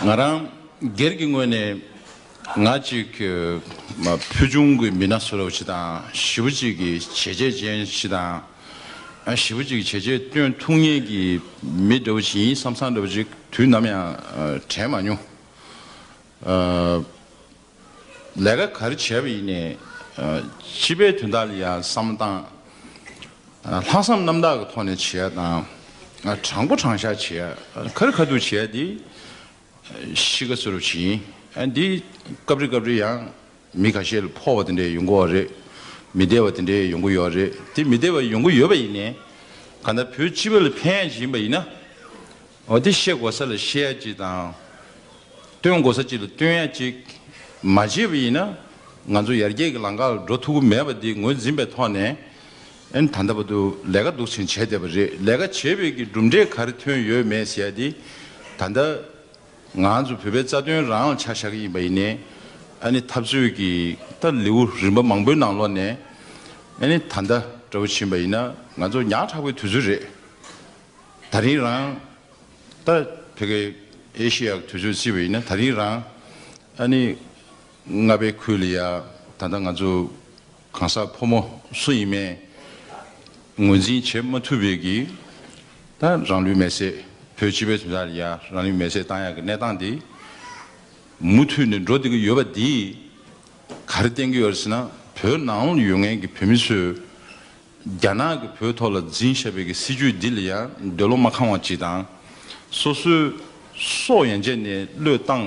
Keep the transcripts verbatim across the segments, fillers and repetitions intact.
ང་རང་སྒེར་གྱི་ངོས་ནས་ང་གཅིག་གི་མ་ཕུལ་བྱུང་གི་མི་སྣ་བཟོ་འདྲ་བོ་ཅིག་དང་ཞེ་པོ་ཅིག་གི་བྱས་རྗེས་ཅན་ཞིག་དང་། ཨ་ཞེ་པོ་ཅིག་བྱས་རྗེས་སྟོན་ཐུབ་མཁན་གྱི་མི་འདྲ་བོ་ཅིག་ཡིན་བསམ་བསམ་འདྲ་བོ་ཅིག་དུས་ནམ་ཡང་ཨ་དྲན་མ་མྱོང་། ཨ་ལས་ཀ་ག་རེ་བྱས་པ་ཡིན་ནའི་ཨ་སྤྱི་པའི་དོན་དག་ལ་ཡང་བསམ་བློ་བཏང་། ཨ་ལྷག་བསམ་རྣམ་དག་གི་ཐོག་ནས་བྱེད་ཡ་དང་། ཨ་དྲང་པོ་དྲང་བཞག་བྱེད་ཡ། ཨ་ཁ་རི་ཁ་ཐུག་བྱེད་ཡ་དེ་གཤིས་ཀ་བཟོ་འདྲ་བོ་ཅིག་ཡིན། ཨ་འདི་སྐབས་རེ་སྐབས་རེ་ཡང་མི་ཁ་ཤས་ལ་ཕོག་པ་དེ་འདྲ་ཡོང་གི་ཡོད་རེད། མི་བདེ་བ་དེ་འདྲ་ཡོང་གི་ཡོད་རེད། དེ་མི་བདེ་བ་ཡོང་གི་ཡོད་པ་ཡིན་ནའི་གང་ལྟར་བོད་སྤྱི་པ་ལ་ཕན་ཡ་ཅིག་ཡིན་པ་ཡིན་ན། འོ་དེ་བཤད་དགོས་ས་ལ་བཤད་ཡ་ཅིག་དང་། སྟོན་དགོས་ས་ཅིག་ལ་སྟོན་ཡ་ཅིག་མ་བྱས་པ་ཡིན་ན། ང་ཚོ་ཡར་རྒྱས་ཀྱི་ལམ་ཁ་ལ་འགྲོ་ཐུབ་ཀྱི་མེད་པ་འདི་ངོས་འཛིན་པའི་ཐོག་ནས། ཨ་ནི་ད་ལྟ་བར་དུ་ལས་ཀ་འདུག་སེ་བྱས་བསྡད་པ་རེད། ལས་ཀ་བྱས་པའི་གི་གྲུབ་འབྲས་ག་རེ་ཐོན་ཡོད་མེད་ཟེར་ཡ་འདི་ད་ལྟ་ང་ཚོ་བོད་པའི་རྩ་དོན་རང་ལ་ཆ་བཞག་གི་ཡིན་པ་ཡིན་ནའི། ཨ་ནི་འཐབ་རྩོད་ཀྱི་ད་ལེའུ་རིམ་པ་མང་པོའི་ནང་ལོགས་ནས། ཨ་ནི་ད་ལྟ་འདྲ་བོ་ཕྱིན་པ་ཡིན་ན་ང་ཚོ་ཉག་ཕྲ་བའི་དུས་ཚོད་རེད། ད་རིང་རང་ད་བོད་སྐད་ཨེ་ཤི་ཡ་གི་དུས་ཚོད་བརྩིས་པ་ཡིན་ན། ད་རིང་རང་ཨ་ནི་རྔ་པའི་ཁུལ་ལ་ཡ་ད་ལྟ་ང་ཚོ་གང་ཟག་ཕོ་མོ་སུ་ཡིན་མིན་ངོས་འཛིན་བྱེད་མ་ཐུབ་པའི་གི་ད་རང་ལུས་མེར་སྲེག་བོད་སྤྱི་པའི་དོན་དག་ལ་ཡ་རང་ལུས་མེར་སྲེག་བཏང་ཡག་གི་གནས་སྟངས་འདི་མུ་མཐུད་ནས་འགྲོ་བསྡད་ཀྱི་ཡོད་པ་འདིས་ག་རེ་བསྟན་གྱི་ཡོད་རེད་ཟེར་ན། བོད་ནང་ལ་ཡོད་མཁན་གྱི་བོད་མི་ཚོས་རྒྱ་ནག་གིས་བོད་ཐོག་ལ་འཛིན་བཞག་པའི་གི་སྲིད་ཇུས་འདི་ལ་ཡང་འདོད་བློ་མ་ཁེངས་པ་ཅིག་དང་། སོ་སོའི་སྲོག་ཡན་ཆད་ནས་བློས་བཏང་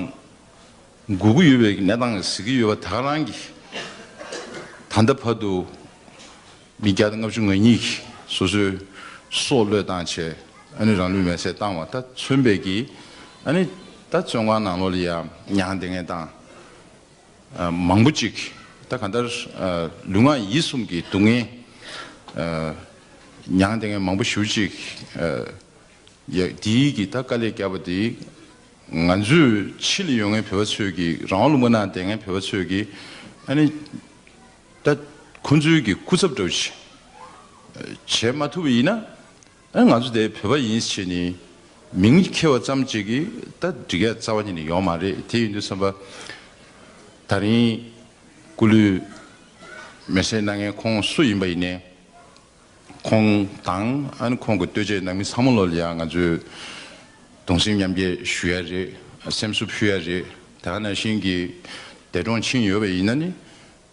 དགོས་ཀྱི་ཡོད་པའི་གི་གནས་སྟངས་གཟིགས་ཀྱི་ཡོད་པ་ད་ག་རང་གི་ད་ལྟ་བར་དུ་མི་བརྒྱ་དང་ལྔ་བཅུ་ང་གཉིས་ཀྱིས་སོ་སོའི་སྲོག་བློས་བཏང་བྱས། ཨ་ནི་རང་ལུས་མེར་སྲེག་བཏང་བ་ད་མཚོན་པའི་གི་ཨ་ནི་ད་བཙོན་ཁང་ནང་ལོགས་ལ་ཡང་མྱངས་བསྡད་མཁན་དང་། ཨ་མང་པོ་ཅིག་ད་གང་ལྟར་ཨ་ལུས་ངག་ཡིད་གསུམ་གྱི་སྡུག་བསྔལ་ཨ་མྱངས་བསྡད་མཁན་མང་པོ་ཞེ་པོ་ཅིག་ཨ་ཡ་དེའི་གི་ད་དཀའ་ལས་བརྒྱབ་པ་དེ་ང་ཚོས་ཕྱི་ལ་ཡོད་མཁན་བོད་པ་ཚོས་ཀྱི་རང་དབང་ལུང་པ་ནང་བསྡད་མཁན་བོད་པ་ཚོས་ཀྱི་ཨ་ནི་ད་ཁོ་ཚོའི་གི་སྐུ་ཚབ་འདྲ་བོ་ཅིག་བྱེད་མ་ཐུབ་པ་ཡིན་ན། ཨ་ང་ཚོ་དེ་བོད་པ་ཡིན་ཟེར་ནས་མིང་འཁྱེར་བ་ཙམ་གཅིག་གིས་ད་འགྲིག་ཡ་རྩ་བ་ཉིད་ནས་ཡོད་མ་རེད། དེ་ཡིན་དུས་ཙམ་པ་ད་རིང་སྐུ་ལུས་མེར་སྲེག་གནང་མཁན་ཁོང་སུ་ཡིན་པ་ཡིན་ནའི་ཁོང་དང་ཨ་ནི་ཁོང་གི་ལྟོས་བཅས་ནང་མི་ཚང་མ་ལོ་ལ་ཡང་ང་ཚོས་གདུང་སེམས་མཉམ་སྐྱེད་ཞུ་ཡ་རེད། སེམས་གསོ་ཕུལ་ཡ་རེད། དེ་ག་ནང་བཞིན་གྱི་འདས་གྲོངས་ཕྱིན་ཡོད་པ་ཡིན་ན་ནི།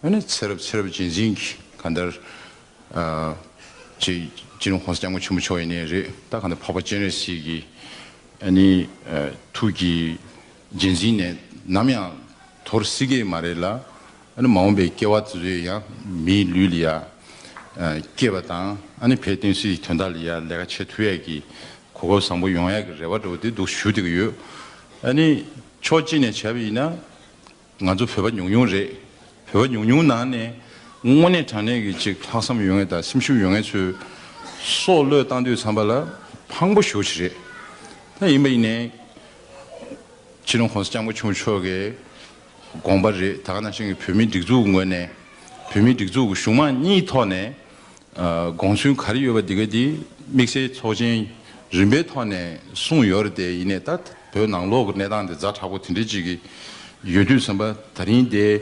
ཨ་ནི་ཚེ་རབས་ཚེ་རབས་རྗེས་འཛིན་གྱི་གང་ལྟར་ཨ་ཅིག་སྤྱི་ནོར་༸གོང་ས་༸སྐྱབས་མགོན་ཆེན་པོ་མཆོག་ཡིན་ནའི་རེད། ད་གང་ལྟར་འཕགས་པ་སྤྱན་རས་གཟིགས་ཀྱི་ཨ་ནི་ཨ་ཐུགས་ཀྱི་རྗེས་འཛིན་ནས་ནམ་ཡང་དོར་སྲིད་ཀྱི་མ་རེད་ལ། ཨ་ནི་མ་འོངས་པའི་སྐྱེ་བ་དེ་ཚོ་ཡང་མིའི་ལུས་ལ་ཡ་ཨ་སྐྱེས་པ་དང་། ཨ་ནི་བོད་བསྟན་སྲིད་ཀྱི་དོན་དག་ལ་ཡ་ལས་ཀ་བྱེད་ཐུབ་ཡས་ཀྱི་གོ་སྐབས་བཟང་པོ་ཡོང་ཡས་ཀྱི་རེ་བ་འདྲ་བོ་དེ་འདུག་ཞུ་བསྡད་ཀྱི་ཡོད། ཨ་ནི་ཕྱོགས་གཅིག་ནས་བྱས་པ་ཡིན་ན། ང་ཚོ་བོད་པ་ཉུང་ཉུང་རེད། བོད་པ་ཉུང་ཉུང་ནང་ནས་དངོས་གནས་དྲང་གནས་ཀྱི་ཅིག་ལྷག་བསམ་ཡོད་མཁན་དང་སེམས་ཤུགས་ཡོད་མཁན་ཚོས་སྲོག་བློས་བཏང་དུས་ཙམ་པ་ལ་ཕངས་པོ་ཞེ་པོ་ཅིག་རེད། ད་ཡིན་པ་ཡིན་ནའི་སྤྱི་ནོར་༸གོང་ས་༸སྐྱབས་མགོན་ཆེན་པོ་མཆོག་གི་དགོངས་པ་རེད། ད་ག་ནང་བཞིན་གྱི་བོད་མིའི་སྒྲིག་འཛུགས་ཀྱི་ངོས་ནས་བོད་མིའི་སྒྲིག་འཛུགས་ཀྱི་གཞུང་མང་གཉིས་ཐོག་ནས། ཨ་དགོངས་ཚུལ་ག་རེ་ཡོད་པ་འདི་ག་དེ་དམིགས་བསལ་ཚོགས་ཆེན་རིམ་པའི་ཐོག་ནས་གསུངས་ཡོད་རེད་དེ། ཡིན་ནའི་ད་བོད་ནང་ལོགས་ཀྱི་གནས་སྟངས་དེ་ཛ་དྲག་པོ་དེ་འདྲ་ཅིག་གི་ཡོད་དུས་ཙམ་པ། ད་རིང་དེ་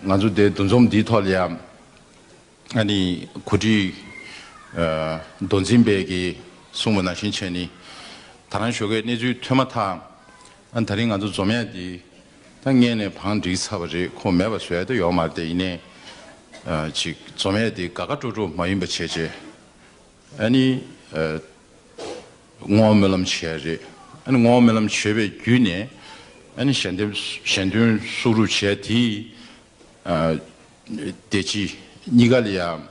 ང་ཚོ་དེ་འདུ་འཛོམས་འདིའི་ཐོག་ལ་ཡང་ཨ་ནི་གོ་སྒྲིག་ཨ་མདོ་འཛིན་པས་ཀྱིས་གསུངས་པ་ནང་བཞིན་བྱས་ནས་ད་རང་ཞོགས་ཀའི་གནས་ཚུལ་ཐོན་མ་ཐག་ཨ་ད་རིང་ང་ཚོ་འཛོམས་ཡ་དེ། ད་སྔས་ནས་བང་བསྒྲིགས་ཚར་བ་རེད། ཁོ་མེད་པ་བཟོ་ཡ་ད་ཡོད་མ་རེད་དེ། ཡིན་ནའི་ཨ་ཅིག་འཛོམས་ཡ་དེ་དགའ་དགའ་སྤྲོ་སྤྲོ་མ་ཡིན་པ་བྱས་བྱས། ཨ་ནི་ཨ་བསྔོ་བ་སྨོན་ལམ་བྱས་རེད། ཨ་ནི་བསྔོ་བ་སྨོན་ལམ་བྱས་པའི་བརྒྱུད་ནས་ཨ་ནི་ཞལ་འདེབས་ཞལ་འདོན་སུ་རུབ་བྱས་དེ། ཨ་བདེ་སྐྱིད་གཉིས་ཀ་ལ་ཡང་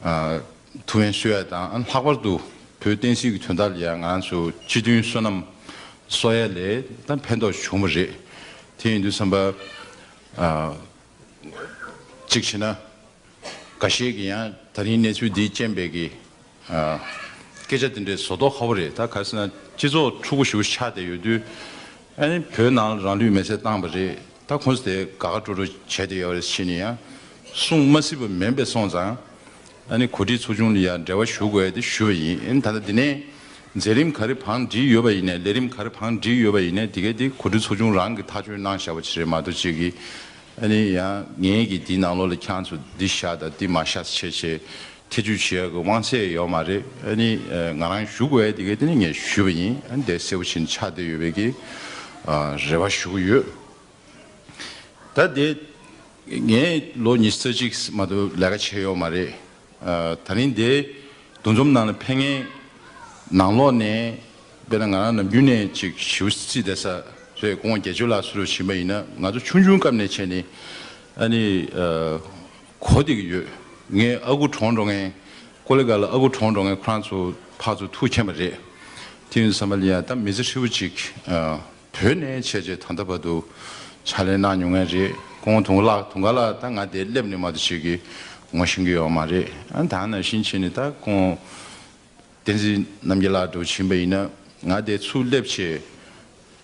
ཨ་ཐུགས་ཕན་གསོས་ཡ་དང་། ཨ་ལྷག་པར་དུ་བོད་བསྟན་སྲིད་ཀྱི་དོན་དག་ལ་ཡང་ང་ཚོ་སྤྱི་མཐུན་བསོད་ནམས་གསོག་ཡ་ལས་ད་ཕན་ཐོགས་བྱུང་བ་རེད། དེ་ཡིན་དུས་ཙམ་པ་ཨ་གཅིག་བྱས་ན། འགའ་ཤས་ཀྱིས་ཡང་ད་རིང་གནས་ཚུལ་འདིའི་རྐྱེན་པས་ཀྱི་ཨ་སྐད་ཆ་དེ་འདྲའི་བཟོ་མདོག་ཁ་པོ་རེད། ད་ག་རེ་ཟེར་ན་སྤྱི་ཚོགས་འཁྲུག་པོ་ཞེ་པོ་ཆགས་བསྡད་ཡོད་དུས། ཨ་ནི་བོད་ནང་ལ་རང་ལུས་མེར་སྲེག་བཏང་བ་རེད། ད་ཁོང་ཚོ་དེ་དགའ་དགའ་སྤྲོ་སྤྲོ་བྱས་བསྡད་ཡོད་རེད་ཟེར་ནས་ཡང་གསུང་མ་སྲིད་པ་མིན་པས་སོང་ཙང་། ཨ་ནི་གོ་སྒྲིག་ཚོགས་ཆུང་ལ་ཡང་འབྲེལ་བ་ཞུ་དགོས་ཡ་དེ་ཞུས་པ་ཡིན། ཨ་ནི་ད་ལྟ་འདི་ནས་ མཛད་རིམ་ག་རེ་བང་བསྒྲིགས་ཡོད་པ་ཡིན་ནའི་ལས་རིམ་ག་རེ་བང་བསྒྲིགས་ཡོད་པ་ཡིན་ནའི་དེ་གའི་དེ་གོ་སྒྲིག་ཚོགས་ཆུང་རང་གིས་ཐག་གཅོད་གནང་བཞག་པ་ཅིག་རེད་མ་གཏོགས་ཅིག་གིས་ཨ་ནི་ཡང་ངེད་ཀྱིས་དེའི་ནང་ལོགས་ལ་ཁྱེད་རང་ཚོ་འདི་བཞག་དང་འདི་མ་བཞག་བྱས་བྱས་ཐེ་བྱུས་བྱེད་ཡག་གི་དབང་ཚད་ཡོད་མ་རེད། ཨ་ནི་ང་རང་ཞུ་དགོས་ཡ་དེ་གའི་དེ་ནི་ངས་ཞུས་པ་ཡིན། ཨ་ནི་དེ་གསལ་པོ་ཞིག་ཆགས་བསྡད་ཡོད་པའི་གི་རེ་བ་ཞུ་གི་ཡོད། ད་དེ་ངས་ལོ་ཉི་ཤུ་རྩ་གཅིག་མ་གཏོགས་ལས་ཀ་བྱས་ཡོད་མ་རེད། ཨ་ད་རིང་དེ་འདུ་འཛོམས་ནང་ལ་ཕེབས་མཁན་ནང་ལོགས་ནས་དཔེར་ན་ང་རང་ནམ་རྒྱུན་ནས་ཅིག་ཞེ་པོ་རྩིས་བསྡད་ས་རེད། སྐུ་ངོ་དགེ་ཆོས་ལགས་སུ་རུ་ཕྱིན་པ་ཡིན་ན་ང་ཚོ་ཆུང་ཆུང་སྐབས་ནས་བྱས་ནས་ཨ་ནི་ཨ་གོ་བསྡད་ཀྱི་ཡོད། ངའི་ཨ་ཁུ་གྲོངས་འགྲོ་མཁན་ཀོ་ལི་གྷལ་ལ་ཨ་ཁུ་གྲོངས་འགྲོ་མཁན་ཁོ་རང་ཚོ་ཕར་ཚུར་ཐུག་མཁྱེན་པ་རེད། དེ་ཡིན་དུས་ཙམ་པ་ལ་ཡང་ད་མི་ཚེ་ཧྲིལ་པོ་ཅིག་ཨ། བོད་ནས་བྱས་རྗེས་ད་ལྟ་བར་དུ་ཕྱག་ལས་གནང་མྱོང་མཁན་རེད། སྐུ་ངོ་དུང་དཀར་ལགས་དུང་དཀར་ལགས་ད་ང་དེ་སླེབས་ནས་མ་གཏོགས་ཅིག་གི་ངོ་ཤེས་ཀྱི་ཡོད་མ་རེད། ཨ་ད་ནང་བཞིན་བྱས་ནས་ད་སྐུ་ངོ་བསྟན་འཛིན་རྣམ་རྒྱལ་ལགས་འདྲ་བོ་ཕྱིན་པ་ཡིན་ན་ང་དེ་ཚུར་སླེབས་བྱས་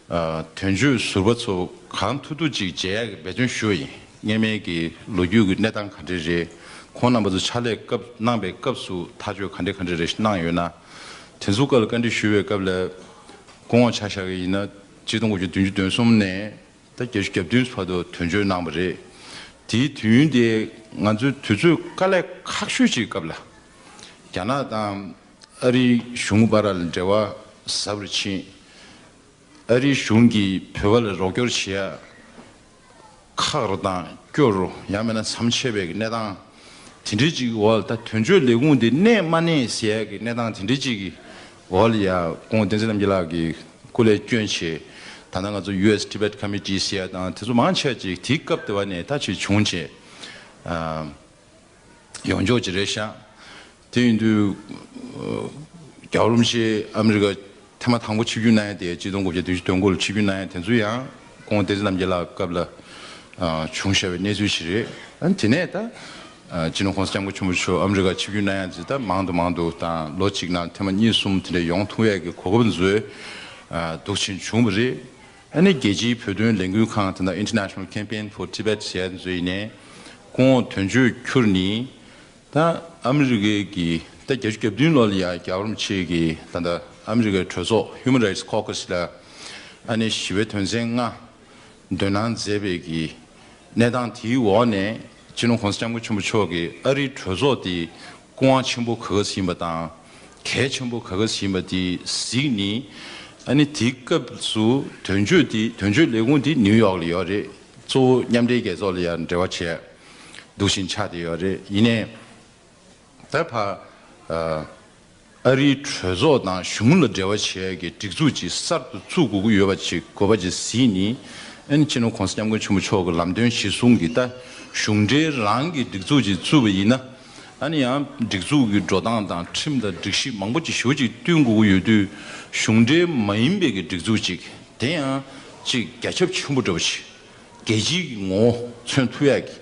ཨ་དོན་གཅོད་ཟུར་པ་ཚོ་གང་ཐུབ་ཐུབ་ཅིག་མཇལ་ཡག་གི་འབད་བརྩོན་ཞུ་བ་ཡིན། སྔོན་མའི་གི་ལོ་རྒྱུས་ཀྱི་གནས་སྟངས་ག་འདྲ་རེད། ཁོང་རྣམ་པ་ཚོ་ཕྱག་ལས་སྐབས་གནང་པའི་སྐབས་སུ་ཐག་གཅོད་ག་འདྲ་ག་འདྲ་རེ་གནང་ཡོད་ན། དེ་ཚོ་སྐོར་ལ་བཀའ་འདྲི་ཞུ་བའི་སྐབས་ལ། སྐུ་ངོ་ཆ་བཞག་གི་ཡིན་ན་གཅིག་སྟོང་དགུ་བརྒྱ་བདུན་ཅུ་དོན་གསུམ་ནས་ད་བརྒྱད་ཅུ་གྱ་བདུན་བར་དུ་དོན་གཅོད་གནང་བ་རེད། དེའི་དུས་ཡུན་དེ་ང་ཚོའི་དུས་ཚོད་དཀའ་ལས་ཁག་ཤོས་ཅིག་སྐབས་ལ། རྒྱ་ནག་དང་ཨ་རིའི་གཞུང་བར་ལ་འབྲེལ་བ་ཟབ་རུ་ཕྱིན། ཨ་རིའི་གཞུང་གིས་བོད་པ་ལ་རོགས་སྐྱོར་བྱེད་ཡ་ཁག་རུ་དང་སྐྱོ་རུ་ཡང་མིན་ན་མཚམས་ཆད་པའི་གནས་སྟངས་དེ་འདྲའི་ཅིག་གི་འོག་ལ་ད་དོན་གཅོད་ལས་ཁུངས་དེ་གནས་མ་གནས་ཟེར་ཡ་གི་གནས་སྟངས་དེ་འདྲའི་ཅིག་གི་འོག་ལ་ཡ་སྐུ་ངོ་བསྟན་འཛིན་རྣམ་རྒྱལ་ལགས་ཀྱིས་སྐུ་ལས་བསྐྱོན་བྱས། ད་ལྟ་ང་ཚོ་ཡུ་ཨེས་Tibet Committee ཟེར་ཡ་དང་དེ་ཚོ་མང་ཆེ་ཅིག་དེའི་སྐབས་དེ་བ་ནས་ད་ཅིག་བྱུང་བྱས། ཨ། ཡོང་ཆོག་ཅིག་རེད་ཤག་དེ་ཡིན་དུས་རྒྱལ་བ་རིན་པོ་ཆེ་ཨ་མི་རི་ཀ་ཐེངས་མ་དང་པོ་ཆིབས་བསྒྱུར་གནང་ཡ་དེ་གཅིག་སྟོང་དགུ་བརྒྱ་བདུན་ཅུ་དོན་དགུ་ལ་ཆིབས་བསྒྱུར་གནང་ཡ་དེ་ཚོ་ཡང་སྐུ་ངོ་བསྟན་འཛིན་རྣམ་རྒྱལ་ལགས་སྐབས་ལ་བྱུང་བཞག་པའི་གནས་ཚུལ་ཞིག་རེད། ཨ་དེ་ནས་ད་སྤྱི་ནོར་༸གོང་ས་༸སྐྱབས་མགོན་ཆེན་པོ་མཆོག་ཨ་མི་རི་ཀ་ཆིབས་བསྒྱུར་གནང་ཡ་དེ་ད་མང་དུ་མང་དུ་དང་ལོ་གཅིག་ནང་ཐེངས་མ་གཉིས་གསུམ་དེ་འདྲ་ཡོང་ཐུབ་ཡ་གི་གོ་སྐབས་འཚོལ་འདུག་ཕྱིན་བྱུང་བ་རེད། ཨ་ནི་རྒྱལ་སྤྱིའི་བོད་དོན་ལས་འགུལ་ཁང་དེ་འདྲ་International Campaign for Tibet ཟེར་ཡ་དེ་ཚོ་ཡིན་ནའི་སྐུ་ངོ་དོན་གཅོད་ཁྱུར་ནི། ད་ཨ་མི་རི་ཀའི་གི་ད་བརྒྱད་ཅུ་གྱ་བདུན་ལོ་ལ་ཡ་རྒྱལ་བ་རིན་པོ་ཆེ་གི་ད་ལྟ་ཨ་མི་རི་ཀའི་གྲོས་ཚོགས་Human Rights Caucus ལ་ཨ་ནི་ཞི་བའི་དོན་ཚན་ལྔ་འདོན་གནང་མཛད་པའི་གི་གནས་སྟངས་དེའི་འོག་ནས་སྤྱི་ནོར་༸གོང་ས་༸སྐྱབས་མགོན་ཆེན་པོ་མཆོག་གིས་ཨ་རིའི་གྲོས་ཚོགས་དེ་སྐུ་དབང་ཆེན་པོ་ག་ག་ཟིན་པ་དང་གལ་ཆེན་པོ་ག་ག་ཟིན་པ་དེ་གཟིགས་ནི། ཨ་ནི་དེའི་སྐབས་སུ་དོན་གཅོད་དེ་དོན་གཅོད་ལས་ཁུངས་དེ་ནིའུ་ཡོག་ལ་ཡོད་རེད། གཙོ་བོ་མཉམ་འབྲེལ་རྒྱལ་ཚོགས་ལ་ཡང་འབྲེལ་བ་བྱས་འདུག་བཞིན་ཆགས་བསྡད་ཡོད་རེད། ཡིན་ནའི། ད་ཕ། ཨ་རིའི་གྲོས་ཚོགས་དང་གཞུང་ལ་འབྲེལ་བ་བྱེད་ཡས་ཀྱི་སྒྲིག་འཛུགས་ཅིག་གསར་དུ་བཙུགས་དགོས་ཀྱི་ཡོད་པ་ཅིག་དགོས་པ་ཅིག་གཟིགས་ནི། ཨ་ནི་སྤྱི་ནོར་༸གོང་ས་༸སྐྱབས་མགོན་ཆེན་པོ་མཆོག་གི་ལམ་སྟོན་གཞིར་བཟུང་གིས་ད་གཞུང་འབྲེལ་རང་གི་སྒྲིག་འཛུགས་ཅིག་བཙུགས་པ་ཡིན་ན། ཨ་ནི་ཡང་སྒྲིག་འཛུགས་ཀྱི་འགྲོ་སྟངས་དང་ཁྲིམས་དང་སྒྲིག་གཞི་མང་པོ་ཅིག་ཞེ་པོ་ཅིག་བསྟུན་དགོས་ཀྱི་ཡོད་དུས་གཞུང་འབྲེལ་མ་ཡིན་པའི་གི་སྒྲིག་འཛུགས་ཅིག་དེ་ཡང་ཅིག་རྒྱ་ཁྱབ་ཆེན་པོ་འདྲ་བོ་ཅིག་རྒྱལ་སྤྱིའི་ངོ་བོ་མཚོན་ཐུབ་ཡག་གི་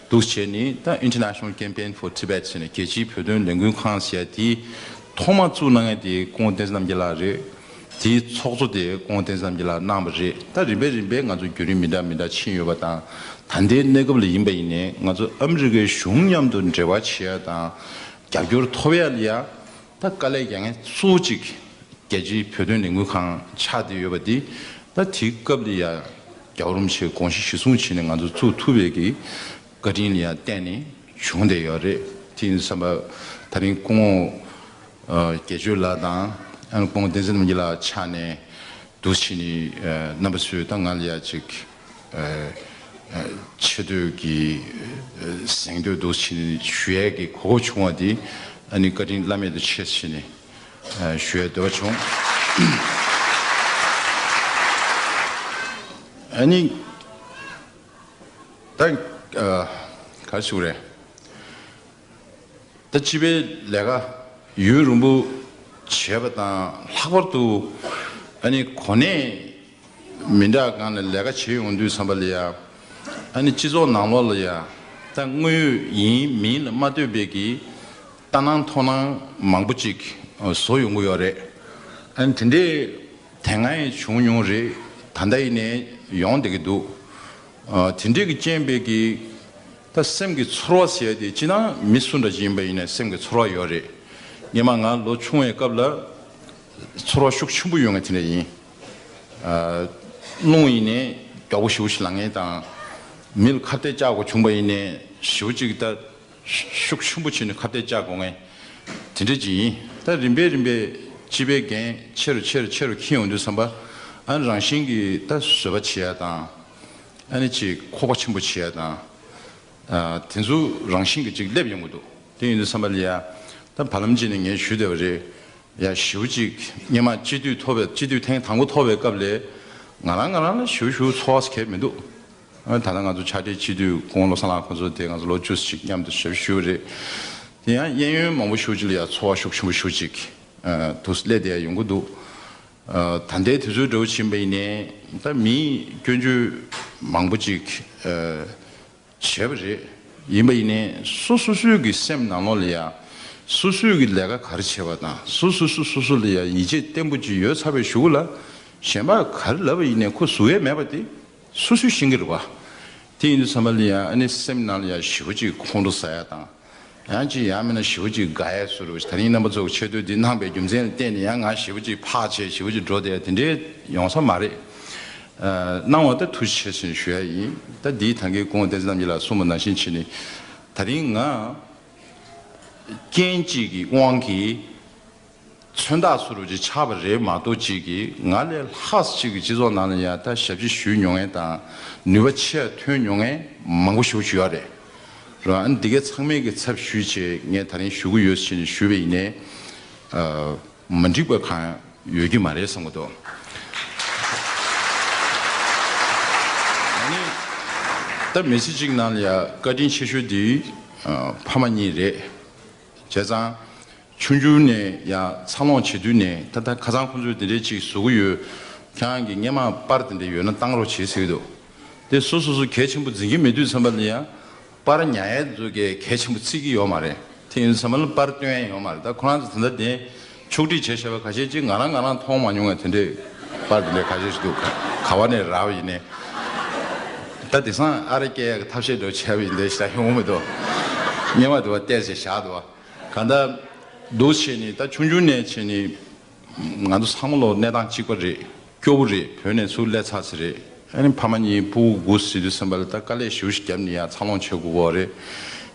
འདུག་བྱས་ནི་ད་International Campaign for Tibet ཟེར་ནས་རྒྱལ་སྤྱིའི་བོད་དོན་ལས་འགུལ་ཁང་ཟེར་ཡ་དེ་ཐོག་མ་བཙུགས་གནང་ཡ་དེ་སྐུ་ངོ་བསྟན་འཛིན་རྣམ་རྒྱལ་ལགས་རེད། དེའི་ཚོགས་གཙོ་དེ་སྐུ་ངོ་བསྟན་འཛིན་རྣམ་རྒྱལ་ལགས་གནང་བ་རེད། ད་རིམ་པས་རིམ་པས་ང་ཚོ་བརྒྱུད་རིམ་མི་འདྲ་མི་འདྲ་ཕྱིན་ཡོད་པ་དང་ད་ལྟའི་གནས་སྐབས་ལ་ཡིན་པ་ཡིན་ནའི་ང་ཚོ་ཨ་མི་རི་ཀའི་གཞུང་མཉམ་དུ་འབྲེལ་བ་བྱེད་ཡ་དང་རྒྱབ་སྐྱོར་ཐོབ་ཡ་ལ་ཡ་ད་དཀའ་ལས་རྒྱག་མཁན་གཙོ་བོ་གཅིག་རྒྱལ་སྤྱིའི་བོད་དོན་ལས་འགུལ་ཁང་ཆགས་བསྡད་ཡོད་པ་འདི་ད་དེའི་སྐབས་ལ་ཡ་རྒྱལ་བ་རིན་པོ་ཆེའི་དགོངས་གཞི་གཞིར་བཟུང་བྱས་ནས་ང་ཚོ་བཙུགས་ཐུབ་པའི་གི་བཀའ་དྲིན་ལ་ཡ་བརྟེན་ནས་བྱུང་བསྡད་ཡོད་རེད། དེ་ཡིན་དུས་ཙམ་པ་ད་རིང་སྐུ་ངོ་ཨ་དགེ་ཆོས་ལགས་དང་ཨ་ནི་སྐུ་ངོ་བསྟན་འཛིན་རྣམ་རྒྱལ་ལགས་ཆགས་ནས་འདུག་བྱས་ནས་ཨ་རྣམ་པ་ཚོས་ད་ང་ལ་ཡ་ཅིག་ཨ་ཨ་ཆེ་བསྟོད་ཀྱི་ཨ་གཟེངས་བསྟོད་འདུག་བྱས་ནས་ཞུ་ཡས་ཀྱི་གོ་སྐབས་བྱུང་བ་འདི་ཨ་ནི་བཀའ་དྲིན་བླ་མེད་དུ་ཆེ་ཟེར་ནས་ཨ་ཞུ་ཡས་འདོད་པ་བྱུང་། ཨ་ནི་ད་ཨ་ག་རེ་ཞུ་དགོས་རེད། ད་སྤྱི་པའི་ལས་ཀ་ཡུན་རིང་པོ་བྱས་པ་དང་ལྷག་པར་དུ་ཨ་ནི་གོ་གནས་མི་འདྲ་སྒང་ལ་ལས་ཀ་བྱེད་ཡོང་དུས་ཙམ་པ་ལ་ཡ་ཨ་ནི་སྤྱི་ཚོགས་ནང་ལོགས་ལ་ཡ་ད་དངོས་ཡོད་ཡིན་མིན་ལ་མ་ལྟོས་པའི་གི་ལྟ་སྣང་མཐོང་སྣང་མང་པོ་ཅིག་བཟོ་ཡོང་གི་ཡོད་རེད། ཨ་ནི་དེ་འདྲའི་དེ་སྔ་ཡང་བྱུང་མྱོང་རེད། ད་ལྟ་ཡིན་ནའི་ཡོང་བསྡད་ཀྱི་འདུག་ཨ་དེ་འདྲའི་གི་རྐྱེན་པས་ཀྱི་ད་སེམས་ཀྱི་ཚོར་བ་ཟེར་ཡ་དེ་སྤྱིར་བཏང་མི་སུ་འདྲ་ཞིག་ཡིན་པ་ཡིན་ནའི་སེམས་ཀྱི་ཚོར་བ་ཡོད་རེད། སྔོན་མ་ང་ལོ་ཆུང་བའི་སྐབས་ལ་ ཚོར་བ་ཤུགས་ཆེན་པོ་ཡོད་མཁན་དེ་འདྲ་ཡིན། ཨ། རླུང་ཡིན་ནའི་མགྱོགས་པོ་ཞེ་པོ་ཞིག་ལངས་མཁན་དང་། མི་ལ་ཁ་གཏད་བཅག་དགོས་བྱུང་པ་ཡིན་ནའི་ཞེ་པོ་ཅིག་ད་ཤུགས་ཆེན་པོ་བྱས་ནས་ཁ་གཏད་བཅག་དགོས་མཁན་དེ་འདྲ་ཅིག་ཡིན། ད་རིམ་པས་རིམ་པས་སྤྱི་པའི་འགན་ཆེ་རུ་ཆེ་རུ་ཆེ་རུ་འཁྱེར་ཡོང་དུས་ཙམ་པ། ཨ། རང་བཞིན་གྱིས་ད་བཟོད་པ་བྱེད་ཡ་དང་། ཨ་ནི་ཅིག་ཁོག་པ་ཆེན་པོ་བྱེད་ཡ་དང་། ཨ། དེ་ཚོ་རང་བཞིན་གྱིས་ཅིག་སླེབས་ཡོང་གི་འདུག་དེ་ཡིན་དུས་ཙམ་པ་ལ་ཡ། ད་བར་ལམ་ཅིག་ནས་ངས་ཞུས་བསྡད་པ་རེད། ཡ། ཞེ་པོ་ཅིག་སྔོན་མ་སྤྱི་འཐུས་ཐོབ་པའི་སྤྱི་འཐུས་ཐེངས་དང་པོ་ཐོབ་པའི་སྐབས་ལ་ང་རང་ང་རང་ལ་ཞེ་པོ་ཞེ་པོ་ཚོར་བ་གང་ཡང་མི་འདུག་ཨ། ད་ལྟ་ང་ཚོ་ཕྱག་སྦྲེལ་སྤྱི་འཐུས་སྐུ་ངོ་བློ་བཟང་ལགས་ཁོང་ཚོ་དེ་ང་ཚོ་ལོ་བཅུ་ཙམ་ཅིག་མཉམ་དུ་ཞབས་ཞུས་པ་རེད། དེ་ཡང་གཡས་གཡོན་མང་པོ་ཞེ་པོ་ཅིག་ལ་ཡ་ཚོར་བ་ཤུགས་ཆེན་པོ་ཞེ་པོ་ཅིག་ཨ། དུ་སླེབས་བསྡད་ཡ་ཡོང་གི་འདུག་ཨ། ད་ལྟའི་དུས་ཚོད་འདྲ་བོ་ཕྱིན་པ་ཡིན་ནའི་ད་མིས་སྐྱོན་བརྗོད་མང་པོ་ཅིག་ཨ། བྱས་པ་རེད། ཡིན་པ་ཡིན་ནའི་སོ་སོ་སོའི་གི་སེམས་ནང་ལོགས་ལ་ཡ། སོ་སོའི་གི་ལས་ཀ་ག་རེ་བྱས་པ་དང་། སོ་སོ་སོ་སོ་སོ་ལ་ཡ་ཡིད་ཆེས་བརྟན་པོ་ཅིག་ཡོད་ཚར་བའི་གཞུག་གུ་ལ། གཞན་པ་ག་རེ་ལབ་པ་ཡིན་ནའི་ཁོ་ཟུག་ཡས་མེད་པ་དེ་སོ་སོས་ཤེས་ཀྱི་རེད་པ། དེ་ཡིན་དུས་ཙམ་པ་ལ་ཡ། ཨ་ནི་སེམས་ནང་ལ་ཡ་ཞེ་པོ་ཅིག་ཁོང་ཁྲོ་ཟ་ཡ་དང་། ཡང་ཅིག་ཡང་མིན་ན་ཞེ་པོ་ཅིག་དགའ་ཡ་བཟོ་འདྲ་བོ་ཞིག་ད་རིང་རྣམ་པ་ཚོ་གི་ཆེ་བསྟོད་འདི་གནང་པའི་རྒྱུ་མཚན་ལ་བརྟེན་ནས་ཡང་ང་ཞེ་པོ་ཅིག་ཕར་བྱས་ཞེ་པོ་ཅིག་འགྲོ་བསྡད་དེ་འདྲའི་ཡོང་ས་མ་རེད། ཨ། གནང་བ་ད་ཐུགས་རྗེ་ཆེ་ཟེར་ནས་ཞུ་ཡ་ཡིན། ད་འདིའི་ད་གིན་སྐུ་ངོ་བསྟན་འཛིན་རྣམ་རྒྱལ་ལགས་གསུངས་པ་ནང་བཞིན་བྱས་ནས། ད་རིང་ང་རྐྱེན་གཅིག་གི་དབང་གིས་མཚོན་རྟགས་བཟོ་འདྲ་བོ་ཅིག་ཆགས་པ་རེད་མ་གཏོགས། གཅིག་གིས་ང་ལས་ལྷག་ཅིག་གི་སྤྱི་ཚོགས་ནང་ལ་ཡ་ད་ཞབས་ཕྱི་ཞུས་མྱོང་མཁན་དང་ནུས་པ་ཆེ་ཐོན་མྱོང་མཁན་མང་པོ་ཞེ་པོ་ཅིག་ཡོད་རེད། རེད་བ། ཨ་ནི་འདི་གའི་ཚང་མའི་གི་ཚབ་ཞུས་བྱས་ངས་ད་རིང་ཞུ་གི་ཡོད་ཟེར་ནས་ཞུས་པ་ཡིན་ནའི། ཨ། མ་འགྲིག་པ་གང་ཡང་ཡོད་ཀྱི་མ་རེད་བསམ་གྱི་འདུག་ཨ་ནི་ད་མི་ཚེ་གཅིག་ནང་ལ་ཡ་བཀའ་དྲིན་ཆེ་ཤོས་འདི། ཨ། ཕ་མ་གཉིས་རེད། བྱས་ཙང་ཆུང་ཆུང་ནས་ཡ་འཚར་ལོངས་བྱེད་དུས་ནས། ད་ལྟ་ཁ་སང་ཁོང་ཚོས་འདི་འདྲས་ཅིག་བཟོ་གི་ཡོད། ཁྱེད་རང་གི་སྔོན་མ་པར་དེ་འདྲ་ཡོད་ན་བཏང་རོགས་བྱེད་ཟེར་གྱི་འདུག་དེ་སོ་སོ་སོ་གལ་ཆེན་པོ་འཛིན་གྱི་མེད་དུས་ཙམ་པ་ལ་ཡ། པར་ཉར་ཡས་ཚོ་གིས་གལ་ཆེན་པོ་བརྩི་གི་ཡོད་མ་རེད། དེ་ཡིན་དུས་ཙམ་པ་ལ་པར་སྟོན་ཡས་ཡོད་མ་རེད། ད་ཁོ་རང་ཚོ་ད་ལྟ་དེ་ཕྱོགས་སྒྲིག་བྱས་བཞག་པ་ཁ་ཤས་ཅིག་ང་རང་ང་རང་མཐོང་མ་མྱོང་བའི་དེ་འདྲས་པར་དེ་འདྲས་ཁ་ཤས་ཤིག་འདུག་ག་བ་ནས་རག་པ་ཡིན་ནའི། ད་དེང་སང་ཨ་རེ་སྐྱེལ་ཡག་གི་ཐབས་ཤེས་འདྲ་བོ་བྱས་པ་ཡིན་དེ་ཞེ་དྲག་ཡོང་མི་འདུག་སྔོན་མ་དུ་བ་བལྟས་ཚེ་བཞག་འདུག་བ། གང་ལྟར་འདུག་བྱས་ནས། ད་ཆུང་ཆུང་ནས་བྱས་ནས་ང་ཚོ་ཚང་མ་ལོ་གནས་སྟངས་གཅིག་པ་རེད། སྐྱོ་པོ་རེད། བོད་ནས་ཚུར་སླེབས་ཚར་ཚེ་རེད། ཨ་ནི་ཕ་མ་གཉིས་ཕྲུ་གུ་དགུ་ཟེར་དུས་ཙམ་པ་ལ་ད་དཀའ་ལས་ཞེ་པོ་ཞིག་བརྒྱབ་ནས་ཡ་འཚར་ལོངས་བྱེད་དགོས་ཀྱི་ཡོད་རེད།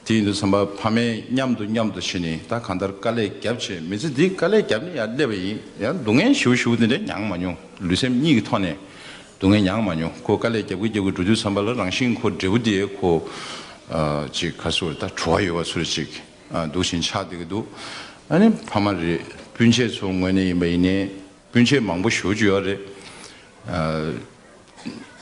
དེ་ཡིན་དུས་ཙམ་པ་ཕ་མའི་མཉམ་དུ་མཉམ་དུ་བྱས་ནས། ད་གང་ལྟར་དཀའ་ལས་བརྒྱབ་བྱས། མི་ཚེ་འདི་དཀའ་ལས་བརྒྱབ་ནས་ཡར་སླེབས་པ་ཡིན། ཡང་སྡུག་བསྔལ་ཞེ་པོ་ཞེ་པོ་དེ་འདྲ་མྱངས་མ་མྱོང་། ལུས་སེམས་གཉིས་ཀྱི་ཐོག་ནས་སྡུག་བསྔལ་མྱངས་མ་མྱོང་། ཁོ་དཀའ་ལས་བརྒྱབ་ཀྱི་བརྒྱབ་ཀྱི་འགྲོ་དུས་ཙམ་པ་ལ་རང་བཞིན་ཁོ་འབྲས་བུ་དེ་ཁོ། ཨ། ཅིག་ག་རེ་ཟེར། ད་བྲོ་བ་ཡོད་པ་ཚོ་རེ་ཅིག་ཨ། འདུག་བཞིན་ཆགས་བསྡད་ཀྱི་འདུག་ཨ་ནི་ཕ་མ་རེད། སྤུན་མཆེད་ཚོའི་ངོས་ནས་ཡིན་པ་ཡིན་ནའི། སྤུན་མཆེད་མང་པོ་ཞེ་པོ་ཅིག་ཡོད་རེད། ཨ།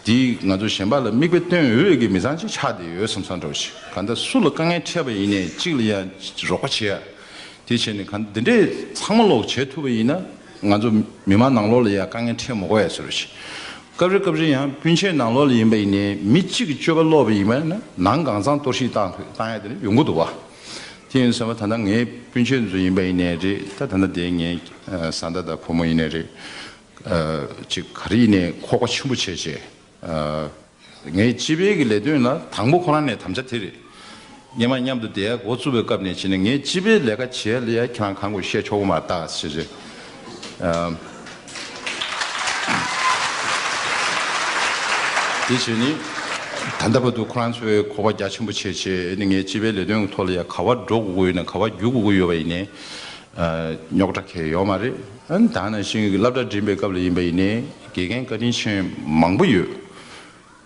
འདིས་ང་ཚོ་གཞན་པ་ལ་མིག་དཔེ་སྟོན་འོས་ཀྱི་མི་ཚང་ཅིག་ཆགས་བསྡད་ཡོད་བསམ་བསམ་འདྲ་བོ་ཞིག་གང་ལྟར་སུ་ལ་དཀའ་ངལ་འཕྲད་པ་ཡིན་ནའི་གཅིག་ལ་ཡང་རོགས་པ་བྱེད་ཡ། དེ་བྱས་ནས་གང་འདི་འདྲས་ཚང་མ་ལོག་བྱེད་ཐུབ་པ་ཡིན་ན། ང་ཚོ་མི་མང་ནང་ལོགས་ལ་ཡང་དཀའ་ངལ་འཕྲད་མི་དགོས་ཡ་བཟོ་འདྲ་ཞིག་སྐབས་རེ་སྐབས་རེ་ཡང་སྤུན་མཆེད་ནང་ལོགས་ལ་ཡིན་པ་ཡིན་ནའི་མི་གཅིག་གི་སྤྱོད་པ་ལོག་པ་ཡིན་པ་ན་ནང་གང་ཚང་གཏོར་བཤིག་བཏང་བཏང་ཡ་དེ་འདྲ་ཡོང་གི་འདུག་བ། དེ་ཡིན་ཙང་ད་ལྟ་ངའི་སྤུན་མཆེད་ཚོ་ཡིན་པ་ཡིན་ནའི་རེད། ད་ད་ལྟ་དེ་ངའི་ཨ། བཟའ་ཟླ་དང་བུ་མོ་ཡིན་ནའི་རེད། ཨ། ཅིག་ག་རེ་ཡིན་ནའི་ཁོག་པ་ཆེན་པོ་བྱས་བྱས། ཨ། ངའི་སྤྱི་པའི་གི་ལས་དོན་ལ་དང་པོ་ཁོ་རང་ནས་དམ་བཅའ་དེ་རེད། སྔོན་མ་མཉམ་དུ་བསྡད་ཡ་འགོ་བཙུགས་པའི་སྐབས་ནས་བྱས་ནས། ངའི་སྤྱི་པའི་ལས་ཀ་བྱེད་ཡ་ལ་ཡ་ཁྱེད་རང་གང་དགོས་བཤད་ཆོག་གི་མ་རེད་ད་ཟེར་བྱས། ཨ། དེ་བྱས་ནས་ད་ལྟ་བར་དུ་ཁོ་རང་ཚོས་ཁོག་པ་རྒྱ་ཆེན་པོ་བྱས་བྱས་ནས་ངའི་སྤྱི་པའི་ལས་དོན་གྱི་ཐོག་ལ་ཡ་ག་པར་འགྲོ་དགོས་ཀྱི་ཡོད་ན། ག་པར་རྒྱུག་དགོས་ཀྱི་ཡོད་པ་ཡིན་ནའི། ཨ། རྙོག་དྲ་གང་ཡང་ཡོད་མ་རེད། ཨ་ནི་ད་ནང་བཞིན་གྱི་སློབ་གྲྭ་འགྲིམས་པའི་སྐབས་ལ་ཡིན་པ་ཡིན་ནའི་དགེ་རྒན་བཀའ་དྲིན་ཆེན་མང་པོ་ཡོད།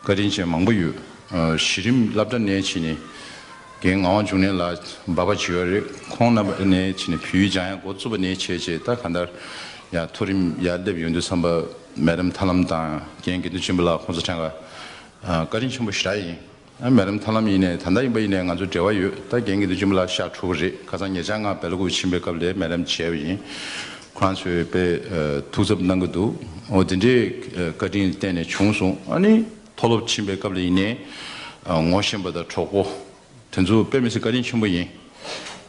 བཀའ་དྲིན་ཅན་མང་པོ་ཡོད། ཨ། གཞི་རིམ་སློབ་གྲྭ་ནས་བྱས་ནས་རྒན་ངག་དབང་འབྱུང་གནས་ལགས་འབའ་པ་བྱས་ཡོད་རེད། ཁོང་རྣམ་པ་ནས་བྱས་ནས་བོད་ཡིག་སྦྱང་ཡ་འགོ་བཙུགས་པ་ནས་བྱས་བྱས། ད་གང་ལྟར་ཡ་མཐོ་རིམ་ཡར་སླེབས་ཡོང་དུས་ཙམ་པ་མེ་ཌམ་ཐར་ལམ་དང་རྒན་དགེ་འདུན་ཆོས་འཕེལ་ལགས་ཁོང་ཚོ་ཕྲན་ག་ཨ། བཀའ་དྲིན་ཆེན་པོ་ཞེ་དྲག་ཡིན། ཨ། མེ་ཌམ་ཐར་ལམ་ཡིན་ནའི་ད་ལྟ་ཡིན་པ་ཡིན་ནའི་ང་ཚོ་འབྲེལ་བ་ཡོད། ད་རྒན་དགེ་འདུན་ཆོས་འཕེལ་ལགས་ཤག་གྲུབ་པ་རེད། ཁ་སང་ཉེ་ཆར་ང་སྦེལ་ཀོབ་ཕྱིན་པའི་སྐབས་ལ་མེ་ཌམ་མཇལ་བ་ཡིན། ཁོ་རང་ཚོས་དཔེ་ཨ། ཐུགས་འཚབ་གནང་གི་འདུག་འོ་དེ་འདྲའི་ཨ། བཀའ་དྲིན་བརྟེན་ནས་བྱུང་སོང་། ཨ་ནི་མཐོ་སློབ་ཕྱིན་པའི་སྐབས་ལ་ཡིན་ནའི་ཨ། ངོ་ཤེས་པ་དང་གྲོགས་པོ་དེ་ཚོ་དཔེ་མི་སྲིད་བཀའ་དྲིན་ཆེན་པོ་ཡིན།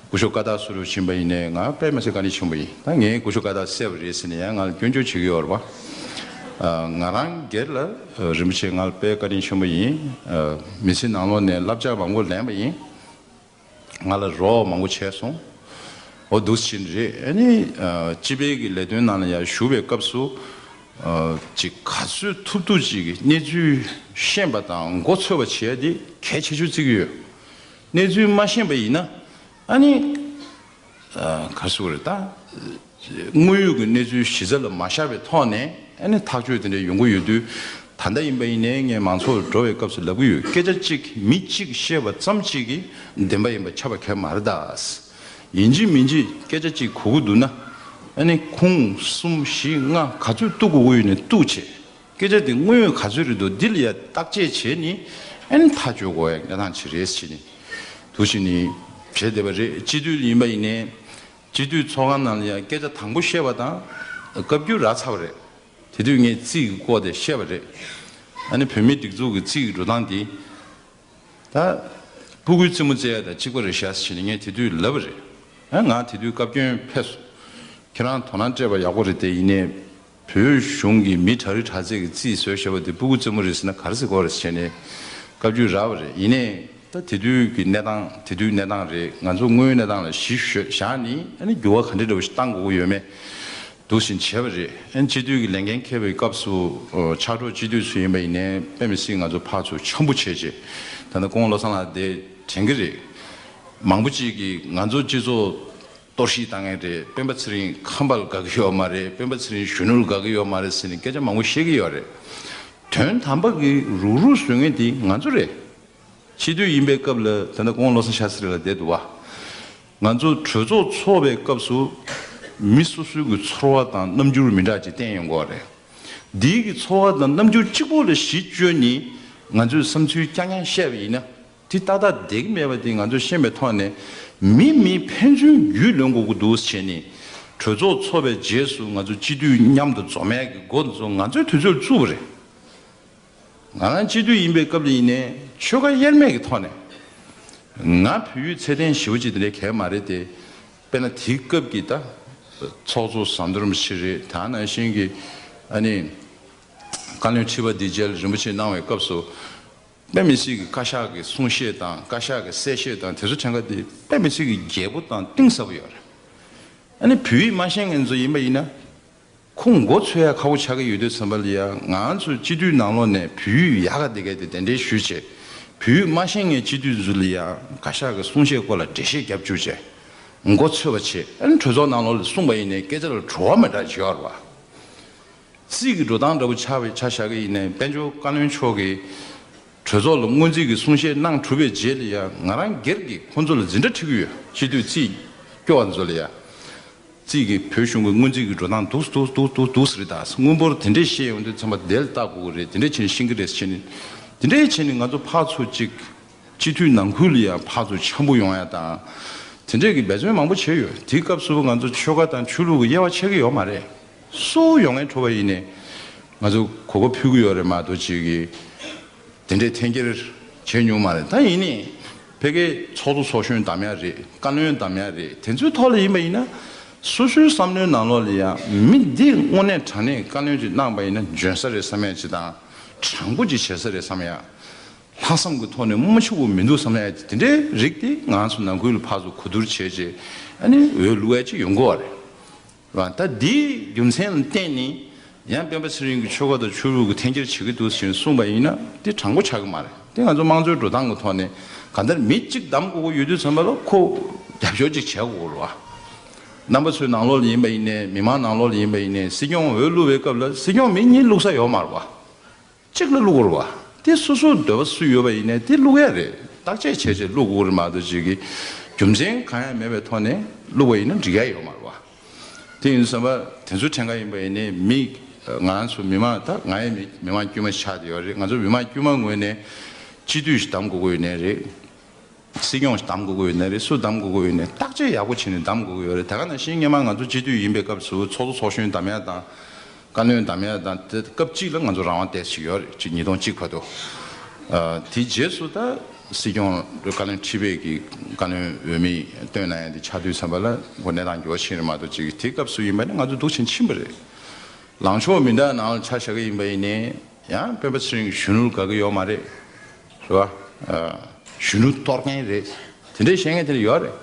སྐུ་ཞབས་བཀའ་རྟགས་སུ་རུ་ཕྱིན་པ་ཡིན་ནའི་ང་དཔེ་མི་སྲིད་བཀའ་དྲིན་ཆེན་པོ་ཡིན། ད་ངས་སྐུ་ཞབས་བཀའ་རྟགས་བསད་པ་རེད་ཟེར་ནས་ཡང་ང་ལ་སྐྱོན་བརྗོད་བྱེད་ཀྱི་ཡོད་རེད་པ། ཨ། ང་རང་སྒེར་ལ་ཨ། རིན་པོ་ཆེ་ང་ལ་དཔེ་བཀའ་དྲིན་ཆེན་པོ་ཡིན། ཨ། མི་ཚེ་ནང་ལོགས་ནས་བསླབ་བྱ་མང་པོ་ལེན་པ་ཡིན། ང་ལ་རོགས་མང་པོ་བྱས་སོང་། འོ་འདུག་ཕྱིན་རེད། ཨ་ནི་ཨ་སྤྱི་པའི་གི་ལས་དོན་ནང་ལ་ཡང་ཞུགས་པའི་སྐབས་སུ་ཨ་ཅིག་ག་ཚོད་ཐུབ་ཐུབ་ཅིག་གི་གནས་ཚུལ་ཤེས་པ་དང་མགོ་ཚོས་པ་བྱེད་ཡ་དེ་གལ་ཆེ་ཤོས་བརྩི་གི་ཡོད། གནས་ཚུལ་མ་ཤེས་པ་ཡིན་ན་ཨ་ནི་ཨ་ག་རེ་ཟེར་དགོས་རེད། ད་དངོས་ཡོད་ཀྱི་གནས་ཚུལ་གཞི་རྩ་ལ་མ་བཞག་པའི་ཐོག་ནས་ཨ་ནི་ཐག་གཅོད་དེ་འདྲ་ཡོང་གི་ཡོད་དུས། ད་ལྟ་ཡིན་པ་ཡིན་ནའི་ངས་མང་ཚོགས་ལ་འགྲོ་བའི་སྐབས་སུ་ལབ་ཀྱི་ཡོད། སྐད་ཆ་གཅིག་མི་གཅིག་བཤད་པ་ཙམ་གཅིག་གིས་བདེན་པ་ཡིན་པ་ཆགས་པ་གལ་མ་རེད་ད། ཡིན་གཅིག་མིན་གཅིག་སྐད་ཆ་གཅིག་གོ་གི་འདུག་ན། ཨ་ནི་ཁུངས་གསུམ་བཞི་ལྔ་ག་ཚོད་གཏུག་དགོས་ཀྱི་ཡོད་ནས་གཏུག་བྱས། སྐད་ཆ་དེ་དངོས་ཡོད་ག་ཚོད་རེད་འདུག་འདི་ལ་ཡ་བརྟག་དཔྱད་བྱས་ནས་ཨ་ནི་ཐག་གཅོད་དགོས་ཡ་གནས་སྟངས་ཅིག་རེད་ཟེར་ནས་འདུག་བྱས་ནས་བྱས་བསྡད་པ་རེད། སྤྱི་འཐུས་ཡིན་པ་ཡིན་ནའི་སྤྱི་འཐུས་ཚོགས་ཁང་ནང་ལ་ཡ་སྐད་ཆ་དང་པོ་བཤད་པ་དང་བཀའ་བརྒྱུད་རག་ཚར་བ་རེད། དེ་དུས་ངས་རྩིས་ཀྱི་སྐོར་དེ་བཤད་པ་རེད། ཨ་ནི་བོད་མིའི་སྒྲིག་འཛུགས་ཀྱི་རྩིས་ཀྱི་འགྲོ་སྟངས་དེ། ད་སྤུ་གུའི་རྩེད་མོ་རྩེ་ཡ་དང་གཅིག་པ་རེད་ཤག་ཟེར་ནས་ངས་དེ་དུས་ལབ་པ་རེད། ཨ་ང་དེ་དུས་བཀའ་བཀྱོན་ཕེབས་སོང་། ཁྱེད་རང་དོ་སྣང་སྤྲད་པ་ཡག་པོ་རེད་དེ། ཡིན་ནའི་བོད་གཞུང་གི་མི་གྲ་རི་གྲ་ཚད་ཀྱི་རྩིས་བཟོས་བཞག་པ་དེ་སྤུ་གུ་རྩེད་མོ་རེད་ཟེར་ན་ག་རེ་ཟེར་དགོས་རེད་ཟེར་ནས་བཀའ་བརྒྱུད་རག་པ་རེད། ཡིན་ནའི་ད་དེ་དུས་ཀྱི་གནས་སྟངས་དེ་དུས་གནས་སྟངས་རེད། ང་ཚོ་དངོས་ཡོད་གནས་སྟངས་ལ་གཞི་བཞག་ནས་ཨ་ནི་འགྱུར་བ་ག་འདྲ་འདྲ་བོ་ཞིག་བཏང་དགོས་ཀྱི་ཡོད་མེད། འདུག་བཞིན་བྱས་པ་རེད། ཨན་སྤྱི་འཐུས་ཀྱི་ལས་འགན་འཁྱེར་བའི་སྐབས་སུ་ཨོ་ཕྱག་རོགས་སྤྱི་འཐུས་ཚོ་ཡིན་པ་ཡིན་ནའི་དཔེ་མི་སྲིད་ང་ཚོ་ཕར་ཚུར་འཆམ་པོ་བྱས་རྗེས་ད་ལྟ་སྐུ་ངོ་བློ་བཟང་ལགས་དེ་དྲན་གྱི་རེད། མང་པོ་ཅིག་གིས་ང་ཚོ་སྤྱི་ཚོགས་གཏོར་བཤིག་བཏང་མཁན་རེད། སྤེན་པ་ཚེ་རིང་ཁམས་པ་ལ་དགའ་གི་ཡོད་མ་རེད། སྤེན་པ་ཚེ་རིང་གཞོན་ནུ་ལ་དགའ་གི་ཡོད་མ་རེད་ཟེར་ནས་སྐད་ཆ་མང་པོ་བཤད་ཀྱི་ཡོད་རེད། དོན་དམ་པ་གི་རུག་རུག་བཟོ་མཁན་དེ་ང་ཚོ་རེད། སྤྱི་འཐུས་ཡིན་པའི་སྐབས་ལ་ད་ལྟ་སྐུ་ངོ་བློ་བཟང་ཤཱ་སྟྲི་ལགས་བསྡད་འདུག་བ། ང་ཚོ་གྲོས་ཚོགས་ཚོགས་པའི་སྐབས་སུ་མི་སོ་སོའི་གི་ཚོར་བ་དང་རྣམ་འགྱུར་མི་འདྲ་ཅིག་བསྟན་ཡོང་གི་ཡོད་རེད། འདིའི་གི་ཚོར་བ་དང་རྣམ་འགྱུར་གཅིག་པོ་ལ་གཞི་བཅོལ་ནས་ང་ཚོས་བསམ་ཚུལ་རྐྱང་རྐྱང་བཤད་པ་ཡིན་ན་དེ་ཏག་ཏག་བསྡད་ཀྱི་མེད་པ་དེ་ང་ཚོས་ཤེས་པའི་ཐོག་ནས་མི་མི་ཕན་ཚུན་རྒྱུས་ལོན་དགོས་ཀྱི་འདུག་བྱས་ནས་གྲོས་ཚོགས་ཚོགས་པའི་རྗེས་སུ་ང་ཚོ་སྤྱི་འཐུས་མཉམ་དུ་འཛོམས་ཡས་ཀྱི་འགོ་འཛུགས་ང་ཚོའི་དུས་ཚོད་བཙུགས་པ་རེད། ང་རང་སྤྱི་འཐུས་ཡིན་པའི་སྐབས་ལ་ཡིན་ནའི་ཆོལ་ཁ་དབྱེར་མེད་ཀྱི་ཐོག་ནས་ང་བོད་ཡིག་ཚད་ལྡན་ཞེ་པོ་ཅིག་དེ་འདྲའི་གལ་མ་རེད་དེ། དཔེར་ན་དེའི་སྐབས་ཀྱི་ད་ཚོགས་གཙོ་ཟམ་གདོང་རིན་པོ་ཆེ་རེད། ད་ནང་བཞིན་གྱི་ཨ་ནི་བཀའ་བློན་ཁྲི་པ་འདི་མཇལ་རིན་པོ་ཆེ་གནང་བའི་སྐབས་སུ་དཔེ་མི་སྲིད་ཀྱི་བཀའ་ཤག་གི་གསུང་བཤད་དང་བཀའ་ཤག་གི་གསལ་བཤད་དང་དེ་ཚོ་ཕྲན་ཁ་དེ་དཔེ་མི་སྲིད་ཀྱི་རྒྱས་པོ་དང་གཏིང་ཟབ་པོ་ཡོད་རེད། ཨ་ནི་བོད་ཡིག་མ་ཤེས་མཁན་ཚོ་ཡིན་པ་ཡིན་ན། ཁོ་མགོ་ཚོས་ཡ་ཁག་པོ་ཆགས་ཀྱི་ཡོད་དུས་ཙམ་པ་ལ་ཡ་ང་ཚོ་སྤྱི་འཐུས་ནང་ལོགས་ནས་བོད་ཡིག་ཡག་ག་དེ་ག་དེ་གདན་འདྲེན་ཞུས་བྱས། བོད་ཡིག་མ་ཤེས་མཁན་སྤྱི་འཐུས་ཚོ་ལ་ཡ་བཀའ་ཤག་གི་གསུང་བཤད་སྐོར་ལ་འགྲེལ་བཤད་རྒྱབ་བཅུག་བྱས། མགོ་ཚོས་པ་བྱས། ཨ་ནི་གྲོས་ཚོགས་ནང་ལོགས་ལ་གསུངས་པ་ཡིན་ནའི་སྐད་ཆ་ལ་བྲོ་བ་མེད་འདྲ་བྱེད་ཡོད་རེད་བ། རྩིས་ཀྱི་འགྲོ་སྟངས་འདྲ་པོ་ཆགས་པའི་ཆ་བཞག་གི་ཡིན་ནའི་དཔལ་འབྱོར་བཀའ་བློན་མཆོག་གིས་གྲོས་ཚོགས་ལ་སྔོན་རྩིས་ཀྱི་གསུང་བཤད་གནང་གྲུབ་པའི་རྗེས་ལ་ཡ་ང་རང་སྒེར་གྱིས་ཁོང་ཚོ་ལ་འཛིན་གྲྭ་ཁྲིད་ཀྱི་ཡོད། སྤྱི་འཐུས་རྩིས་སྐྱོ་བ་ཚོ་ལ་ཡ། རྩིས་ཀྱི་བོད་གཞུང་གི་སྔོན་རྩིས་ཀྱི་འགྲོ་སྟངས་འདུག་འདུག་འདུག་འདུག་འདུག་ཟེར་ད། དངུལ་འབོར་དེ་འདྲས་བཤད་ཡོང་དུས་ཚང་མ་དེ་ལ་ལྟ་དགོས་ཀྱི་རེད། དེ་འདྲས་བྱས་ནས་ཤེས་ཀྱི་རེད་ཟེར་ནས། དེ་འདྲས་བྱས་ནས་ང་ཚོ་ཕར་ཚུར་གཅིག་སྤྱི་འཐུས་ནང་ཁུལ་ལ་ཡང་ཕར་ཚུར་འཆམ་པོ་ཡོང་ཡ་དང་། དེ་འདྲས་ཀྱི་འབད་བརྩོན་མང་པོ་བྱས་ཡོད། དེའི་སྐབས་སུ་ང་ཚོ་ཆོལ་ཁ་དང་ཆོས་ལུགས་ཀྱི་དབྱེ་བ་ཕྱེ་གི་ཡོད་མ་རེད། སུ་ཡོང་མཁན་འགྲོ་བ་ཡིན་ནའི་ང་ཚོ་གོ་སྐབས་ཕུལ་གྱི་ཡོད་རེད་མ་གཏོགས་ཅིག་གི་དེ་འདྲའི་འཐེན་འཁྱེར་བྱས་མྱོང་མ་རེད། ད་ཡིན་ནའི་ཕ་གིའི་ཚོགས་གཙོ་ཚོགས་གཞོན་བདམས་ཡ་རེད། བཀའ་བློན་བདམས་ཡ་རེད། དེ་ཚོའི་ཐོག་ལ་ཡིན་པ་ཡིན་ན་སོ་སོའི་བསམ་བློའི་ནང་ལོགས་ལ་ཡང་མི་འདི་དངོས་གནས་དྲང་གནས་བཀའ་བློན་ཅིག་གནང་པ་ཡིན་ན་འཇོན་ས་རེད་བསམ་ཡ་ཅིག་དང་། དྲང་པོ་ཅིག་བྱེད་ས་རེད་བསམ་ཡ། ལྷག་བསམ་གྱི་ཐོག་ནས་དམུ་མ་ཆུ་བོ་མི་འདུག་བསམ་ཡ་ཅིག་དེ་འདྲའི་རིགས་དེ་ང་ཚོ་ནང་ཁུལ་ལ་ཕར་ཚུར་གོ་བསྡུར་བྱས་རྗེས་ཨ་ནི་འོས་བླུག་ཡ་ཅིག་ཡོང་གི་ཡོད་རེད། རེད་བ། ད་འདིའི་རྒྱུ་མཚན་ལ་བརྟེན་ནས་ཡང་སྤེན་པ་ཚེ་རིང་གིས་ཆོལ་ཁ་དང་ཆོས་ལུགས་ཀྱི་འཐེན་འཁྱེར་བྱེད་ཀྱི་འདུག་ཟེར་གསུངས་པ་ཡིན་ན་དེ་དྲང་པོ་ཆགས་ཀྱི་མ་རེད། དེ་ང་ཚོ་དམངས་གཙོའི་འགྲོ་སྟངས་ཀྱི་ཐོག་ནས་གང་ལྟར་མི་གཅིག་བདམས་དགོས་ཀྱི་ཡོད་དུས་ཙམ་པ་ལ་ཁོ་རྒྱབ་སྐྱོར་ཅིག་བྱེད་དགོས་རེད་བ། རྣམ་པ་ཚོའི་ནང་ལོགས་ལ་ཡིན་པ་ཡིན་ནའི་མི་མང་ནང་ལོགས་ལ་ཡིན་པ་ཡིན་ནའི་སྲིད་སྐྱོང་འོས་བླུག་པའི་སྐབས་ལ་སྲིད་སྐྱོང་མི་གཉིས་བླུག་ས་ཡོད་མ་རེད་བ། གཅིག་ལ་བླུག་དགོས་རེད་བ། དེ་སོ་སོར་འདོད་པ་སུ་ཡོད་པ་ཡིན་ནའི་དེ་བླུག་ཡ་རེད། བརྟག་དཔྱད་བྱས་བྱས་བླུག་དགོས་རེད་མ་གཏོགས་ཅིག་གི་རྒྱུ་མཚན་གང་ཡང་མེད་པའི་ཐོག་ནས་བླུག་པ་ཡིན་ན་འགྲིག་ཡ་ཡོད་མ་རེད་བ། དེ་ཡིན་དུས་ཙམ་པ་དེ་ཚོ་ཕྲན་ཁ་ཡིན་པ་ཡིན་ནའི་མི་ང་རང་ཚོ་མི་མང་ད་ང་ཡང་མི་མི་མང་དཀྱུས་མ་ཆགས་བསྡད་ཡོད་རེད། ང་ཚོ་མི་མང་དཀྱུས་མ་ངོས་ནས་སྤྱི་འཐུས་ཤིག་བདམས་དགོས་ཀྱི་ཡོད་ནའི་རེད། སྲིད་སྐྱོང་ཞིག་བདམས་དགོས་ཀྱི་ཡོད་ནའི་རེད། སུ་བདམས་དགོས་ཀྱི་ཡོད་ནའི་བརྟག་དཔྱད་ཡག་པོ་བྱས་ནས་བདམས་དགོས་ཀྱི་ཡོད་རེད། ད་ག་ནང་བཞིན་སྔོན་མ་ང་ཚོ་སྤྱི་འཐུས་ཡིན་པའི་སྐབས་སུ་ཚོགས་གཙོ་ཚོགས་གཞོན་བདམས་ཡ་དང་བཀའ་བློན་བདམས་ཡ་དང་དེ་སྐབས་གཅིག་ལ་ང་ཚོ་རང་དབང་ཏོག་ཙམ་ཞིག་ཡོད་རེད། གཅིག་ཉིས་སྟོང་གཅིག་བར་དུ། ཨ་དེའི་རྗེས་སུ་ད་སྲིད་སྐྱོང་བཀའ་བློན་ཁྲི་པའི་གི་བཀའ་བློན་འོས་མི་བཏོན་གནང་ཡ་དེ་ཆགས་དུས་ཙམ་པ་ལ་ཁོ་གནས་སྟངས་འགྱུར་བ་ཕྱིན་རེད་མ་གཏོགས་ཅིག་དེའི་སྐབས་སུ་ཡིན་པ་ནི་ང་ཚོ་འདུག་ཕྱིན་ཕྱིན་པ་རེད། ལངས་ཕྱོགས་མི་འདྲ་ནང་ལ་ཆ་བཞག་གི་ཡིན་པ་ཡིན་ནའི་ཡང་སྤེན་པ་ཚེ་རིང་གཞོན་ནུར་དགའ་གི་ཡོད་མ་རེད། རེད་བ། ཨ་གཞོན་ནུ་གཏོར་མཁན་རེད། དེ་འདྲའི་བཤད་མཁན་དེ་འདྲ་ཡོད་རེད།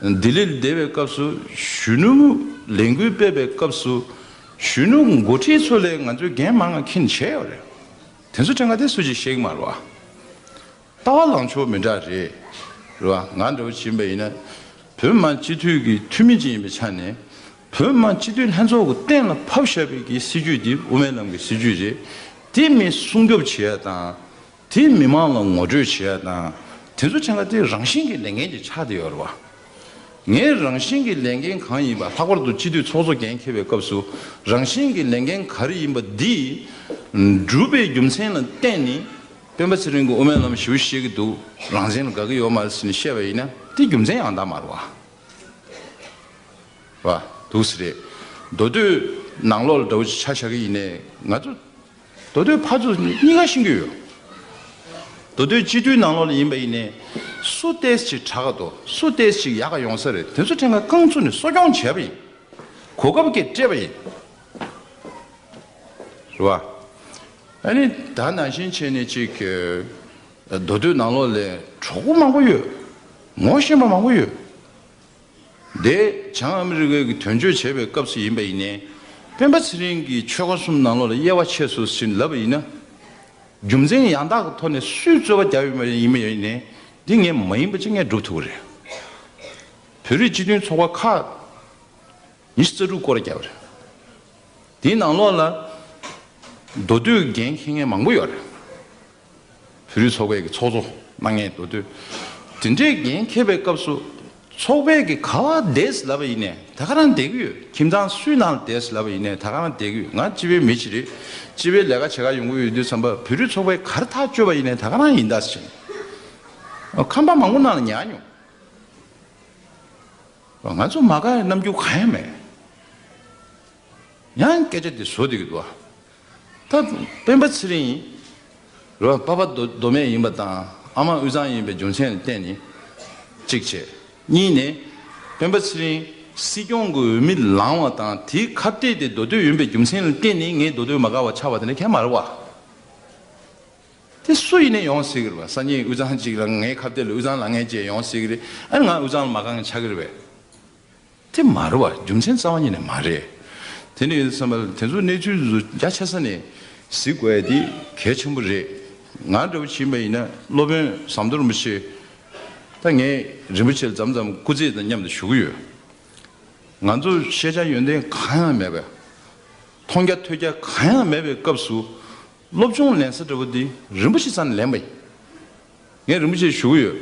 ལྡི་ལིར་བསྡད་པའི་སྐབས་སུ་གཞོན་ནུ་ལས་འགུལ་སྤེལ་བའི་སྐབས་སུ་གཞོན་ནུ་འགོ་ཁྲིད་ཚོ་ལས་ང་ཚོས་འགན་མང་ང་འཁྱེར་བྱས་ཡོད་རེད། དེ་ཚོ་ཕྲན་ག་དེ་སུ་ཅིག་ཤེས་ཀྱི་མ་རེད་བ། ལྟ་བ་ལངས་ཕྱོགས་མི་འདྲ་རེད། རེད་བ། ང་འདྲ་བོ་ཅིག་ཡིན་པ་ཡིན་ན། བོད་མི་མང་སྤྱི་འཐུས་ཀྱི་འཐུས་མི་ཅིག་ཡིན་པའི་ཆ་ནས། བོད་མི་མང་སྤྱི་འཐུས་ལྷན་ཚོགས་ཀྱི་གཏན་ལ་ཕབ་བཞག་པའི་གི་སྲིད་ཇུས་འདི་དབུ་མའི་ལམ་གྱི་སྲིད་ཇུས་རེད། དེ་མི་སྲུང་སྐྱོབ་བྱེད་ཡ་དང་། དེ་མི་མང་ལ་ངོ་སྤྲོད་བྱེད་ཡ་དང་། དེ་ཚོ་ཆ་ཚང་དེ་རང་བཞིན་གྱི་ལས་འགན་ཅིག་ཆགས་བསྡད་ཡོད་རེད་བ། ངའི་རང་བཞིན་གྱི་ལས་འགན་གང་ཡིན་པ། ལྷག་པར་དུ་སྤྱི་འཐུས་ཚོགས་གཙོ་འགན་འཁྱེར་བའི་སྐབས་སུ་རང་བཞིན་གྱི་ལས་འགན་ག་རེ་ཡིན་པ་འདི་བསྒྲུབས་པའི་རྒྱུ་མཚན་ལ་བརྟེན་ནས། སྤེན་པ་ཚེ་རིང་གིས་དབུ་མའི་ལམ་ཞེ་པོ་བཤད་ཀྱི་འདུག་རང་བཙན་ལ་དགའ་གི་ཡོད་མ་རེད་ཟེར་ནས་བཤད་པ་ཡིན་ན། དེ་རྒྱུ་མཚན་ཡང་དག་མ་རེད་བ། བ། འདུག་སེ་རེད། མདོ་སྟོད་ནང་ལོགས་ལ་འདྲ་བོ་ཅིག་ཆ་བཞག་གི་ཡིན་ནའི། ང་ཚོ་མདོ་སྟོད་ཕར་ཚུར་གཉིས་ཀ་ཤེས་ཀྱི་ཡོད། མདོ་སྟོད་སྤྱི་འཐུས་ནང་ལོགས་ལ་ཡིན་པ་ཡིན་ནའི། སུ་ཏོག་ཙམ་ཅིག་དྲག་ག་འདུག་སུ་ཏོག་ཙམ་ཅིག་ཡག་ག་ཡོང་ས་རེད། དེ་ཚོ་ཕྲན་ག་རྐང་བཙུགས་ནས་གསོ་སྐྱོང་བྱས་པ་ཡིན། གོ་སྐབས་ཀྱིས་སྤྲད་པ་ཡིན། རེད་བ། ཨ་ནི་ད་ནང་བཞིན་བྱས་ནས་ཅིག་མདོ་སྟོད་ནང་ལོགས་ལ་གྲོགས་པོ་མང་པོ་ཡོད། ངོ་ཤེས་པ་མང་པོ་ཡོད། དེ་བྱང་ཨ་མི་རི་ཀའི་གི་དོན་གཅོད་བྱེད་པའི་སྐབས་སུ་ཡིན་པ་ཡིན་ནའི། སྤེན་པ་ཚེ་རིང་གིས་ཆོལ་ཁ་གསུམ་ནང་ལོགས་ལ་དབྱེ་བ་ཕྱེ་སོང་ཟེར་ལབ་པ་ཡིན་ན། རྒྱུ་མཚན་ཡང་དག་གི་ཐོག་ནས་སུས་རྩོད་པ་བརྒྱབ་ཡོད་མ་ཡིན་པ་ཡིན་ནའི། འདི་ངས་མ་ཡིན་པ་ཅིག་ངས་སྒྲུབ་ཐུབ་ཀྱི་རེད། བོད་རིགས་སྤྱི་མཐུན་ཚོགས་པ་ཁག་ཉི་ཤུ་རྩ་དྲུག་སྐོར་བརྒྱབ་པ་རེད། དེའི་ནང་ལོགས་ལ་མདོ་སྟོད་འགན་འཁྱེར་མཁན་མང་པོ་ཡོད་རེད། བོད་རིགས་ཚོགས་པའི་གི་ཚོགས་གཙོ་གནང་མཁན་མདོ་སྟོད། དེ་འདྲའི་འགན་འཁྱེར་བའི་སྐབས་སུ། ཚོགས་པའི་གི་ག་བ་བསྡད་ཟེར་ལབ་པ་ཡིན་ནའི་ད་ག་རང་བསྡད་ཀྱི་ཡོད། ཁྱིམ་ཚང་སུའི་ནང་ལ་བསྡད་ཟེར་ལབ་པ་ཡིན་ནའི་ད་ག་རང་བསྡད་ཀྱི་ཡོད། ང་སྤྱི་པའི་མི་ཞིག་རེད། སྤྱི་པའི་ལས་ཀ་བྱེད་ག་ཡོང་གི་ཡོད་དུས་ཙམ་པ། བོད་རིགས་ཚོགས་པའི་ག་རེ་ཐག་གཅོད་པ་ཡིན་ནའི་ད་ག་རང་ཡིན་ད་ཟེར། ཁང་པ་མང་པོ་ནང་ལ་ཉར་མྱོང་། ང་ཚོ་མ་དགའ་བའི་རྣམ་འགྱུར་གང་ཡང་མེད། ཡང་སྐད་ཆ་དེ་བཟོ་བསྡད་ཀྱི་འདུག་ཨ། ད་སྤེན་པ་ཚེ་རིང་རེད་བ། པ་ཕ་མདོ་མདོ་སྨད་ཡིན་པ་དང་ཨ་མ་དབུས་གཙང་ཡིན་པའི་རྒྱུ་མཚན་ལ་བརྟེན་ནས་གཅིག་བྱས། གཉིས་ནས། སྤེན་པ་ཚེ་རིང་སྲིད་སྐྱོང་གི་འོས་མི་ལངས་པ་དང་དེའི་ཁ་གཏད་དེ་མདོ་སྟོད་ཡིན་པའི་རྒྱུ་མཚན་ལ་བརྟེན་ནས་ངས་མདོ་སྟོད་མ་དགའ་བ་ཆགས་པ་དེ་འདྲ་གང་ཡང་མ་རེད་བ། དེ་སུ་ཡིན་ནའི་ཡོང་སྲིད་ཀྱི་རེད་བ། སང་ཉིན་དབུས་གཙང་གཅིག་ལ་ངའི་ཁ་གཏད་ལ་དབུས་གཙང་ལངས་མཁན་ཅིག་ཡོང་སྲིད་ཀྱི་རེད། ཨ་ནི་ང་དབུས་གཙང་ལ་མ་དགའ་མཁན་ཆགས་ཀྱི་རེད་བས། དེ་མ་རེད་བ། རྒྱུ་མཚན་རྩ་བ་ཉིད་ནས་མ་རེད། དེ་འདྲ་ཡིན་དུས་ཙམ་པ་ལ་དེ་ཚོ་གནས་ཚུལ་ཚོ་རྒྱ་ཆེ་ས་ནས་གཟིགས་དགོས་ཡ་དེ་གལ་ཆེན་པོ་རེད། ང་འདྲ་བོ་ཞིག་ཡིན་པ་ཡིན་ན་སློབ་དཔོན་ཟམ་གདོང་རིན་པོ་ཆེ། ད་ངས་རིན་པོ་ཆེ་ལ་མཚམས་མཚམས་སྐུ་རྩེད་དང་མཉམ་དུ་ཞུ་གི་ཡོད། ང་ཚོ་ཤེས་བྱ་ཡོན་ཏན་གང་ཡང་མེད་པས། མཐོང་རྒྱ་ཐོས་རྒྱ་གང་ཡང་མེད་པའི་སྐབས་སུ། སློབ་སྦྱོང་ལེན་ས་འདྲ་བོ་འདི་རིན་པོ་ཆེ་རྩ་ནས་ལེན་པ་ཡིན། ངས་རིན་པོ་ཆེ་ཞུ་གི་ཡོད།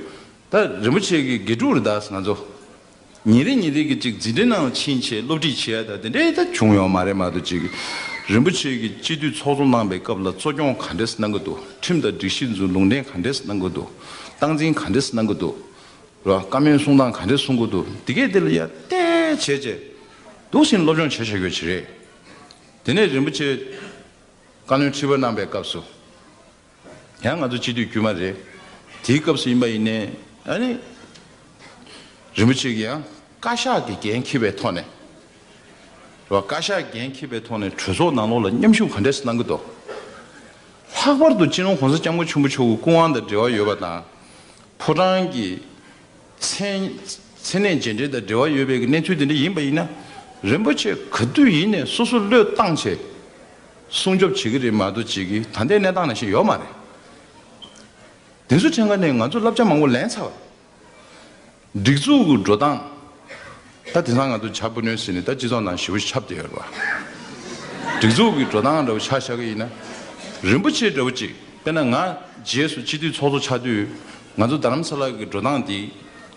ད་རིན་པོ་ཆེ་གི་དགེ་ཕྲུག་རེད་ད་ང་ཚོ། ཉིན་རེ་ཉིན་རེ་གི་ཅིག་འཛིན་གྲྭའི་ནང་ཕྱིན་བྱས་སློབ་ཁྲིད་བྱས་ཡ་ད་དེ་འདྲའི་ད་བྱུང་ཡོད་མ་རེད་མ་གཏོགས་ཅིག་རིན་པོ་ཆེ་གི་སྤྱི་འཐུས་ཚོགས་གཙོ་གནང་པའི་སྐབས་ལ་གཙོ་སྐྱོང་ག་འདྲས་གནང་གི་འདུག་ཁྲིམས་དང་སྒྲིག་གཞི་ཚོ་ལུང་འདྲེན་ག་འདྲས་གནང་གི་འདུག་སྟངས་འཛིན་ག་འདྲས་གནང་གི་འདུག་ར། བཀའ་མོལ་གསུང་སྟངས་ག་འདྲས་གསུང་གི་འདུག་འདི་གས་དེ་ལ་ཡ་བལྟས་བྱས་བྱས། འདུག་སེ་སློབ་སྦྱོང་བྱས་བཞག་ཡོད་ཅིག་རེད། དེ་ནས་རིན་པོ་ཆེ་བཀའ་བློན་ཁྲི་པ་གནང་པའི་སྐབས་སུ། ཡང་ང་ཚོ་སྤྱི་འཐུས་དཀྱུས་མ་རེད། དེའི་སྐབས་སུ་ཡིན་པ་ཡིན་ནའི་ཨ་ནི། རིན་པོ་ཆེ་གིས་ཡང་བཀའ་ཤག་གི་འགན་འཁྱེར་བའི་ཐོག་ནས། རེད་བ། བཀའ་ཤག་འགན་འཁྱེར་བའི་ཐོག་ནས་གྲོས་ཚོགས་ནང་ལོགས་ལ་མཉམ་ཞུགས་ག་འདྲས་གནང་གི་འདུག་ལྷག་པར་དུ་སྤྱི་ནོར་༸གོང་ས་༸སྐྱབས་མགོན་ཆེན་པོ་མཆོག་གི་སྐུ་དབང་དང་འབྲེལ་བ་ཡོད་པ་དང་། ཕོ་བྲང་གི་མཚན་མཚན་གནས་རྗེས་དྲན་དང་འབྲེལ་བ་ཡོད་པའི་གནས་ཚུལ་དེ་འདྲ་ཡིན་པ་ཡིན་ན། རིན་པོ་ཆེ་ག་དུས་ཡིན་ནས་སོ་སོ་བློས་བཏང་བྱས་སྲུང་སྐྱོབ་བྱེད་ཀྱི་རེད་མ་གཏོགས་བྱེད་ཀྱི་ད་ལྟའི་གནས་སྟངས་ནང་བཞིན་ཡོད་མ་རེད། དེ་ཚོ་ཕྲན་ག་ནས་ང་ཚོ་བསླབ་བྱ་མང་པོ་ལེན་ཚར་བ། སྒྲིག་འཛུགས་ཀྱི་འགྲོ་སྟངས། ད་དེང་སང་ང་ཚོ་བྱ་སྤུ་ནོན་ཟེར་ནས་ད་སྤྱི་ཚོགས་ནང་ཞེ་པོ་ཁྱབ་བསྡད་ཡོད་རེད་བ། སྒྲིག་འཛུགས་ཀྱི་འགྲོ་སྟངས་འདྲ་བོ་ཆ་བཞག་གི་ཡིན་ན། རིན་པོ་ཆེ་འདྲ་བོ་ཅིག་དཔེར་ན་ང་རྗེས་སུ་སྤྱི་འཐུས་ཚོགས་གཙོ་ཆགས་དུས། ང་ཚོ་རྡ་རམ་ས་ལ་གི་འགྲོ་སྟངས་འདི།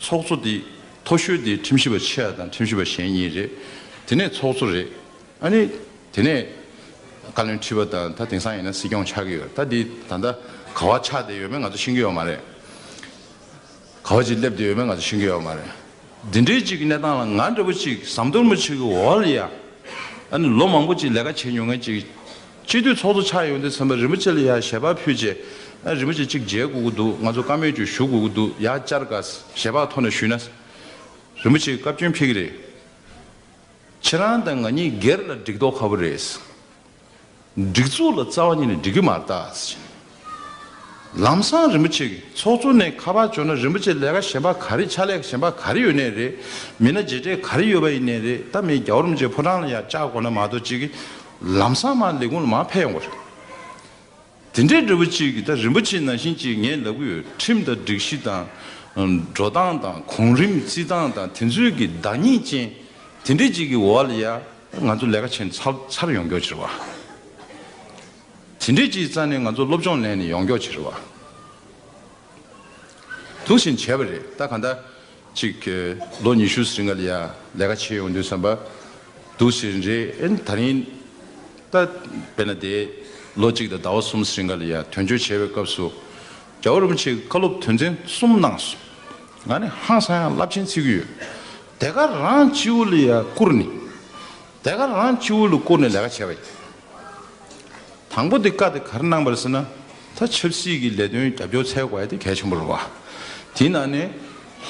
ཚོགས་གཙོ་འདི་མཐོ་ཤོས་འདི་ཁྲིམས་ཞིབ་པ་ཆེ་བ་དང་ཁྲིམས་ཞིབ་པ་གཞན་གཉིས་རེད། དེ་ནས་ཚོགས་གཙོ་རེད། ཨ་ནི། དེ་ནས་བཀའ་བློན་ཁྲི་པ་དང་ད་དེང་སང་ཡིན་ན་སྲིད་སྐྱོང་ཆགས་ཀྱི་ཡོད། ད་འདི་ད་ལྟ་ག་བ་ཆགས་བསྡད་ཡོད་མེད་ང་ཚོ་ཤེས་ཀྱི་ཡོད་མ་རེད། ག་བ་ཅིག་སླེབས་བསྡད་ཡོད་མེད་ང་ཚོ་ཤེས་ཀྱི་ཡོད་མ་རེད། འདི་འདྲའི་ཅིག་གི་གནས་སྟངས་ལ་ང་འདྲ་བོ་ཅིག་ཟམ་གདོང་རིན་པོ་ཆེ་གི་འོག་ལ་ཡ། ཨ་ནི་ལོ་མང་པོ་ཅིག་ལས་ཀ་བྱས་མྱོང་མཁན་ཅིག་སྤྱི་འཐུས་ཚོགས་གཙོ་ཆགས་ཡོང་དུས་ཙམ་པ་རིན་པོ་ཆེ་ལ་ཡ་ཞལ་པར་ཕུལ་བྱས། ཨ་རིན་པོ་ཆེ་ཅིག་མཇལ་དགོས་ཀྱི་འདུག་ང་ཚོ་བཀའ་མོལ་ཅིག་ཞུ་དགོས་ཀྱི་འདུག་ཡར་བཅར་དཀའ། ཞལ་པར་ཐོག་ནས་ཞུས་ན། རིན་པོ་ཆེས་བཀའ་བཀྱོན་ཕེབས་ཀྱི་རེད། ཁྱེད་རང་དང་ང་གཉིས་སྒེར་ལ་འགྲིག་མདོག་ཁ་པོ་རེད། སྒྲིག་འཛུགས་ལ་རྩ་བ་ཉིད་ནས་འགྲིག་གི་མ་རེད་ད། ལམ་སང་རིན་པོ་ཆེ་གི་ཚོགས་གཙོ་ནས་ཁ་པར་བྱོན་ན་རིན་པོ་ཆེ་ལས་ཀ་གཞན་པ་ག་རེ་ཕྱག་ལས་གཞན་པ་ག་རེ་ཡོད་ནའི་རེད། མི་སྣ་རྗེས་འབྲེལ་ག་རེ་ཡོད་པ་ཡིན་ནའི་རེད། ད་མི་རྒྱལ་བ་རིན་པོ་ཆེ་ཕོ་བྲང་ལ་ཡར་བཅར་དགོས་ན་མ་གཏོགས་ཅིག་གི་ལམ་སང་མར་ལས་ཁུངས་ལ་མར་ཕེབས་ཡོང་གི་རེད། དེ་འདྲའི་འདྲ་པོ་ཅིག་གི་ད་རིན་པོ་ཆེ་ནང་བཞིན་ཅིག་ངས་ལབ་གི་ཡོད། ཁྲིམས་དང་སྒྲིག་གཞི་དང་། འགྲོ་སྟངས་དང་གོང་རིམ་བརྩི་སྟངས་དང་དེ་ཚོའི་གི་བདག་ཉིད་ཅན་དེ་འདྲའི་ཅིག་གི་འོག་ལ་ཡ་ང་ཚོ་ལས་ཀ་བྱེད་ཚར་ཚར་ཡོང་མགྱོགས་བྱེད་རེད་བ། དེ་འདྲའི་ཅིག་རྩ་ནས་ང་ཚོ་སློབ་སྦྱོང་ལེན་ནས་ཡོང་མགྱོགས་བྱེད་རེད་བ། འདུག་བཞིན་བྱས་པ་རེད། ད་གང་ལྟར་ཅིག་ལོ་ཉི་ཤུ་ཟིན་ག་ལ་ཡ་ལས་ཀ་བྱེད་ཡོང་དུས་ཙམ་པ་འདུག་བཞིན་རེད། ཨེ་ད་རིང་ད་དཔེར་ན་དེ་ལོ་གཅིག་དང་ཟླ་བ་གསུམ་ཟིན་ག་ལ་ཡ་དོན་གཅོད་བྱས་པའི་སྐབས་སུ་རྒྱལ་བ་རིན་པོ་ཆེས་བཀའ་སློབ་དོན་ཚན་གསུམ་གནང་སོང་། ང་ནི་ཧང་སང་ཡང་རླབས་ཆེན་བརྩི་གི་ཡོད། དེ་ག་རང་སྤྱི་བོ་ལ་ཡ་བཀུར་ནས། དེ་ག་རང་སྤྱི་བོ་ལ་བཀུར་ནས་ལས་ཀ་བྱས་པ་ཡིན། དང་པོ་དེ་བཀའ་དེ་ག་རེ་གནང་བ་རེད་ཟེར་ན། ད་ཆབ་སྲིད་ཀྱི་ལས་དོན་རྒྱབ་སྐྱོར་འཚོལ་དགོས་ཡ་དེ་གལ་ཆེན་པོ་རེད་བ། དེའི་ནང་ནས་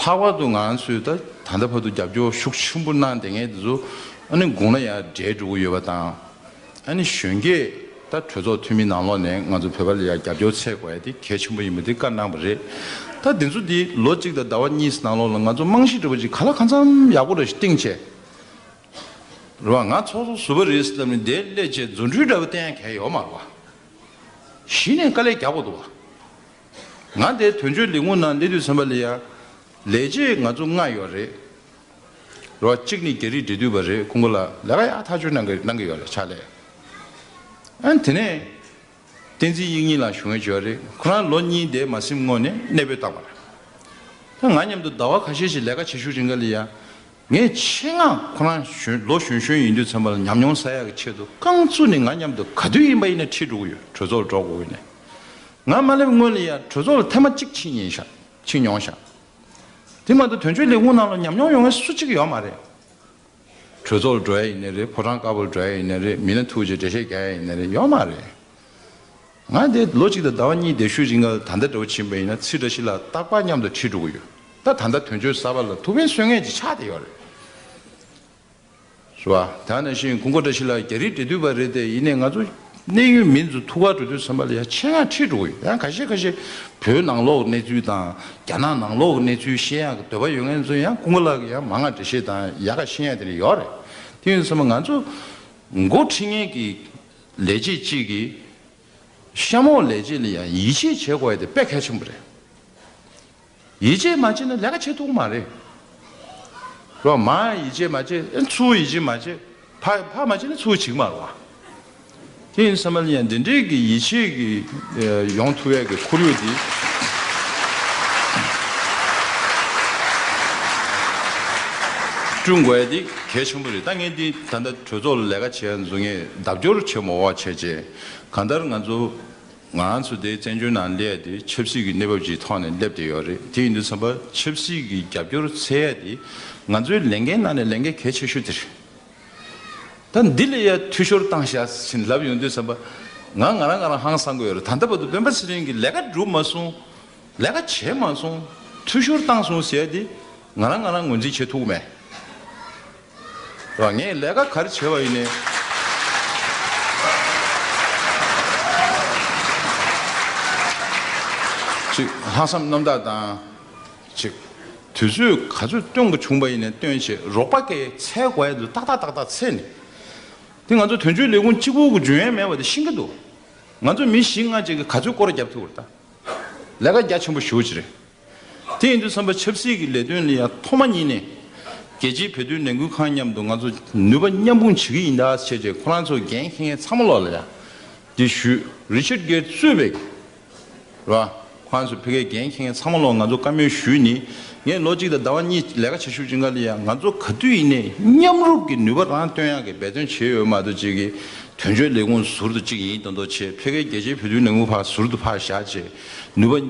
ལྷག་པར་དུ་ང་ཚོས་ད་ད་ལྟ་བར་དུ་རྒྱབ་སྐྱོར་ཤུགས་ཆེན་པོ་གནང་བསྡད་མཁན་དེ་ཚོ་ཨ་ནི་དགུང་ལ་ཡར་བགྲེས་འགྲོ་གི་ཡོད་པ་དང་། ཨ་ནི་གཞོན་སྐྱེས་ད་གྲོས་ཚོགས་འཐུས་མི་ནང་ལོགས་ནས་ང་ཚོ་བོད་པ་ལ་ཡར་རྒྱབ་སྐྱོར་འཚོལ་དགོས་ཡ་དེ་གལ་ཆེན་པོ་ཡིན་པ་དེ་བཀའ་གནང་བ་རེད། ད་དེ་ཚོ་དེ་ལོ་གཅིག་དང་ཟླ་བ་གཉིས་ནང་ལོགས་ལ་ང་ཚོ་རྨང་གཞི་འདྲ་པོ་ཅིག་ག་ལ་གང་འཚམ་ཡག་པོ་འདྲ་ཞིག་བཏིང་བྱས། རེད་བ། ང་ཚོགས་གཙོ་ཟུར་པ་རེད་ཟེར་ལབ་ནས་འདིར་སླེབས་བྱས་རྫུ་འཕྲུལ་འདྲ་པོ་བསྟན་ཡ་གལ་ཡོད་མ་རེད་བ། གཞི་ནས་དཀའ་ལས་རྒྱག་དགོས་འདུག་བ། ང་འདིར་དོན་གཅོད་ལས་ཁུངས་ནང་སླེབས་དུས་ཙམ་པ་ལ་ཡ། ལས་བྱེད་ང་ཚོ་ལྔ་ཡོད་རེད། རེད་བ། གཅིག་ནི་རྒྱ་རིགས་འབྲེལ་མཐུད་པ་རེད། ཁོང་ཁོ་ལ་ལས་ཀ་ཡག་ཐག་ཆོད་གནང་གི་གནང་གི་ཡོད་རེད་ཕྱག་ལས། ཨ་ནི་དེ་ནས། བསྟན་འཛིན་དབྱིག་གཉེན་ལགས་ཞུ་མཁན་ཅིག་ཡོད་རེད། ཁོ་རང་ལོ་གཉིས་དེ་མ་ཟིན་སྔོན་ནས་གནས་སྤོས་བཏང་བ་རེད། ད་ང་མཉམ་དུ་ཟླ་བ་ཁ་ཤས་ཤིག་ལས་ཀ་བྱེད་ཤུགས་རིང་ག་ལ་ཡ། ངས་ཆེད་མངགས་ཁོ་རང་གཞོན་ལོ་གཞོན་གཞོན་ཡིན་དུས་ཙམ་པ་ལ་ཉམས་མྱོང་བསག་ཡག་གི་ཆེད་དུ་རྐང་བཙུགས་ནས་ང་མཉམ་དུ་ག་དུས་ཡིན་པ་ཡིན་ན་ཁྲིད་འགྲོ་གི་ཡོད། གྲོས་ཚོགས་ལ་འགྲོ་དགོས་ཀྱི་ནས། ང་མ་སླེབས་སྔོན་ལ་ཡ་གྲོས་ཚོགས་ལ་ཐེངས་མ་གཅིག་ཕྱིན་ཡིན་ཤག་ཕྱིན་མྱོང་ཤག་དེ་མ་གཏོགས་དོན་གཅོད་ལས་ཁུངས་ནང་ལ་ཉམས་མྱོང་ཡོད་མཁན་སུ་གཅིག་ཡོད་མ་རེད། གྲོས་ཚོགས་ལ་འགྲོ་ཡ་ཡིན་ནའི་རེད། ཕོ་བྲང་དཀར་པོ་ལ་འགྲོ་ཡ་ཡིན་ནའི་རེད། མི་སྣ་ཐུག་རྗེས་འགྲེལ་བཤད་རྒྱག་ཡ་ཡིན་ནའི་རེད། ཡོད་མ་རེད། ང་འདི་ལོ་གཅིག་དང་ཟླ་བ་གཉིས་བསྡད་ཤུལ་རིང་ག་ད་ལྟ་འདྲ་བོ་ཕྱིན་པ་ཡིན་ན་ཚེ་བཀྲ་ཤིས་ལགས་རྟག་པར་མཉམ་དུ་ཁྲིད་འགྲོ་གི་ཡོད། ད་ད་ལྟ་དོན་གཅོད་གསར་པ་ལ་ཐུགས་ཕན་གསོས་མཁན་ཅིག་ཆགས་བསྡད་ཡོད་རེད། རེད་བ། དེ་ནང་བཞིན་སྐུ་ངོ་བཀྲ་ཤིས་ལགས་རྒྱ་རིགས་འབྲེལ་མཐུད་པ་རེད་དེ། ཡིན་ནའི་ང་ཚོ་གནད་ཡོད་མི་ཚོ་ཐུག་གར་འགྲོ་དུས་ཙམ་པ་ལ་ཡང་ཆེད་མངགས་ཁྲིད་འགྲོ་གི་ཡོད། ཡང་ཁ་ཤས་ཁ་ཤས་བོད་ནང་ལོགས་གནས་ཚུལ་དང་རྒྱ་ནག་ནང་ལོགས་གནས་ཚུལ་ཤེས་ཡག་གི་འདོད་པ་ཡོད་མཁན་ཚོ་ཡང་སྐུ་ངོ་ལགས་ཀྱི་ཡང་མང་ང་འགྲེལ་བཤད་དང་ཡག་ག་ཤེས་ཡག་དེ་འདྲ་ཡོད་རེད། དེ་ཡིན་ཙམ་པ་ང་ཚོ་འགོ་ཁྲིད་མཁན་གྱི་ལས་བྱེད་ཅིག་གིས་གཤམ་འོག་ལས་བྱེད་ལ་ཡང་ཡིད་ཆེས་བྱེད་དགོས་ཡ་དེ་དཔེ་གལ་ཆེན་པོ་རེད། ཡིད་ཆེས་མ་བྱས་ན་ལས་ཀ་བྱེད་ཐུབ་ཀྱི་མ་རེད། རོ་མ་ཡིད་ཆེས་མ་བྱས་ཨེ་ཚུར་ཡིད་ཆེས་མ་བྱས་ཕ་ཕ་མ་བྱས་ན་ཚུར་བྱེད་ཀྱི་མ་རེད་བ། དེ་ཡིན་ཙམ་པ་ལ་ཡང་འདི་འདྲའི་གི་ཡིད་ཆེས་ཀྱི་ཨེ་ཡོང་ཐུབ་ཡས་ཀྱི་ཁོར་ཡུག་འདི་བསྐྲུན་དགོས་ཡ་འདི་གལ་ཆེན་པོ་རེད། ད་ངས་འདི་ད་ལྟ་གྲོས་ཚོགས་ལ་ལས་ཀ་བྱེད་ཡ་འཛུལ་ངས་ལྡབ་སྐྱོར་བྱེད་མ་དགོས་པ་བྱས་རྗེས་གང་ལྟར་ང་ཚོ། ང་ཚོ་དེ་བཙན་བྱོལ་ནང་སླེབས་ཡ་དེ་ཆབ་སྲིད་ཀྱི་གནས་བབ་ཅིག་ཐོག་ནས་སླེབས་བསྡད་ཡོད་རེད། དེ་ཡིན་དུས་ཙམ་པ་ཆབ་སྲིད་ཀྱི་རྒྱབ་སྐྱོར་འཚོལ་ཡ་དེ་ང་ཚོའི་ལས་འགན་ནང་ནས་ལས་འགན་གལ་ཆེ་ཤོས་དེ་རེད། ད་འདི་ལ་ཡ་འཐུས་ཤོར་བཏང་བཞག་ཟིན་ལབ་ཡོང་དུས་ཙམ་པ་ང་ང་རང་ང་རང་ཧང་སང་གི་ཡོད་རེད། ད་ལྟ་བར་དུ་སྤེན་པ་ཚེ་རིང་གིས་ལས་ཀ་སྒྲུབ་མ་སོང་། ལས་ཀ་བྱས་མ་སོང་། འཐུས་ཤོར་བཏང་སོང་ཟེར་ཡ་དེ་ང་རང་ང་རང་ངོས་འཛིན་བྱེད་ཐུབ་ཀྱི་མེད། ར་ངས་ལས་ཀ་ག་རེ་བྱས་པ་ཡིན་ནའི། ཅིག་ལྷག་བསམ་རྣམ་དག་དང་། ཅིག་དུས་ཚོད་ག་ཚོད་བཏོན་དགོས་བྱུང་པ་ཡིན་ནའི་བཏོན་བྱས་རོགས་པ་གིས་འཚོལ་དགོས་ཡ་འདུག་ཏག་ཏག་ཏག་ཏག་འཚོལ་ནས། དེ་ང་ཚོ་དོན་གཅོད་ལས་ཁུངས་གཅིག་པུ་གི་འཇོན་ཡ་མེད་པ་དེ་ཤེས་ཀྱི་འདུག་ང་ཚོ་མི་བཞི་ལྔ་ཅིག་གིས་ག་ཚོད་སྐོར་ར་བརྒྱབ་ཐུབ་རེད་ད། ལས་ཀ་རྒྱ་ཆེན་པོ་ཞེ་པོ་ཅིག་རེད། དེ་ཡིན་དུས་ཙམ་པ་ཆབ་སྲིད་ཀྱི་ལས་དོན་ལ་ཡང་ཐོག་མ་ཉིད་ནས་རྒྱལ་སྤྱིའི་བོད་དོན་ལས་འགུལ་ཁང་མཉམ་དུ་ང་ཚོ་ནུས་པ་མཉམ་སྤུངས་བྱེད་ཀྱི་ཡིན་ད་ཟེར་བྱས་ཁོ་རང་ཚོ་འགན་འཁྱེར་མཁན་ཚང་མ་ལོག་ལ་ཡང་འདི་ཞུས། རི་ཆར་གེར་གཙོས་པའི་ར་ཁོ་རང་ཚོ་ཕ་གིའི་འགན་འཁྱེར་མཁན་ཚང་མ་ལོག་ང་ཚོ་བཀའ་མོལ་ཞུས་ནི། ངས་ལོ་གཅིག་དང་ཟླ་བ་གཉིས་ལས་ཀ་བྱེད་ཤུགས་ཅིག་འགའ་ལ་ཡང་ང་ཚོ་ག་དུས་ཡིན་ནའི་མཉམ་རུབ་ཀྱི་ནུས་པ་རང་བཏོན་ཡག་གི་འབད་བརྩོན་བྱས་ཡོད་མ་གཏོགས་ཅིག་གི་དོན་གཅོད་ལས་ཁུངས་ཟུར་དུ་ཅིག་ཡིན་མདོག་མདོག་བྱས་ཕ་གིའི་རྒྱལ་སྤྱིའི་བོད་དོན་ལས་འགུལ་ཁང་ཟུར་དུ་ཕར་བཞག་བྱས་ནུས་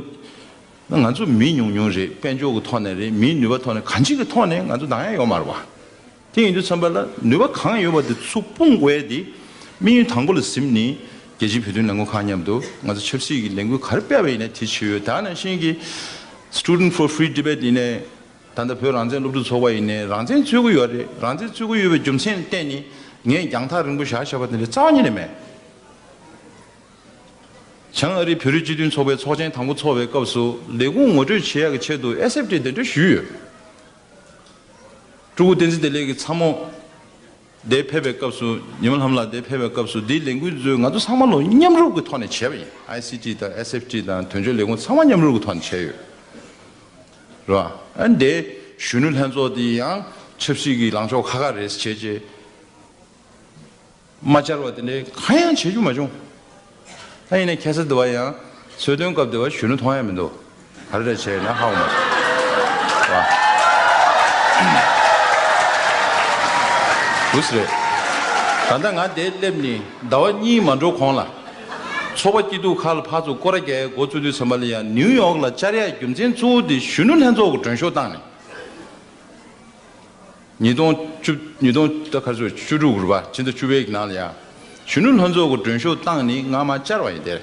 པ། ང་ཚོ་མི་ཉུང་ཉུང་རེད། དཔལ་འབྱོར་གྱི་ཐོག་ནས་རེད། མིའི་ནུས་པ་ཐོག་ནས་གང་ཅིའི་ཐོག་ནས་ང་ཚོ་འདང་ཡ་ཡོད་མ་རེད་བ། དེ་ཡིན་དུས་ཙམ་པ་ལ་ནུས་པ་གང་ཡོད་པ་དེ་ཚུར་སྤུངས་དགོས་ཡ་དེ་དམིགས་ཡུལ་དང་པོ་ལ་ཟིན་ནས་རྒྱལ་སྤྱིའི་བོད་དོན་ལས་འགུལ་ཁང་མཉམ་དུ་ང་ཚོ་ཆབ་སྲིད་ཀྱི་ལས་འགུལ་ག་རེ་སྤེལ་བ་ཡིན་ན་དེ་བྱས་ཡོད། ད་ནང་བཞིན་གྱི་Student for Free Tibet ཡིན་ནའི་ད་ལྟ་བོད་རང་བཙན་སློབ་ཕྲུག་ཚོགས་པ་ཡིན་ནའི་རང་བཙན་རྩོད་ཀྱི་ཡོད་རེད། རང་བཙན་རྩོད་ཀྱི་ཡོད་པའི་རྒྱུ་མཚན་བརྟེན་ནས་ངས་རྒྱང་ཐག་རིང་པོ་བཞག་བཞག་པ་དེ་འདྲ་རྩ་བ་ཉིད་ནས་མེད། བྱང་ཨ་རིའི་བོད་རིགས་སྤྱི་མཐུན་ཚོགས་པའི་ཚོགས་ཆེན་དང་པོ་ཚོགས་པའི་སྐབས་སུ་ལས་ཁུངས་ངོ་སྤྲོད་བྱེད་ཡག་གི་ཆེད་དུ་ཨེས་ཨེཕ་ཊི་གདན་འདྲེན་ཞུས་ཡོད། སྤྲུལ་སྐུ་བསྟན་འཛིན་བདེ་ལེགས་ཀྱི་ཚ་མོ་དེ་ཕེབས་པའི་སྐབས་སུ། ཉི་མ་ལྷམ་ལགས་དེ་ཕེབས་པའི་སྐབས་སུ། འདིའི་ལས་འགུལ་ཚོས་ང་ཚོ་ཚང་མ་ལོ་མཉམ་རུབ་ཀྱི་ཐོག་ནས་བྱས་པ་ཡིན། ཨའི་སི་ཊི་དང་ཨེས་ཨེཕ་ཊི་དང་དོན་གཅོད་ལས་ཁུངས་ཚང་མ་མཉམ་རུབ་ཀྱི་ཐོག་ནས་བྱས་ཡོད། རེད་བ། ཨ་ནི་དེ་གཞོན་ནུ་ལྷན་ཚོགས་དེ་ཡང་ཆབ་སྲིད་ཀྱི་ལངས་ཕྱོགས་ཁ་ཁ་རེད་བྱས་རྗེས། མ་བཅར་བ་དེ་འདྲའི་གང་ཡང་བྱེད་རྒྱུ་མ་བྱུང་། ད་ཡིན་ན་ཁ་སང་དེ་བ་ཡང་གསོལ་སྟོན་སྐབས་དེ་བ་གཞོན་ནུ་མཐོང་ཡ་མི་འདུག། ག་རེ་རེད་བྱས་ན་ཧ་གོ་མ་སོང་། བ། འདུག་སེ་རེད། ད་ལྟ་ང་འདིར་སླེབས་ནས་ཟླ་བ་གཉིས་མ་འགྲོ་གོང་ལ། ཚོགས་པ་སྐྱིད་སྡུག་ཁག་ལ་ཕར་ཚུར་སྐོར་ར་རྒྱག་ཡའི་འགོ་བཙུགས་དུས་ཙམ་པ་ལ་ཡང་ནིའུ་ཡོག་ལ་བཅར་ཡ་རྒྱུ་མཚན་གཙོ་བོ་དེ་གཞོན་ནུ་ལྷན་ཚོགས་ཀྱི་མགྲོན་ཤོག་བཏང་ནས། ཉིས་སྟོང་བཅུ། ཉིས་སྟོང་ད་ག་ཚོད་བཅུ་དྲུག་རེད་པ། ཕྱི་ཟླ་བཅུ་པའི་ནང་ལ་ཡ། གཞོན་ནུ་ལྷན་ཚོགས་ཀྱི་མགྲོན་ཤོག་བཏང་ནི་ང་མར་བཅར་བ་ཡིན་ཏེ།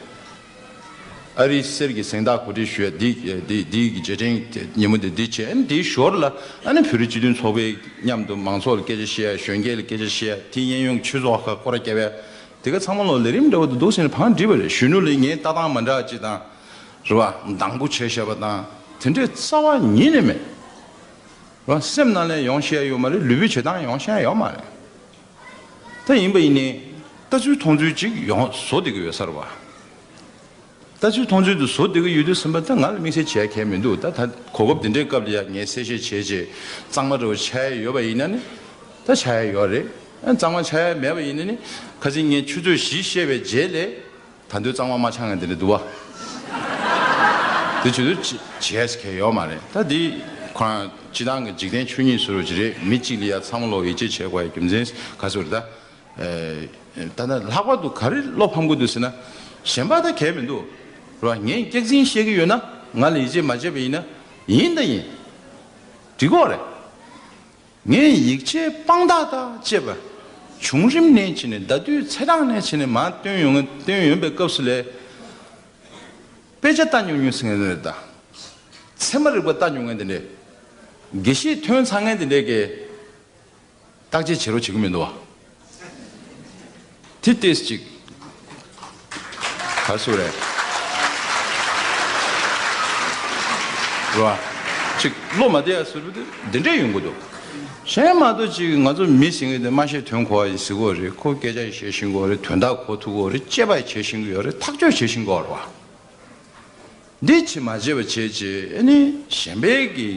ཨ་རིའི་གསེར་གྱི་གཟེངས་རྟགས་གོ་སྒྲིག་ཞུ་ཡ་འདི་འདི་འདི་གི་རྗེས་དྲན་ཉིན་མོ་འདི་འདི་བྱས། ཨ་ནི་འདིའི་ཞོར་ལ་ཨ་ནི་བོད་རིགས་སྤྱི་མཐུན་ཚོགས་པའི་མཉམ་དུ་མང་ཚོགས་ལ་སྐད་ཆ་བཤད་ཡ། གཞོན་སྐྱེས་ལ་སྐད་ཆ་བཤད་ཡ། དེ་གཡས་གཡོན་གྱི་ཆོས་ཚོགས་ཁག་སྐོར་ར་བརྒྱབ་ཡ། དེ་ག་ཚང་མ་ལོ་ལས་རིམ་འདྲ་བོ་དེ་འདུག་ཟེར་ནས་བང་བསྒྲིགས་པ་རེད། གཞོན་ནུ་ལ་ངས་ལྟ་སྟངས་མ་འདྲ་ཅིག་དང་། རེད་བ། སྡང་པོ་བྱས་བཞག་པ་དང་དེ་འདྲའི་རྩ་བ་ཉིད་ནས་མེད། རང་སེམས་ནང་ལ་ཡོང་ཤེས་ཡ་ཡོད་མ་རེད། ལུས་པོའི་བྱེད་སྟངས་ཡོང་ཤེས་ཡ་ཡོད་མ་རེད། ད་ཡིན་པ་ཡིན་ནའི་ལྟ་ཚུལ་མཐོང་ཚུལ་ཅིག་ཡོང་བཟོ་བསྡད་ཀྱི་ཡོད་ས་རེད་བ། ལྟ་ཚུལ་མཐོང་ཚུལ་དུ་བཟོ་བསྡད་ཀྱི་ཡོད་དུས་ཙམ་པ། ད་ང་ལ་དམིགས་བསལ་བྱས་མཁན་མི་འདུག། ད་ད་གོ་སྐབས་འདི་འདྲའི་སྐབས་ལ་ཡ་ངས་གསལ་བཤད་བྱས་རྗེས་གཙང་མ་འདྲ་བོ་ཆགས་ཡ་ཡོད་པ་ཡིན་ན་ནི། ད་ཆགས་ཡ་ཡོད་རེད། ཨ་གཙང་མ་ཆགས་ཡ་མེད་པ་ཡིན་ན་ནི། ཁ་སང་ངས་ཆུ་ཚོད་བཞི་བཤད་པའི་རྗེས་ལས། ད་དུང་གཙང་མ་མ་ཆགས་མཁན་དེ་འདྲ་འདུག་བ། དེ་བྱེད་དུས་བྱེད་ཡས་ཁེལ་ཡོད་མ་རེད། ད་འདི་ཁོ་རང་སྤྱི་བཏང་གི་འཇིག་རྟེན་ཆོས་ཉིད་ཟེར་བ་ཅིག་རེད། མི་གཅིག་ལ་ཡ་ཚང་མ་ལོ་ཡིད་ཆེས་བྱེད་དགོས་ཡ་རྒྱུ་མཚན་ག་ཚོད་རེད་ད། ཨེ། ད་ནི་ལྷག་པར་དུ་ག་རེ་བློ་ཕམ་གི་འདུག་ཟེར་ན། གཞན་པ་ད་གལ་མི་འདུག་རེད་བ། ངས་སྐྱག་རྫུན་བཤད་ཀྱི་ཡོད་ན། ང་ལ་ཡིད་ཆེས་མ་བྱས་པ་ཡིན་ན། ཡིན་ད་ཡིན། འགྲིག་གོ་རེད། ངས་ཡིད་ཆེས་དཔང་རྟགས་དང་བཅས་པ་བྱུང་རིམ་ནས་བྱས་ནས། ཟླ་དུས་ཚེས་གྲངས་ནས་བྱས་ནས་མར་བཏོན་ཡོང་། བཏོན་ཡོང་པའི་སྐབས་སུ་ལས། དཔེ་ཆ་ལྟ་མྱོང་མྱོང་ཟེར་མཁན་རེད་ད། ཚད་མ་རིག་པ་ལྟ་མྱོང་མཁན་དེ་འདྲས། དགེ་བཤེས་ཐོན་ཚར་མཁན་དེ་འདྲས་ཀྱིས་བརྟག་དཔྱད་བྱེད་རོགས་བྱེད་ཀྱི་མི་འདུག་བ། དེ་ཏོག་ཙམ་ཅིག་ག་རེ་ཟེར་རེད། རེད་བ། ཅིག་བློ་མ་བདེ་ཡ་ཟེར་བ་དེ་འདི་འདྲས་ཡོང་གི་འདུག། གཞན་མ་གཏོགས་ཅིག་ང་ཚོ་མི་ཟེར་མཁན་དེ་སྨྲ་ཤེས་དོན་གོ་བ་ཡིན་ཟེར་གི་ཡོད་རེད། ཁོ་སྐད་ཆ་ཡིན་བཤད་ཤེས་ཀྱི་ཡོད་རེད། དོན་དག་གོ་ཐུབ་ཀྱི་ཡོད་རེད། དཔྱད་པ་བྱེད་ཤེས་ཀྱི་ཡོད་རེད། ཐག་གཅོད་བྱེད་ཤེས་ཀྱི་ཡོད་རེད་བ། འདི་བྱེད་མ་བྱེད་པ་བྱས་རྗེས། ཨ་ནི་གཞན་པའི་གི་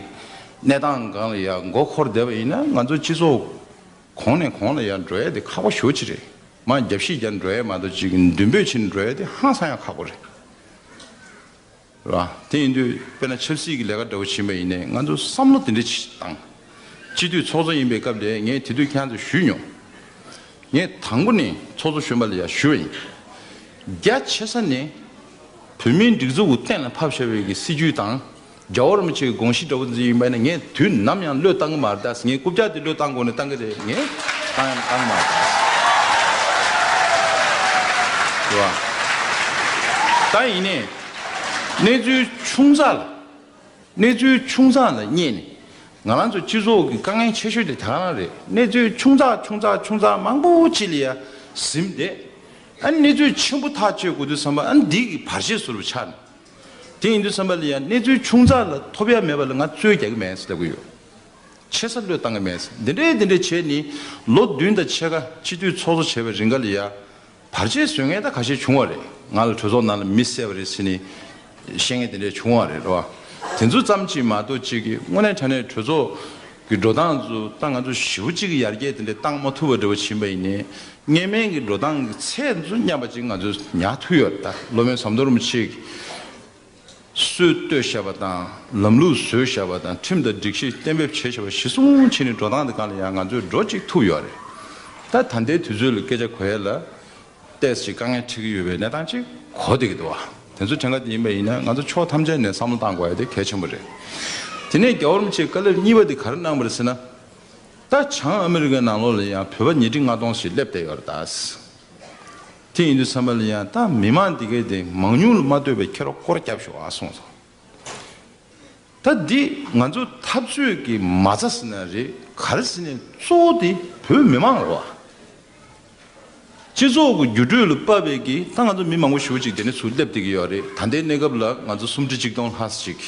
གནས་སྟངས་སྒང་ལ་ཡ་མགོ་འཁོར་བསྡད་པ་ཡིན་ན། ང་ཚོ་སྤྱི་ཚོགས་གོང་ནས་གོང་ལ་ཡ་འགྲོ་ཡ་དེ་ཁག་པོ་ཞེ་པོ་ཅིག་རེད། མར་རྒྱབ་བཤིག་རྒྱག་འགྲོ་ཡ་མ་གཏོགས་ཅིག་མདུན་སྤོས་བྱེད་འགྲོ་ཡ་དེ་ཧང་སང་ཡ་ཁག་པོ་རེད། རེད་བ། དེ་ཡིན་དུས་དཔེར་ན་ཆབ་སྲིད་ཀྱི་ལས་ཀ་འདྲ་བོ་བྱེད་པ་ཡིན་ནའི་ང་ཚོ་བསམ་བློ་དེ་འདྲ་ཅིག་བཏང་། སྤྱི་འཐུས་ཚོགས་གཙོ་ཡིན་པའི་སྐབས་དེ་ངས་དེ་དུས་ཁྱེད་རང་ཚོ་ཞུས་མྱོང་། ངས་དང་པོ་ནས་ཚོགས་གཙོ་གཞོན་པ་ལ་ཡ་ཞུས་པ་ཡིན། རྒྱ་ཆེ་ས་ནས་བོད་མིའི་སྒྲིག་འཛུགས་ཀྱི་གཏན་ལ་ཕབ་བཞག་པའི་གི་སྲིད་ཇུས་དང་། རྒྱལ་བ་རིན་པོ་ཆེའི་དགོངས་གཞི་འདྲ་བོ་འཛིན་ཡིན་པ་ཡིན་ན། ངས་དུས་ནམ་ཡང་བློས་བཏང་གི་མ་རེད་ད། ངས་རྐུབ་བཀྱག་དེ་བློས་བཏང་དགོས་ན་བཏང་གི་རེད། ངས་བཏང་ཡང་བཏང་གི་མ་རེད་ད། རེད་བ། ད་ཡིན་ནའི་གནས་ཚུལ་ཆུང་ཙག་ལ། གནས་ཚུལ་ཆུང་ཙག་ལ་བསྙད་ནས། ང་རང་ཚོ་སྤྱི་ཚོགས་ཀྱི་དཀའ་ངལ་ཆེ་ཤོས་དེ་ད་ག་རང་རེད། གནས་ཚུལ་ཆུང་ཙག་ཆུང་ཙག་ཆུང་ཙག་མང་པོ་ཅིག་ལ་ཡ་ཟིན་བསྡད། ཨ་ནི་གནས་ཚུལ་ཆེན་པོ་ཐག་གཅོད་དགོས་དུས་ཙམ་པ། ཨ་ནི་འདི་གི་བར་ཆད་བཟོ་འདྲ་ཆགས་ནས། དེ་ཡིན་དུས་ཙམ་པ་ལ་ཡ་གནས་ཚུལ་ཆུང་ཙག་ལ་ཐོབ་ཡ་མེད་པ་ལ་ང་རྩོད་རྒྱག་གི་མེད་ཟེར་ལབ་ཀྱི་ཡོད། ཆེ་ས་བློས་བཏང་གི་མེད་ཟེར། འདི་འདྲས་འདི་འདྲས་བྱས་ནས་ལོ་བདུན་དང་ཕྱེད་ཀ་སྤྱི་འཐུས་ཚོགས་གཙོ་བྱས་པའི་རིང་ག་ལ་ཡ། བར་ཆད་བཟོ་མཁན་ད་ཁ་ཤས་བྱུང་བ་རེད། ང་ལ་གྲོས་ཚོགས་ནང་ལ་མི་བསད་པ་རེད་ཟེར་ནས་བཤད་མཁན་དེ་འདྲས་བྱུང་བ་རེད། རེད་བ། དེ་ཚོ་ཙམ་ཅིག་མ་གཏོགས་ཅིག་གི་དངོས་གནས་དྲང་གནས་གྲོས་ཚོགས་ཀྱི་འགྲོ་སྟངས་ཚོ་ད་ང་ཚོ་ཞེ་པོ་ཅིག་གི་ཡར་རྒྱས་དེ་འདྲས་བཏང་མ་ཐུབ་པ་འདྲ་བོ་ཕྱིན་པ་ཡིན་ནའི། སྔོན་མའི་གི་འགྲོ་སྟངས་ཀྱི་ཚད་ཚོ་མཉམ་པ་ཅིག་ང་ཚོས་ཉར་ཐུབ་ཡོད་རེད། ད་སློབ་དཔོན་ཟམ་གདོང་རིན་པོ་ཆེ་གིས་སྲོལ་བཏོད་བཞག་པ་དང་། ལམ་ལུགས་བཟོས་བཞག་པ་དང་། ཁྲིམས་དང་སྒྲིག་གཞི་གཏན་འབེབས་བྱས་བཞག་པ་གཞི་བཟུང་བྱས་ནས་འགྲོ་སྟངས་དེ་སྒང་ལ་ཡང་ང་ཚོས་འགྲོ་གཅིག་ཐུབ་ཡོད་རེད། ད་ད་ལྟའི་དུས་ཚོད་ལ་སྐད་ཆ་གོ་ཡ་ལ་ཏོག་ཙམ་ཅིག་དཀའ་ངལ་འཕྲད་ཀྱི་ཡོད་པའི་གནས་སྟངས་ཅིག་གོ་བསྡད་ཀྱི་འདུག་བ། དེ་ཚོ་དྲན་ག་དེ་ཡིན་པ་ཡིན་ན། ང་ཚོ་ཕྱོགས་ཐམས་ཅད་ནས་བསམ་བློ་བཏང་དགོས་ཡ་དེ་གལ་ཆེན་པོ་རེད། དེ་ནས་རྒྱལ་བ་རིན་པོ་ཆེས་བཀའ་སློབ་གཉིས་པ་དེ་ག་རེ་གནང་བ་རེད་ཟེར་ན། ད་བྱང་ཨ་མི་རི་ཀའི་ནང་ལོགས་ལ་ཡང་བོད་པ་ཉིས་ཁྲི་ལྔ་སྟོང་ཞིག་སླེབས་བསྡད་ཡོད་རེད་ད། དེ་ཡིན་དུས་ཙམ་པ་ལ་ཡང་ད་མི་མང་འདི་གས་དེ་མང་ཉུང་ལ་མ་ལྟོས་པའི་ཁྱེད་རང་སྐོར་རྒྱབ་ཤོག་ཨ་གསུངས་སོང་། ད་འདི་ང་ཚོ་འཐབ་རྩོད་ཀྱི་མ་རྩ་ཟེར་ན་རེད། ག་རེ་ཟེར་ནས་གཙོ་བོ་དེ་བོད་མི་མང་རེད་བ། སྤྱི་ཚོགས་ཀྱི་འགྱུར་འགྲོས་ལ་དཔག་པའི་གི་ད་ང་ཚོ་མི་མང་པོ་ཞེ་པོ་ཅིག་དེ་ནས་ཚུར་སླེབས་བསྡད་ཀྱི་ཡོད་རེད། ད་ལྟའི་གནས་སྐབས་ལ་ང་ཚོ་སུམ་ཁྲི་གཅིག་སྟོང་ལྷག་ཅིག་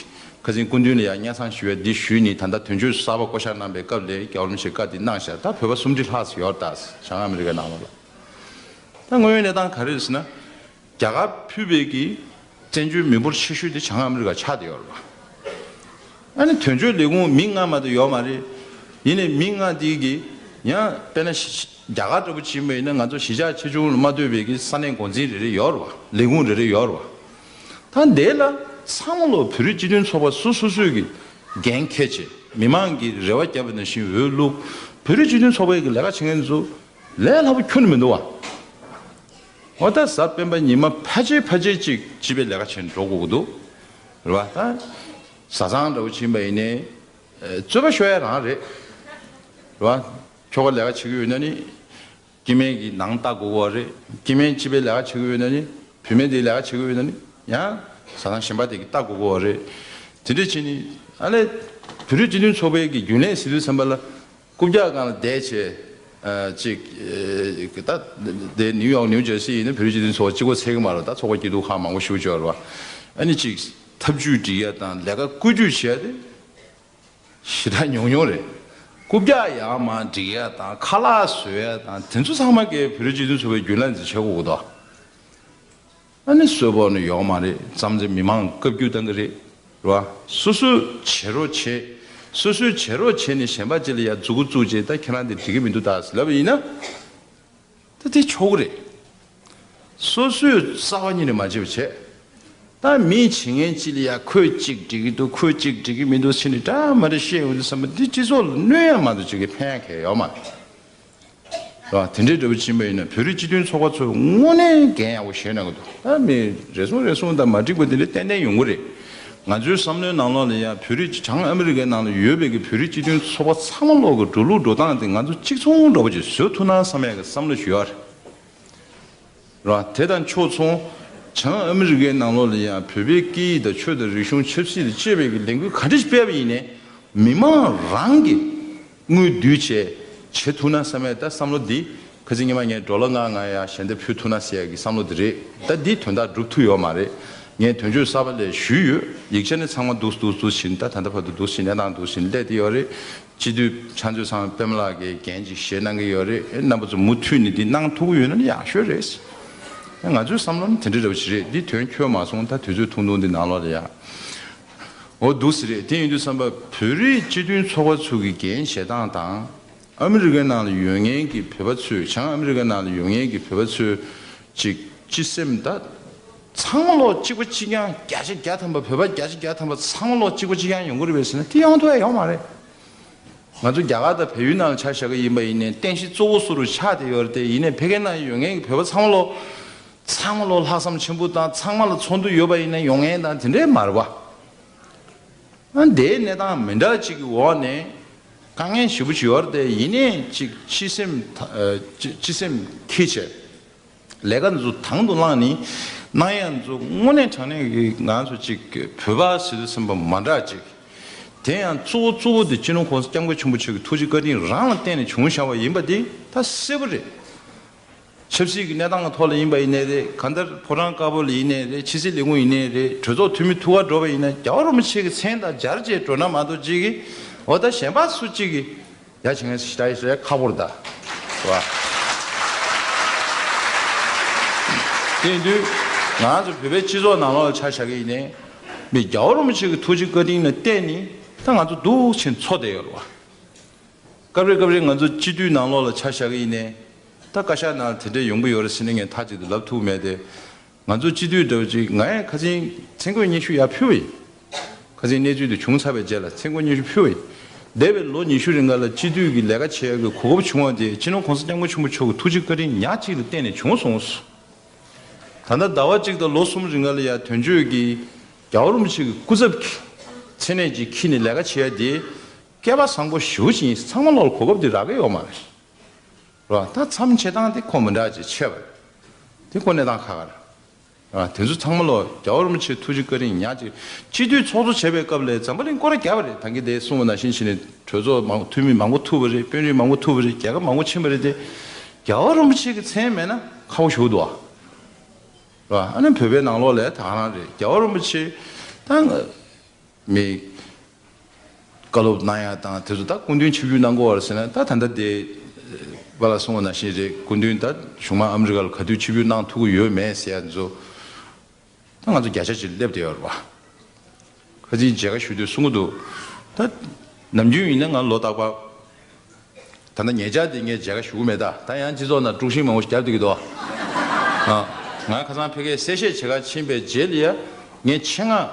ཁ་སང་སྐུ་མདུན་ལ་ཡང་སྙན་སེང་ཞུ་བའི་འདི་ཞུས་ནི། ད་ལྟ་དོན་གཅོད་གསར་པ་བསྐོ་བཞག་གནང་པའི་སྐབས་ལ་རྒྱལ་བ་རིན་པོ་ཆེས་བཀའ་འདི་གནང་བཞག་ད་བོད་པ་སུམ་ཁྲི་ལྷག་ཡོད་རེད། ད་བྱང་ཨ་མི་རི་ཀའི་ནང་ལོགས་ལ། ད་དངོས་ཡོད་གནས་སྟངས་ག་རེ་རེད་ཟེར་ན། རྒྱ་གར་ཕུད་པའི་གི་བཙན་བྱོལ་མི་འབོར་ཆེ་ཤོས་དེ་བྱང་ཨ་མི་རི་ཀ་ཆགས་བསྡད་ཡོད་རེད་པ། ཨ་ནི་དོན་གཅོད་ལས་ཁུངས་མི་ལྔ་མ་གཏོགས་ཡོད་མ་རེད། ཡིན་ནའི་མི་ལྔ་དེ་གི་ཡང་དཔེར་ན་ཤི་ཤི་རྒྱ་གར་འདྲ་པོ་ཕྱིན་པ་ཡིན་ན་ང་ཚོ་གཞིས་ཆགས་ཆེ་ཆུང་ལ་མ་ལྟོས་པའི་གི་ས་གནས་འགོ་འཛིན་རེ་རེ་ཡོད་རེད་པ། ལས་ཁུངས་རེ་རེ་ཡོད་རེད་པ། ད་འདི་ལ་ཚང་མ་ལོ་བོད་རིགས་སྤྱི་མཐུན་ཚོགས་པ་སོ་སོ་སོས་གི་འགན་འཁྱེར་བྱས་མི་མང་གི་རེ་བ་བརྒྱབ་པ་ནང་བཞིན་འོས་བླུགས། བོད་རིགས་སྤྱི་མཐུན་ཚོགས་པའི་གི་ལས་ཀ་བྱེད་མཁན་ཚོ་ལས་སླ་པོ་ཁྱོན་ནས་མི་འདུག་པ། འོ་ད་གཟའ་སྤེན་པ་ཉི་མ་ཕལ་ཆེར་ཕལ་ཆེར་ཅིག་སྤྱི་པའི་ལས་ཀ་བྱེད་འགྲོ་དགོས་ཀྱི་འདུག་རེད་པ། ད་བཟའ་ཚང་འདྲ་པོ་ཕྱིན་པ་ཡིན་ནའི་རྩོད་པ་ཤོར་ཡ་རང་རེད། རེད་པ། ཁྱོ་ག་ལས་ཀ་བྱེད་ཀྱི་ཡོད་ན་ནི་སྐྱེ་དམན་གྱི་ནང་ལྟ་དགོས་ཀྱི་ཡོད་རེད། སྐྱེ་དམན་སྤྱི་པའི་ལས་ཀ་བྱེད་ཀྱི་ཡོད་ན་ནི་བུད་མེད་དེའི་ལས་ཀ་བྱེད་ཀྱི་ཡོད་ན་ནི་ཡང་བཟའ་ཚང་གཞན་པ་དེ་གི་ལྟ་དགོས་ཀྱི་ཡོད་རེད། དེ་འདྲ་བྱས་ནི་ཨ་ལས་བོད་རིགས་སྤྱི་མཐུན་ཚོགས་པའི་གི་རྒྱུན་ལས་ཟེར་དུས་ཙམ་པ་ལ། རྐུབ་བཀྱག་སྒང་ལ་བསྡད་བྱས། ཨ་ཅིག་ཨ་ད་དེ་ནིའུ་ཡོག་ནིའུ་ཇར་སི་ཡིན་ན་བོད་རིགས་སྤྱི་མཐུན་ཚོགས་པ་གཅིག་པོ་ཚད་ཀྱི་མ་རེད། ད་ཚོགས་པ་སྐྱིད་སྡུག་ཁག་མང་པོ་ཞེ་པོ་ཅིག་ཡོད་རེད་པ། ཨ་ནི་ཅིག་ཐབས་ཇུས་སྒྲིག་ཡ་དང་ལས་ཀ་བཀོད་ཇུས་བྱེད་ཡ་དེ་ཞེ་དྲག་ཉུང་ཉུང་རེད། རྐུབ་བཀྱག་ཡར་མར་སྒྲིག་ཡ་དང་ཁ་ལག་བཟོ་ཡ་དང་དེ་ཚོ་ཚང་མ་གའི་བོད་རིགས་སྤྱི་མཐུན་ཚོགས་པའི་རྒྱུན་ལས་འཛིན་བྱེད་དགོས་ཀྱི་འདུག་ཨ་ནི་གསོལ་ཕོགས་ནི་ཡོག་མ་རེད། ཙམ་ཙེ་མི་མང་བཀའ་བཀྱོན་བཏང་གི་རེད། རེད་པ། སོ་སོས་བྱེད་རོགས་བྱེད། སོ་སོས་བྱེད་རོགས་བྱེད་ནས་གཞན་པ་ཅིག་ལ་ཡ་མཛུ་གུ་བཙུགས་བྱས་ད་ཁྱེད་རང་དེ་འགྲིག་གི་མི་འདུག་ད་ཟེར་ལབ་པ་ཡིན་ན། ད་དེ་ཆོག་གི་རེད། སོ་སོས་རྩ་བ་ཉིད་ནས་མ་བྱེད་པ་བྱས། ད་མི་བྱེད་མཁན་ཅིག་ལ་ཡ་ཁོས་གཅིག་འགྲིག་གི་འདུག་ཁོས་གཅིག་འགྲིག་གི་མི་འདུག་ཟེར་ནས་འདྲ་མ་འདྲ་བཤད་ཡོང་དུས་ཙམ་པ་འདི་སྤྱི་ཚོགས་ལ་གནོད་ཡ་མ་གཏོགས་ཅིག་གི་ཕན་ཡ་གང་ཡང་ཡོད་མ་རེད། རེད་པ། དེ་འདྲའི་འདྲ་པོ་ཕྱིན་པ་ཡིན་ན་བོད་རིགས་སྤྱི་མཐུན་ཚོགས་པ་ཚོས་དངོས་གནས་འགན་ཡག་པོ་བཞེས་གནང་གི་འདུག་ད་མི་རེ་ཟུང་རེ་ཟུང་དང་མ་འགྲིག་པ་དེ་འདྲ་ཏན་ཏན་ཡོང་གི་རེད། ང་ཚོའི་བསམ་བློའི་ནང་ལོགས་ལ་ཡང་བོད་རིགས་བྱང་ཨ་མི་རི་ཀའི་ནང་ལ་ཡོད་པའི་གི་བོད་རིགས་སྤྱི་མཐུན་ཚོགས་པ་ཚང་མ་ལོག་གི་འགྲོ་ལུགས་འགྲོ་སྟངས་དེ་ང་ཚོ་གཅིག་མཚུངས་འདྲ་པོ་ཅིག་བཟོ་ཐུབ་ན་བསམ་ཡག་གི་བསམ་བློ་ཞིག་ཡོད་རེད། རེད་པ། དེ་དང་ཕྱོགས་མཚུངས་བྱང་ཨ་མི་རི་ཀའི་ནང་ལོགས་ལ་ཡང་བོད་པའི་སྐད་ཡིག་དང་ཆོས་དང་རིག་གཞུང་ཆབ་སྲིད་དང་བཅས་པའི་གི་ལས་འགུལ་ག་འདྲ་ཞིག་སྤེལ་བ་ཡིན་ནའི་མི་མང་རང་གི་དངུལ་བསྡུས་བྱས་བྱེད་ཐུབ་ན་བསམ་ཡས་ད་བསམ་བློ་འདི་ཁ་སང་ཉི་མ་ངས་ཌོ་ལར་ལྔ་ལྔ་ཡ་ཞལ་འདེབས་ཕུལ་ཐུབ་ན་ཟེར་ཡ་གི་བསམ་བློ་འདི་རེད། ད་འདི་དོན་དག་འགྲུབ་ཐུབ་ཡོད་མ་རེད། ངས་དོན་གཅོད་གསར་པ་ལ་ཞུས་ཡོད། ཡིག་ཆ་ནི་ཚང་མ་འདུག་འདུག་འདུག་བཞིན་ད་ད་ལྟ་བར་དུ་འདུག་བཞིན་གནས་སྟངས་འདུག་བཞིན་སླེབས་བསྡད་ཡོད་རེད། སྤྱི་འཐུས་ཕྱག་མཛོད་ཚང་པད་མ་ལགས་ཀྱིས་འགན་ཅིག་བཞེས་གནང་གི་ཡོད་རེད། རྣམ་པ་ཚོ་མུ་མཐུད་ནས་འདི་གནང་ཐུབ་ཀྱི་ཡོད་ན་ནི་ཡག་ཤོས་རེད། ང་ཚོའི་བསམ་བློ་ནི་དེ་འདྲ་འདྲ་པོ་ཞིག་རེད། འདི་དོན་འཁྱོལ་མ་སོང་། ད་དུས་ཚོད་ཐུང་ཐུང་འདི་ནང་ལོགས་ལ་ཡ། འོ་འདུག་སེ་རེད། དེ་ཡིན་དུས་ཙམ་པ་བོད་རིགས་སྤྱི་མཐུན་ཚོགས་པ་ཚོ་གི་འགན་བཞེས་སྟངས་དང་། ཨ་མི་རི་ཀའི་ནང་ལ་ཡོད་མཁན་གྱི་བོད་པ་ཚོས་བྱང་ཨ་མི་རི་ཀའི་ནང་ལ་ཡོད་མཁན་གྱི་བོད་པ་ཚོས་ཅིག་སྤྱི་སེམས་ད་ཚང་མ་ལོག་གཅིག་པ་གཅིག་རྐྱང་བརྒྱ་ཆ་བརྒྱ་ཐམ་པ་བོད་པ་བརྒྱ་ཆ་བརྒྱ་ཐམ་པ་ཚང་མ་ལོག་གཅིག་པ་གཅིག་རྐྱང་ཡོང་གི་རེད་པས་ཟེར་ན་དེ་ཡོང་ཐུབ་ཡ་ཡོད་མ་རེད། ང་ཚོ་རྒྱ་གར་དང་བལ་ཡུལ་ནང་ལ་ཆ་བཞག་གི་ཡིན་པ་ཡིན་ནའི་རྟེན་གཞི་གཙོ་བོ་སུ་རུ་ཆགས་བསྡད་ཡོད་རེད་དེ། ཡིན་ནའི་ཕ་གིའི་ནང་ཡོད་མཁན་གྱི་བོད་པ་ཚང་མ་ལོག་ཚང་མ་ལོག་ལྷག་བསམ་ཆེན་པོ་དང་ཚང་མ་ལ་ཚོགས་འདུ་ཡོད་པ་ཡིན་ན་ཡོང་མཁན་དང་དེ་འདྲས་མ་རེད་པ། ཨ་འདིའི་གནས་སྟངས་མི་འདྲ་གཅིག་གི་འོག་ནས་དཀའ་ངལ་ཞེ་པོ་ཅིག་ཡོད་རེད་དེ། ཡིན་ནའི་ཅིག་སྤྱི་སེམས་ཐ་ཨ་སྤྱི་སྤྱི་སེམས་འཁྱེར་བྱས། ལས་ཀ་འདི་ཚོ་དང་དུ་བླངས་ནས་གནང་ཡ་འདི་ཚོ་དངོས་གནས་དྲང་གནས་ཀྱི་ང་ཚོ་ཅིག་བོད་པ་ཟེར་དུས་ཙམ་པ་མ་འདྲ་ཅིག་དེ་ཡང་གཙོ་བོ་གཙོ་བོ་དེ་སྤྱི་ནོར་༸གོང་ས་༸སྐྱབས་མགོན་ཆེན་པོ་མཆོག་གི་ཐུགས་རྗེ་བཀའ་དྲིན་རང་ལ་བརྟེན་ནས་བྱུང་བཞག་པ་ཡིན་པ་དེ་ད་གསལ་པོ་རེད། ཆབ་སྲིད་ཀྱི་གནས་སྟངས་ཀྱི་ཐོག་ལ་ཡིན་པ་ཡིན་ནའི་རེད། གང་ལྟར་ཕོ་བྲང་དཀར་པོ་ལ་ཡིན་ནའི་རེད། ཕྱི་སྲིད་ལས་ཁུངས་ཡིན་ནའི་རེད། གྲོས་ཚོགས་འཐུས་མི་ཐུག་ག་འགྲོ་བ་ཡིན་ན་རྒྱལ་བ་རིན་པོ་ཆེ་གི་མཚན་དང་སྦྱར་བྱས་འགྲོ་ན་མ་གཏོགས་ཅིག་གིས་འོ་ད་གཞན་པ་སུ་གཅིག་གིས་ཡ་བྱེད་མཁན་ཞིག་ད་ཡིན་ཟེར་ཡ་ཁག་པོ་རེད་ད། རེད་བ། དེ་ཡིན་དུས་ང་ཚོ་བོད་པའི་སྤྱི་ཚོགས་ནང་ལོགས་ལ་ཆ་བཞག་གི་ཡིན་ནའི་མི་རྒྱལ་བ་རིན་པོ་ཆེ་གི་ཐུགས་རྗེ་བཀའ་དྲིན་ལ་བརྟེན་ནས་ད་ང་ཚོ་འདུག་ཕྱིན་འཚོ་བསྡད་ཡོད་རེད་བ། སྐབས་རེ་སྐབས་རེ་ང་ཚོ་སྤྱི་འཐུས་ནང་ལོགས་ལ་ཆ་བཞག་གི་ཡིན་ནའི་ད་བཀའ་ཤག་ནང་ལ་དེ་འདྲས་ཡོང་གི་ཡོད་རེད་ཟེར་ནས་ངས་མཐའ་གཅིག་ཏུ་ལབ་ཐུབ་མེད་དེ། ང་ཚོ་སྤྱི་འཐུས་འདྲ་བོ་ཅིག་ང་ཡང་ཁ་སང་མཚན་བཀོད་སྙན་ཞུ་ཡར་ཕུལ་བ་ཡིན། ཁ་སང་གནས་ཚུལ་དེ་བྱུང་ཚར་བའི་རྗེས་ལ་མཚན་བཀོད་སྙན་ཞུ་ཕུལ་བ་ཡིན། འདས་པའི་ལོ་ཉི་ཤུ་རིང་ག་ལ་སྤྱི་འཐུས་ཀྱི་ལས་ཀ་བྱེད་ཡག་གི་གོ་སྐབས་བྱུང་བ་དེ་སྤྱི་ནོར་༸གོང་ས་༸སྐྱབས་མགོན་ཆེན་པོ་མཆོག་གི་ཐུགས་རྗེ་བཀའ་དྲིན་ཉག་གཅིག་ལ་བརྟེན་ནས་བྱུང་སོང་། ད་ལྟ་ཟླ་བ་གཅིག་དང་ལོ་གསུམ་རིང་ག་ལ་ཡ་དོན་གཅོད་ཀྱིས་རྒྱལ་བ་རིན་པོ་ཆེ་གི་སྐུ་ཚབ་ཀྱི་མཚན་གནས་ཅིག་འཁྱེར་ནས་ལས་ཀ་བྱེད་ཡ་དེ་སྐལ་པ་བཟང་པོ་ཞེ་པོ་ཅིག་ཡིན། ཚང་མ་ལོག་གོ་སྐབས་དེ་རག་གི་ཡོད་མ་རེད། རེད་བ། ད་མཚམས་ཆད་སྟངས་དེ་ཁོ་མི་འདྲ་ཅིག་ཆད་པ་རེད། དེ་ཁོ་གནས་སྟངས་ཁག་ཁག་རེད། རེད་བ། དེ་ཚོ་ཚང་མ་ལོ་རྒྱལ་བ་རིན་པོ་ཆེའི་ཐུགས་རྗེ་བཀའ་དྲིན་ཉག་ཅིག་སྤྱི་འཐུས་ཚོགས་གཙོ་བྱས་པའི་སྐབས་ལ་འཛམ་བུ་གླིང་སྐོར་ར་བརྒྱབ་པ་རེད། ད་གིན་དེ་གསུངས་པ་ནང་བཞིན་བྱས་ནས་གྲོས་ཚོགས་མང་འཐུས་མི་མང་པོ་ཐུག་པ་རེད། དཔོན་རིགས་མང་པོ་ཐུག་པ་རེད། རྒྱལ་ཁབ་མང་པོ་ཕྱིན་པ་རེད་དེ། རྒྱལ་བ་རིན་པོ་ཆེ་གི་མཚན་མེད་ན་ཁག་པོ་ཞིག་འདུག་བ། རེད་བ། ཨ་ནི་བོད་པའི་ནང་ལོགས་ལ་ད་ག་རང་རེད། རྒྱལ་བ་རིན་པོ་ཆེ་ད་མི་བཀའ་སློབ་གནང་ཡ་དང་དེ་ཚོ་ད་སྐུ་མདུན་ཆིབས་བསྒྱུར་གནང་དགོས་བ་རེད་ཟེར་ན། ད་ད་ལྟ་དེ་པཱ་ལགས་གསུངས་པ་ནང་བཞིན་རེད། སྐུ་མདུན་ད་གཞུག་མ་ཨ་མི་རི་ཀ་ལ་ག་དུས་ཆིབས་བསྒྱུར་གནང་ཐུབ་ཀྱི་ཡོད་མེད་ཟེར་ཡ་ཚོ། ད་ང་ཚོ་བརྒྱ་ཆ་གཅིག་སླེབས་བསྡད་ཡོད་རེད་བ། ཁ་སང་མཇལ་ཁ་ཞུ་དུས་གསུང་གི་འདུག་ད་ནམ་རྒྱུན་ཡིན་ན་ང་ལོ་རྟག་པར། ད་ལྟ་ཉེ་ཆར་དེ་ངས་མཇལ་ཁ་ཞུ་གི་མེད། ད་ད་ཡང་སྤྱི་ཚོགས་ནང་དཀྲུག་ཤིང་མང་པོ་ཞིག་བརྒྱབ་བསྡད་ཀྱི་འདུག་ཨ། ང་ཁ་སང་ཕ་གིར་གསལ་བཤད་བྱེད་གར་ཕྱིན་པའི་རྗེས་ལ་ཡ། ངས་ཆེད་མངགས་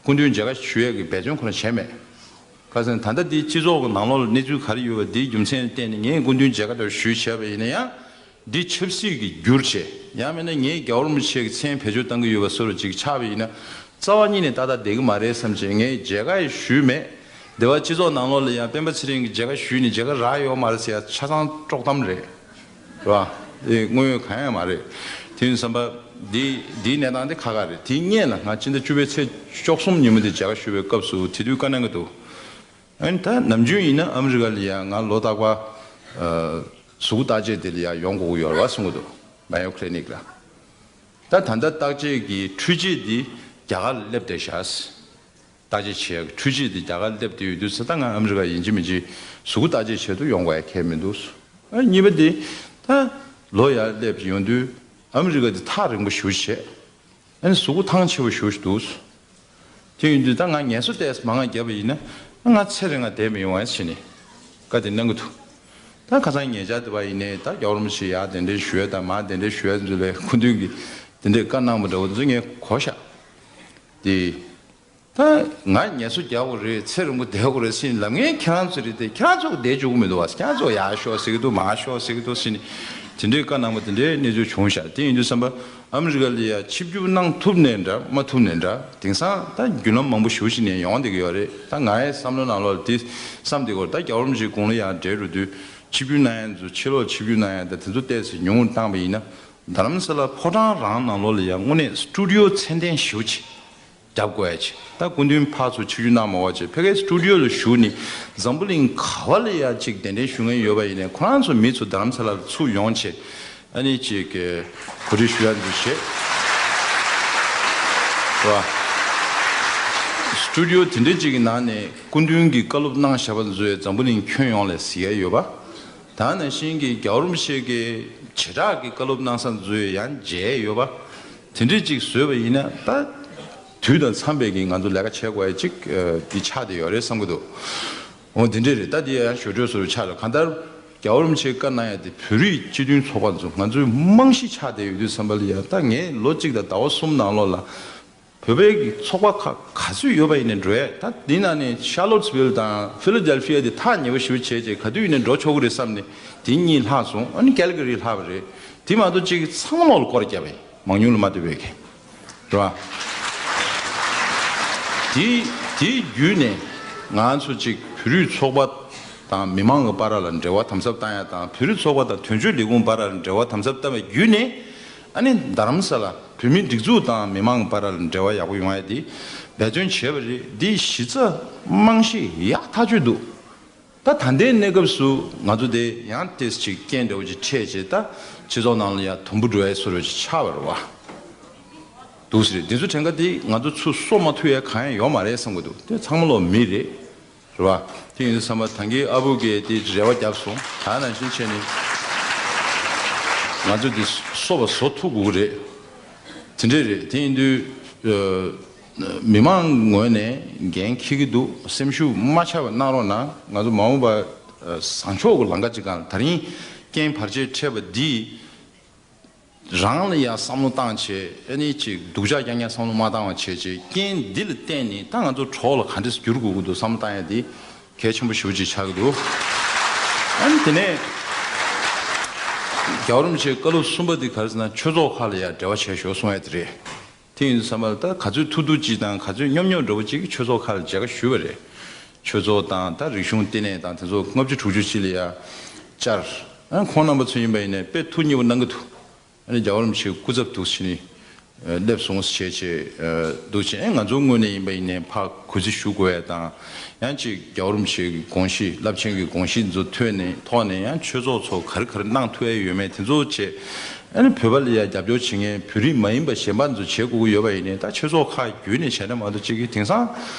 སྐུ་མདུན་མཇལ་ཁ་ཞུ་ཡས་ཀྱི་འབད་བརྩོན་ཁོ་ན་བྱས་མེད། ཁ་སང་ད་ལྟ་འདི་སྤྱི་ཚོགས་ཀྱི་ནང་ལོགས་ལ་གནས་ཚུལ་ག་རེ་ཡོད་པ་འདིའི་རྒྱུ་མཚན་བརྟེན་ནས་ངས་སྐུ་མདུན་མཇལ་ཁ་དེ་ཞུས་བྱས་པ་ཡིན་ན་ཡང་། འདི་ཆབ་སྲིད་ཀྱི་འགྱུར་བྱས། ཡང་མིན་ན་ངས་རྒྱལ་བ་རིན་པོ་ཆེ་གི་མཚན་བེད་སྤྱོད་གཏང་གི་ཡོད་པ་བཟོ་འདྲ་ཅིག་ཆགས་པ་ཡིན་ན། རྩ་བ་ཉིད་ནས་ཏག་ཏག་བསྡད་ཀྱི་མ་རེད་བསམ་བྱས་ངས་མཇལ་ཁ་ཡང་ཞུས་མེད། སྡེ་བ་སྤྱི་ཚོགས་ནང་ལོགས་ལ་ཡང་སྤེན་པ་ཚེ་རིང་གིས་མཇལ་ཁ་ཞུས་ནས་མཇལ་ཁ་རག་ཡོད་མ་རེད་ཟེར་ཡ་ཆ་ཚང་དཀྲོག་གཏམ་རེད། རེད་བ། དེ་དངོས་ཡོད་གང་ཡང་མ་རེད། དེ་ཡིན་བསམ་པ། འདི་འདིའི་གནས་སྟངས་དེ་ཁག་ཁག་རེད། དེའི་སྔོན་ལ་ང་སྤྱི་ཟླ་བཅུ་པའི་ཚེས་བཅུ་གསུམ་ཉིན་མོ་དེ་མཇལ་ཁ་ཞུ་བའི་སྐབས་སུ་དེ་དུས་བཀའ་གནང་གི་འདུག་ཨ་ནི་ད་ནམ་རྒྱུན་ཡིན་ན་ཨ་མི་རི་ཀ་ལ་ཡ་ང་ལོ་རྟག་པར། ཨ། གཟུགས་པོ་བརྟག་དཔྱད་དེ་ལ་ཡ་ཡོང་དགོས་ཀྱི་ཡོད་རེད་བ་གསུང་གི་འདུག Mayo Clinic ལ། ད་ད་ལྟ་བརྟག་དཔྱད་ཀྱི་འཕྲུལ་ཆས་འདི་རྒྱ་གར་ལ་སླེབས་བསྡད་ཤག་བརྟག་དཔྱད་བྱེད་ཡག་གི་འཕྲུལ་ཆས་འདི་རྒྱ་གར་ལ་སླེབས་བསྡད་ཡོད་དུས་ཙང་ད་ང་ཨ་མི་རི་ཀ་ཡིན་གཅིག་མིན་གཅིག་གཟུགས་པོ་བརྟག་དཔྱད་བྱེད་དུ་ཡོང་དགོས་ཡ་གལ་མི་འདུག་ཨ། གཉིས་པ་འདི། ད་ལོ་ཡར་སླེབས་ཡོང་དུས་ཨ་མི་རི་ཀ་འདི་ཐག་རིང་པོ་ཞེ་པོ་བྱས། ཨ་ནི་གཟུགས་པོ་ཐང་ཆད་པོ་ཞེ་པོ་ཞིག་འདུག་དེ་ཡིན་དུས་ད་ང་ངལ་གསོ་ཏོག་ཙམ་མང་ང་བརྒྱབ་པ་ཡིན་ན། ང་ཚེ་རིང་ང་བསྡད་མི་ཡོང་བ་བྱས་ནས་བཀའ་དེ་གནང་གི་འདུག་ད་ཁ་སང་ཉེ་ཆར་དེ་བ་ཡིན་ནའི་ད་རྒྱལ་བ་རིན་པོ་ཆེ་ཡར་གདན་འདྲེན་ཞུ་ཡ་དང་མར་གདན་འདྲེན་ཞུ་ཡ་ཚོ་ལ་སྐུ་མདུན་གྱིས་དེ་འདྲའི་བཀའ་གནང་བ་འདྲ་བོ་དེ་ཚོ་ངས་གོ་ཤག་དེ། ད་ང་ངལ་གསོ་རྒྱག་དགོས་རེད། ཚེ་རིང་པོ་བསྡད་དགོས་རེད་ཟེར་ནས་ལབ་མཁན་ཁྱེད་རང་ཚོ་རེད་དེ། ཁྱེད་རང་ཚོ་བསྡད་བཅུག་གི་མི་འདུག་བ། ཁྱེད་རང་ཚོ་ཡར་ཤོག་ཟེར་གི་འདུག་མར་ཤོག་ཟེར་གི་འདུག་ཟེར་ནས་དེ་འདྲའི་བཀའ་གནང་བ་དེ་འདྲའི་གནས་ཚུལ་བྱུང་ཤག་དེ་ཡིན་དུས་ཙམ་པ་ཨ་མི་རི་ཀ་ལ་ཡ་ཆིབས་བསྒྱུར་གནང་ཐུབ་ནའི་འདྲ་མ་ཐུབ་ནའི་འདྲ། དེང་སང་ད་བརྒྱུད་ལམ་མང་པོ་ཞེ་པོ་ཅིག་ནས་ཡོང་བསྡད་ཀྱི་ཡོད་རེད། ད་ངའི་བསམ་བློ་ནང་ལོགས་ལ་དེ་བསམ་བསྡད་ཀྱི་ཡོད་རེད། ད་རྒྱལ་བ་རིན་པོ་ཆེ་དགུང་ལོ་ཡར་བགྲེས་འགྲོ་དུས་ཆིབས་བསྒྱུར་གནང་ཡ་ཚོ་ཕྱི་ལོགས་ཆིབས་བསྒྱུར་གནང་ཡ་ད་དེ་ཚོ་ཏོག་ཙམ་ཉུང་ངུར་བཏང་བ་ཡིན་ན། རྡ་རམ་ས་ལ་ཕོ་བྲང་རང་ནང་ལོགས་ལ་ཡང་དངོས་གནས་སི་ཊུ་ཌི་ཡོ་ཚད་ལྡན་ཞེ་པོ་ཅིག་རྒྱབ་དགོས་ཡ་ཅིག་ད་སྐུ་མདུན་ཕར་ཚུར་ཆིབས་བསྒྱུར་གནང་མ་དགོས་ཅིག་ཕ་གིའི་སི་ཊུ་ཌི་ཡོ་ལ་བཞུགས་ནས་འཛམ་བུ་གླིང་ག་བ་ལ་ཡ་ཅིག་གདན་འདྲེན་ཞུ་མཁན་ཡོད་པ་ཡིན་ནའི་ཁོ་རང་ཚོ་མི་ཚོ་རྡ་རམ་ས་ལ་ལ་ཚུར་ཡོང་བྱས། ཨ་ནི་ཅིག་གོ་སྒྲིག་ཞུ་ཡ་འདི་བྱས། རེད་བ། སི་ཊུ་ཌི་ཡོ་དེ་འདྲ་ཅིག་གི་ནང་ནས་སྐུ་མདུན་གྱིས་བཀའ་སློབ་གནང་བཞག་པ་ཚོ་འཛམ་བུ་གླིང་ཁྱོན་ཡོངས་ལ་གཟིགས་ཡ་ཡོད་པ། ད་ནང་བཞིན་གྱི་རྒྱལ་བ་རིན་པོ་ཆེ་གི་བྱེ་བྲག་གི་བཀའ་སློབ་གནང་ས་ཚོ་ཡང་མཇལ་ཡོད་པ། དེ་འདྲ་ཅིག་བཟོས་པ་ཡིན་ན་ད། དུས་དང་འཚམས་པའི་གི་ང་ཚོ་ལས་ཀ་བྱེད་དགོས་ཡ་ཅིག་འདི་ཆགས་བསྡད་ཡོད་རེད་བསམ་གྱི་འདུག་འོ་འདི་འདྲ་རེད། ད་འདི་ཡང་ཞོར་འཕྲོས་སུ་ཆགས་ལ་གང་ལྟར་རྒྱལ་བ་རིན་པོ་ཆེའི་བཀའ་གནང་ཡ་དེ་བོད་རིགས་སྤྱི་མཐུན་ཚོགས་པ་ཚོ་ང་ཚོའི་རྨང་གཞི་ཆགས་བསྡད་ཡོད་དུས་ཙམ་པ་ལ་ཡ། ད་ངས་ལོ་གཅིག་དང་ཟླ་བ་གསུམ་ནང་ལོགས་ལ། བོད་པའི་གི་ཚོགས་པ་ཁག་ག་ཚོད་ཡོད་པ་ཡིན་ནའི་འགྲོ་ཡས། ད་འདི་ནང་ནས་ཤར་ལོ་ཊི་སི་ཝིལ་དང་ཕི་ལ་ཌེལ་ཕི་ཡ་དེ་ཐག་ཉེ་པོ་ཞེ་པོ་བྱས་རྗེས་ག་དུས་ཡིན་ནའི་འགྲོ་ཆོག་གི་རེད་བསམ་ནས་དེ་གཉིས་ལྷག་སོང་། ཨ་ནི་ཀལ་ག་རི་ལྷག་པ་རེད། དེ་མ་གཏོགས་གཅིག་ཚང་མ་ལོག་ལ་སྐོར་བརྒྱབ་པས་མང་ཉུང་ལ་མ་ལྟོས་པའི་གི་རེད་བ། དེ་དེའི་བརྒྱུད་ནས་ང་ཚོ་གཅིག་བོད་རིགས་ཚོགས་པ་དང་མི་མང་གི་བར་ལ་འབྲེལ་བ་དམ་ཟབ་བཏང་ཡ་དང་། བོད་རིགས་ཚོགས་པ་དང་དོན་གཅོད་ལས་ཁུངས་བར་ལ་འབྲེལ་བ་དམ་ཟབ་བཏང་བའི་བརྒྱུད་ནས། ཨ་ནི་རྡ་རམ་ས་ལ་བོད་མིའི་སྒྲིག་འཛུགས་དང་མི་མང་བར་ལ་འབྲེལ་བ་ཡག་པོ་ཡོང་ཡ་དེ་འབད་བརྩོན་བྱས་པ་རེད། འདི་གཞི་རྩ་རྨང་གཞི་ཡག་ཐག་ཆོད་འདུག་ད་ད་ལྟའི་གནས་སྐབས་སུ་ང་ཚོ་དེ་ཡང་ཏོག་ཙམ་ཅིག་རྐྱེན་འདྲ་བོ་ཅིག་འཕྲད་བྱས། ད་སྤྱི་ཚོགས་ནང་ལ་ཡང་དུམ་བུ་འགྲོ་ཡ་བཟོ་འདྲ་ཅིག་ཆགས་པ་རེད་བ། འདུག་ཟེར། འདི་ཚོ་དྲན་ཁ་དེ་ང་ཚོ་ཚུར་གསོ་མ་ཐུབ་ཡ་གང་ཡང་ཡོད་མ་རེད་བསམ་གྱི་འདུག་དེ་ཚང་མ་ལོག་མི་རེད། རེད་བ། དེ་ཡིན་དུས་ཙམ་པ་ད་གིན་ཨ་བུ་གིས་དེ་རེ་བ་བརྒྱབ་སོང་། ད་ནང་བཞིན་བྱས་ནས་ང་ཚོ་འདི་གསོ་བ་བཟོ་ཐུབ་དགོས་ཀྱི་རེད། དེ་འདྲས་རེད། དེ་ཡིན་དུས་ཨ་མི་མང་ངོས་ནས་འགན་འཁྱེར་གྱི་འདུག་སེམས་ཤུགས་མ་ཆག་པ་གནང་རོགས་གནང་། ང་ཚོ་མ་འོངས་པ་ཨ་བཟང་ཕྱོགས་ཀྱི་ལམ་ཁ་ཅིག་སྒང་ལ། ད་རིང་རྐྱེན་བར་ཆད་འཕྲད་པ་འདིས། རང་ལ་ཡང་བསམ་བློ་བཏང་བྱས། ཨ་ནི་ཅིག་སྡུག་ཅག་རྐྱང་རྐྱང་བསམ་བློ་མ་བཏང་བ་བྱས་བྱས། རྐྱེན་འདི་ལ་བརྟེན་ནས་ད་ང་ཚོ་གྲོགས་ལ་ག་འདྲས་འགྱུར་དགོས་ཀྱི་འདུག་བསམ་བློ་བཏང་ཡ་འདི་གལ་ཆེན་པོ་ཞེ་པོ་ཅིག་ཆགས་ཀྱི་འདུག་ཨ་ནི་དེ་ནས་རྒྱལ་བ་རིན་པོ་ཆེའི་བཀའ་སློབ་གསུམ་པ་འདི་ག་རེ་ཟེར་ན། ཆོས་ཚོགས་ཁག་ལ་ཡང་འབྲེལ་བ་བྱས་ཤོག་གསུང་ཡ་དེ་རེད། དེ་ཡིན་དུས་ཙམ་པ་ལ་ད་ག་ཚོད་ཐུབ་ཐུབ་ཅིག་དང་ག་ཚོད་སྙོམས་སྙོམས་འདྲ་བོ་ཅིག་ཆོས་ཚོགས་ཁག་ལ་མཇལ་ཁ་ཞུས་པ་རེད། ཆོས་ཚོགས་དང་ད་རིག་གཞུང་ལྟེ་གནས་དང་དེ་ཚོ་ལྔ་བཅུ་དྲུག་ཅུ་ཅིག་ལ་ཡ་བཅར། ཨ་ཁོང་རྣམ་པ་ཚོ་ཡིན་པ་ཡིན་ནའི་དཔེ་ཐུགས་མཉེས་པོ་གནང་གི་འདུག་ཨ་ནི་རྒྱལ་བ་རིན་པོ་ཆེའི་སྐུ་ཚབ་འདུག་ཕྱིན་ནི། སླེབས་སོང་ཞེས་བྱས་འདུག་ཅེས། ང་ཚོའི་ངོས་ནས་ཡིན་པ་ཡིན་ནའི་ཕར་གུས་བརྩི་ཞུ་དགོས་ཡ་དང་། ཡང་ཅིག་རྒྱལ་བ་རིན་པོ་ཆེ་གི་དགོངས་གཞི་རླབས་ཆེན་གྱི་དགོངས་གཞི་འཛུགས་ཐོག་ནས་ཐོག་ནས་ཡང་ཆོས་ཚོགས་ཚོ་ག་རེ་ག་རེ་གནང་ཐུབ་ཡ་ཡོད་མེད་དེ་ཚོ་བྱས། ཨ་ནི་བོད་པ་ལ་ཡ་རྒྱབ་སྐྱོར་བྱེད་མཁན་བོད་རིགས་མ་ཡིན་པ་གཞན་པ་ཚོ་བྱེད་དགོས་ཀྱི་ཡོད་པ་ཡིན་ནའི་ད་ཆོས་ཚོགས་ཁག་བརྒྱུད་ནས་བྱས་ན་མ་གཏོགས་ཅིག་གིས་དེང་སང་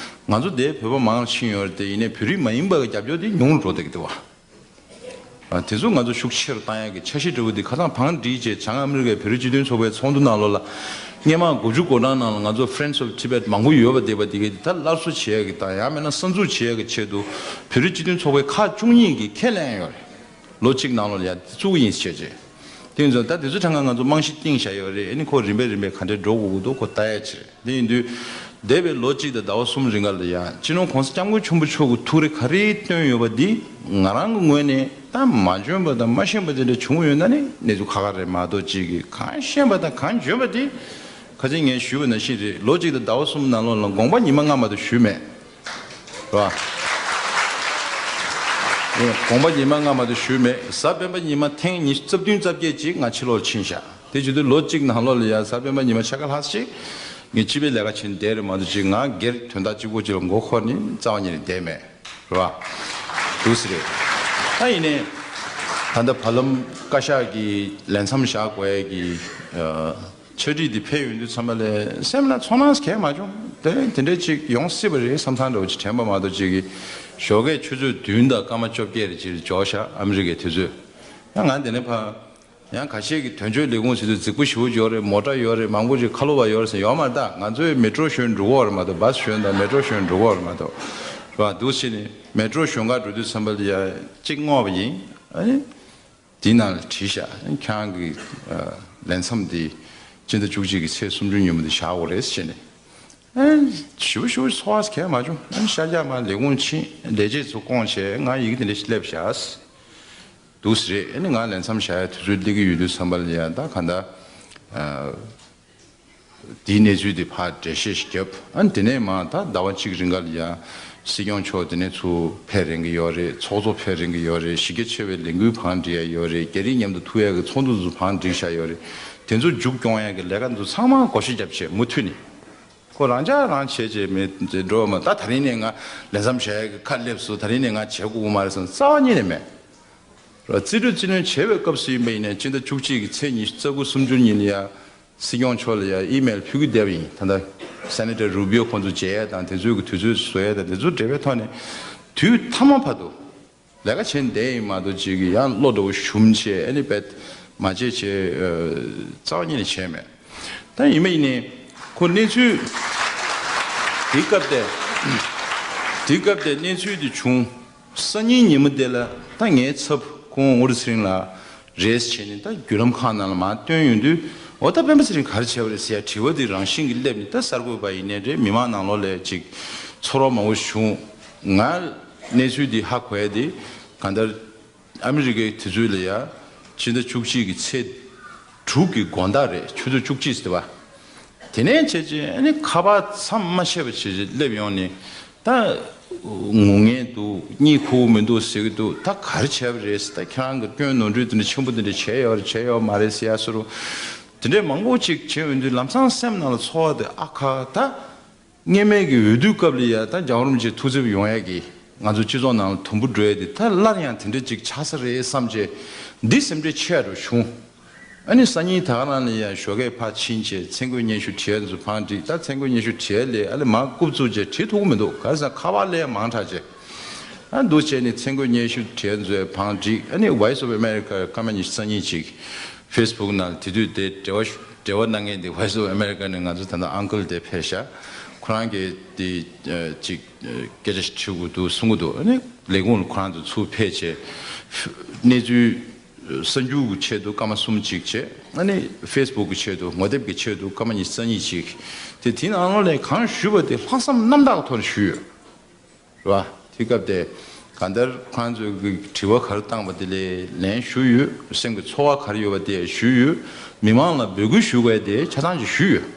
ང་ཚོ་འདིར་བོད་པ་མང་ཕྱིན་ཡོད་རེད་དེ། ཡིན་ནའི་བོད་རིགས་མ་ཡིན་པ་གི་རྒྱབ་སྐྱོར་དེ་ཉུང་རུ་འགྲོ་བསྡད་ཀྱི་འདུག་བ། ཨ། དེ་ཚོ་ང་ཚོ་ཤུགས་ཆེ་རུ་བཏང་ཡག་གི་འཆར་གཞི་འདྲ་བོ་འདི་ཁ་སང་བང་སྒྲིག་བྱས། བྱང་ཨ་མི་རི་ཀའི་བོད་རིགས་སྤྱི་མཐུན་ཚོགས་པའི་ཚོགས་འདུ་ནང་ལོགས་ལ་སྔོན་མ་དགུ་བཅུ་གོ་གྲངས་ནང་ལ་ང་ཚོ་Friends of Tibet མང་པོ་ཡོད་པ་བསྡད་པ་དེ་གའི་ད་སླར་གསོ་བྱེད་ཡག་གི་དང་། ཡང་མིན་ན་གསར་འཛུགས་བྱེད་ཡག་གི་ཆེད་དུ་བོད་རིགས་སྤྱི་མཐུན་ཚོགས་པའི་ཁག་བཅུ་གཉིས་ཀྱིས་ཁས་ལེན་ཡོད་རེད། ལོ་གཅིག་ནང་ལོགས་ལ་ཡ་བཙུགས་ཡིན་ཟེར་བྱས། དེ་ཡིན་ཙང་ད་དེ་ཚོ་ཁྲ་ང་ང་ཚོ་རྨང་གཞི་བཏིང་བཞག་ཡོད་རེད། ཨ་ནི་ཁོ་རིམ་པས་རིམ་པས་ག་འདྲས་འགྲོ་དགོས་ཀྱི་འདུག་ཁོ་ལྟ་ཡ་ཅིག་རེད། དེ་ཡིན་དུས་འདས་པའི་ལོ་གཅིག་དང་ཟླ་བ་གསུམ་རིང་ག་ལ་ཡ་སྤྱི་ནོར་༸གོང་ས་༸སྐྱབས་མགོན་ཆེན་པོ་མཆོག་གི་ཐུགས་རེ་ག་རེ་བཏོན་ཡོད་པ་འདི་ང་རང་གི་ངོས་ནས་ད་མ་འཇོན་པ་དང་མ་ཤེས་པ་དེ་འདྲ་བྱུང་ཡོད་ན་ནི་གནས་ཚུལ་ཁག་ཁག་རེད་མ་གཏོགས། ཅིག་གིས་གང་ཤེས་པ་དང་གང་འཇོན་པ་དེ་ཁ་ཅིག་ངས་ཞུས་པ་ནང་བཞིན་རེད། ལོ་གཅིག་དང་ཟླ་བ་གསུམ་ནང་ལོགས་ལ་དགོངས་པ་ཉི་མ་སྔ་མ་དུ་ཞུས་མེད། རེད་བ། དགོངས་པ་ཉི་མ་སྔ་མ་དུ་ཞུས་མེད། གཟའ་སྤེན་པ་ཉི་མ་ཐེངས་ཉི་ཤུ་རྩ་བདུན་རྩ་བརྒྱད་ཅིག་ང་ཕྱི་ལོགས་ཕྱིན་བཞག་དེ་བྱེད་དུས་ལོ་གཅིག་ནང་ལོགས་ལ་ཡ་གཟའ་སྤེན་པ་ཉི་མ་ཕྱེད་ཀ་ལྷག་ཅིག་ངས་སྤྱི་པའི་ལས་ཀ་བྱེད་བསྡད་རེད་མ་གཏོགས། ཅིག་ང་སྒེར་དོན་དག་གཅིག་པོ་ཅིག་ལ་མགོ་འཁོར་ནས་རྩ་བ་ཉིད་ནས་བསྡད་མེད། རེད་བ། འདུག་སེ་རེད། ད་ཡིན་ནའི་ད་ལྟ་བར་ལམ་བཀའ་ཤག་གིས་ལས་མཚམས་བཞག་དགོས་ཡ་གི་ཨ། འཆར་སྒྲིག་འདི་ཕེབས་ཡོང་དུས་ཙམ་པ་ལ་སེམས་ལ་ཚོར་སྣང་གང་ཡང་མ་བྱུང་། དེ་དེ་འདྲ་ཅིག་ཡོང་སྲིད་པ་རེད་བསམ་ཐང་འདྲ་བོ་ཅིག་དྲན་པ་མ་གཏོགས། ཅིག་གིས་ཞོགས་ཀས་ཆུ་ཚོད་བདུན་དང་སྐར་མ་བཅོ་བརྒྱད་རེ་ཅིག་འབྱོར་ཤག་ཨ་མི་རི་ཀའི་དུས་ཚོད། ཡང་ང་འདི་ནས་ཕར་ཡང་ཁ་ཤས་ཀྱིས་དོན་གཅོད་ལས་ཁུངས་ཟེར་དུས་རྫིག་པོ་ཞེ་པོ་ཅིག་ཡོད་རེད། མོ་ཊ་ཡོད་རེད། མང་པོ་ཅིག་ཁ་ལོ་བ་ཡོད་རེད་ཟེར། ཡོད་མ་རེད། ད་ང་ཚོས་མེ་ཊོ་ཞོན་འགྲོ་གི་ཡོད་རེད་མ་གཏོགས། བྷ་སི་ཞོན་དང་མེ་ཊོ་ཞོན་འགྲོ་གི་ཡོད་རེད་མ་གཏོགས། རེད་བ། འདུག་སེ་ནས་མེ་ཊོ་ཞོན་གར་འགྲོ་དུས་ཙམ་པ་ལ་ཡ་གཅིག་བསྔོགས་པ་ཡིན། ཨ་ནི། དེའི་ནང་ལ་བྲིས་ཤག་ཁྱེད་རང་གི་ཨ། ལས་མཚམས་དེ་སྤྱི་ཟླ་བཅུ་གཅིག་གི་ཚེས་སུམ་ཅུ་ཉིན་མོ་དེ་བཞག་དགོས་རེད་ཟེར་ནས། ཨ། ཞེ་པོ་ཞེ་པོ་ཚོར་བ་གང་ཡང་མ་བྱུང་། ཨ། ཤར་རྒྱག་མར་ལས་ཁུངས་ཕྱིན། ལས་བྱེད་ཚོ་བསྐོངས་བྱས་ང་ཡི་གེ་དེ་འདྲ་ཞིག་སླེབས་ཤག་འདུག་སེ་རེད། ཨ་ནི་ང་ལས་མཚམས་བཞག་ཡ་དུས་ཚོད་སླེབས་ཀྱི་ཡོད་དུས་ཙམ་པ་ལ་ཡ་ད་གང་ལྟར། ཨ། དེའི་གནས་ཚུལ་དེ་ཕར་འགྲེལ་བཤད་ཞིག་བརྒྱབ། ཨ་ནི་དེ་ནས་མར་ད་ཟླ་བ་གཅིག་རིང་ག་ལ་ཡ་སྲིད་སྐྱོང་མཆོག་དེ་ནས་ཚུར་ཕེབས་རན་གྱི་ཡོད་རེད། ཚོགས་གཙོ་ཕེབས་རན་གྱི་ཡོད་རེད། གཞི་རྒྱ་ཆེ་བའི་ལས་འགུལ་བང་སྒྲིག་ཡ་ཡོད་རེད། རྒྱ་རིགས་མཉམ་དུ་ཐུག་ཡ་གི་ཚོགས་འདུ་ཚོ་བང་སྒྲིག་བཞག་ཡོད་རེད། དེ་ཚོ་མཇུག་སྐྱོང་ཡ་གི་ལས་ཀ་ཚོ་ཚང་མ་བགོ་བཤའ་བརྒྱབ་བྱས་མུ་མཐུད་ནས་ཁོ་རང་ཅག་རང་བྱས་བྱས་མེད་འགྲོ་བ་མ། ད་ད་རིང་ནས་ང་ལས་མཚམས་བཞག་ཡ་གི་ཁ་སླེབས་སོང་། ད་རིང་ནས་ང་བྱེད་དགོས་ཀྱི་མ་རེད་བསམ་རྩ་བ་ཉིད་ནས་མེད། རྩིས་སྤྲོད་རྩིས་ལེན་བྱེད་པའི་སྐབས་སུ་ཡིན་པ་ཡིན་ནའི་སྤྱི་ཟླ་བཅུ་གཅིག་གི་ཚེས་ཉི་ཤུ་རྩ་དགུ་སུམ་ཅུ་ཉིན་ལ་ཡ་སྲིད་སྐྱོང་མཆོག་ལ་ཡ་ཨི་མེལ་ཕུལ་གྱི་བསྡད་པ་ཡིན། ད་ལྟ་སེ་ནེ་ཊར་རུ་བི་ཡོ་ཁོང་ཚོ་མཇལ་ཡ་དང་དེ་ཚོའི་གི་དུས་ཚོད་བཟོ་ཡ་དང་དེ་ཚོ་འབྲེལ་བའི་ཐོག་ནས་དུས་མཐའ་མ་བར་དུ་ལས་ཀ་བྱས་བསྡད་ཡིན་མ་གཏོགས། ཅིག་གིས་ཡང་བློ་འདྲ་བོ་ཞུམ་བྱས་ཨ་ནི་བེད་མ་བྱས་བྱས་རྩ་བ་ཉིད་ནས་བྱས་མེད། ད་ཡིན་པ་ཡིན་ནའི་ཁོ་གནས་ཚུལ་དེའི་སྐབས་དེ་དེའི་སྐབས་དེ་གནས་ཚུལ་དེ་བྱུང་། སང་ཉིན་ཉིན་མོ་དེ་ལ་ད་ངའི་ཚབ་ཁོང་ཨོ་རི་ཚེ་རིང་ལགས་རེད་བྱས་ནས་ད་བརྒྱུད་ལམ་ཁག་ནང་ལ་མར་བཏོན་ཡོང་དུས། འོ་ད་སྤེན་པ་ཚེ་རིང་ག་རེ་བྱས་པ་རེད་ཟེར་ཡ་དྲི་བ་དེ་རང་བཞིན་གྱིས་སླེབས་ནས། ད་གསར་འགོད་པ་ཡིན་ནའི་རེད། མི་མང་ནང་ལོགས་ལ་ཅིག་ཚོར་བ་མང་པོ་བྱུང་། ང་གནས་ཚུལ་འདི་ཧ་གོ་ཡ་དེ་གང་ལྟར་ཨ་མི་རི་ཀའི་དུས་ཚོད་ལ་ཡ་ཕྱི་ཟླ་བཅུ་གཅིག་གི་ཚེས་དྲུག་གི་དགོང་དག་རེད། ཆུ་ཚོད་བཅུ་གཅིག་ཟེར་བ། དེ་ནས་བྱས་རྗེས་ཨ་ནི་ཁ་པར་མཚམས་མ་ཆད་པ་བྱས་རྗེས་སླེབས་ཡོང་ནས། ད་ངུ་མཁན་འདུག་གཉིད་ཁུག་མི་འདུག་ཟེར་གྱི་འདུག་ད་ག་རེ་བྱས་པ་རེད་ཟེར། ད་ཁྱེད་རང་གི་སྐྱོན་ནོར་འཁྲུལ་དེ་འདྲ་ཆེན་པོ་དེ་འདྲ་བྱས་ཡོད་རེད་བྱས་ཡོད་མ་རེད་ཟེར་ཡ་སོགས་རུ། དེ་འདྲས་མང་པོ་ཅིག་བྱས་ཡོང་དུས་ལམ་སང་སེམས་ནང་ལ་ཚོར་བ་དེ། ཨ་ཁ། ད་སྔོན་མའི་གི་འོས་བསྡུ་སྐབས་ལ་ཡ་ད་རྒྱལ་བ་རིན་པོ་ཆེ་ཐུགས་འཚབ་ཡོང་ཡ་གི་ང་ཚོ་སྤྱི་ཚོགས་ནང་ལ་དུམ་བུ་འགྲོ་ཡ་དེ་ད་སླར་ཡང་དེ་འདྲ་ཅིག་ཆགས་ས་རེད་བསམ་བྱས་འདི་སེམས་ཁྲལ་ཆེ་རུ་བྱུང་། ཨ་ནི་སང་ཉིན་ད་ག་རང་ལ་ཡ་ཞོགས་ཀས་ཕར་ཕྱིན་བྱས་མཚན་བཀོད་སྙན་ཞུ་བྲིས་ཡ་ཚོ་བང་བསྒྲིགས། ད་མཚན་བཀོད་སྙན་ཞུ་བྲིས་ཡ་ལས་ཨ་ལས་མར་རྐུབ་བཙུགས་བྱས་བྲིས་ཐུབ་ཀྱི་མི་འདུག་ག་རེ་ཟེར་ན་ཁ་པར་ལས་ཡ་མང་དྲགས་བྱས། ཨ་འདུག་བྱས་ནས་མཚན་བཀོད་སྙན་ཞུ་བྲིས་ཡ་ཚོའི་བང་བསྒྲིགས། ཨ་ནི་Voice of America སྐར་མ་ཉི་ཤུ་རྩ་གཉིས་ཅིག Facebook ནང་དེ་དུས་དེ་འབྲེལ་བ་འབྲེལ་བ་གནང་མཁན་དེ་Voice of America ནས་ང་ཚོ་ད་ལྟ་ཨང་ཀལ་དེ་ཕེབས་ཤག་ཁོ་རང་གིས་དེ་ཅིག་སྐད་ཆ་ཞིག་དྲི་དགོས་འདུག་གསུང་གི་འདུག་ཨ་ནི་ལས་ཁུངས་ལ་ཁོ་རང་ཚོ་ཚུར་ཕེབས་བྱས་གནས་ཚུལ་གསར་འགྱུར་གྱི་ཆེད་དུ་སྐར་མ་གསུམ་ཅིག་བྱས། ཨ་ནི་Facebook གི་ཆེད་དུ་ངོ་དེབ་ཀྱི་ཆེད་དུ་སྐར་མ་ཉི་ཤུ་རྩ་གཉིས་ཅིག་དེ་དེའི་ནང་ལོགས་ལ་གང་ཞུས་པ་དེ་ལྷག་བསམ་རྣམ་དག་གི་ཐོག་ནས་ཞུས་ཡོད། རེད་བ། དེ་སྐབས་དེ་གང་ལྟར་ཁོང་ཚོས་ཀྱི་དྲི་བ་ག་རེ་བཏང་བ་དེ་ལ་ལན་ཞུས་ཡོད། སེམས་ཀྱི་ཚོར་བ་ག་རེ་ཡོད་པ་དེ་ཞུས་ཡོད། མི་མང་ལ་འབོད་སྐུལ་ཞུ་དགོས་དེ་ཆ་ཚང་ཅིག་ཞུས་ཡོད།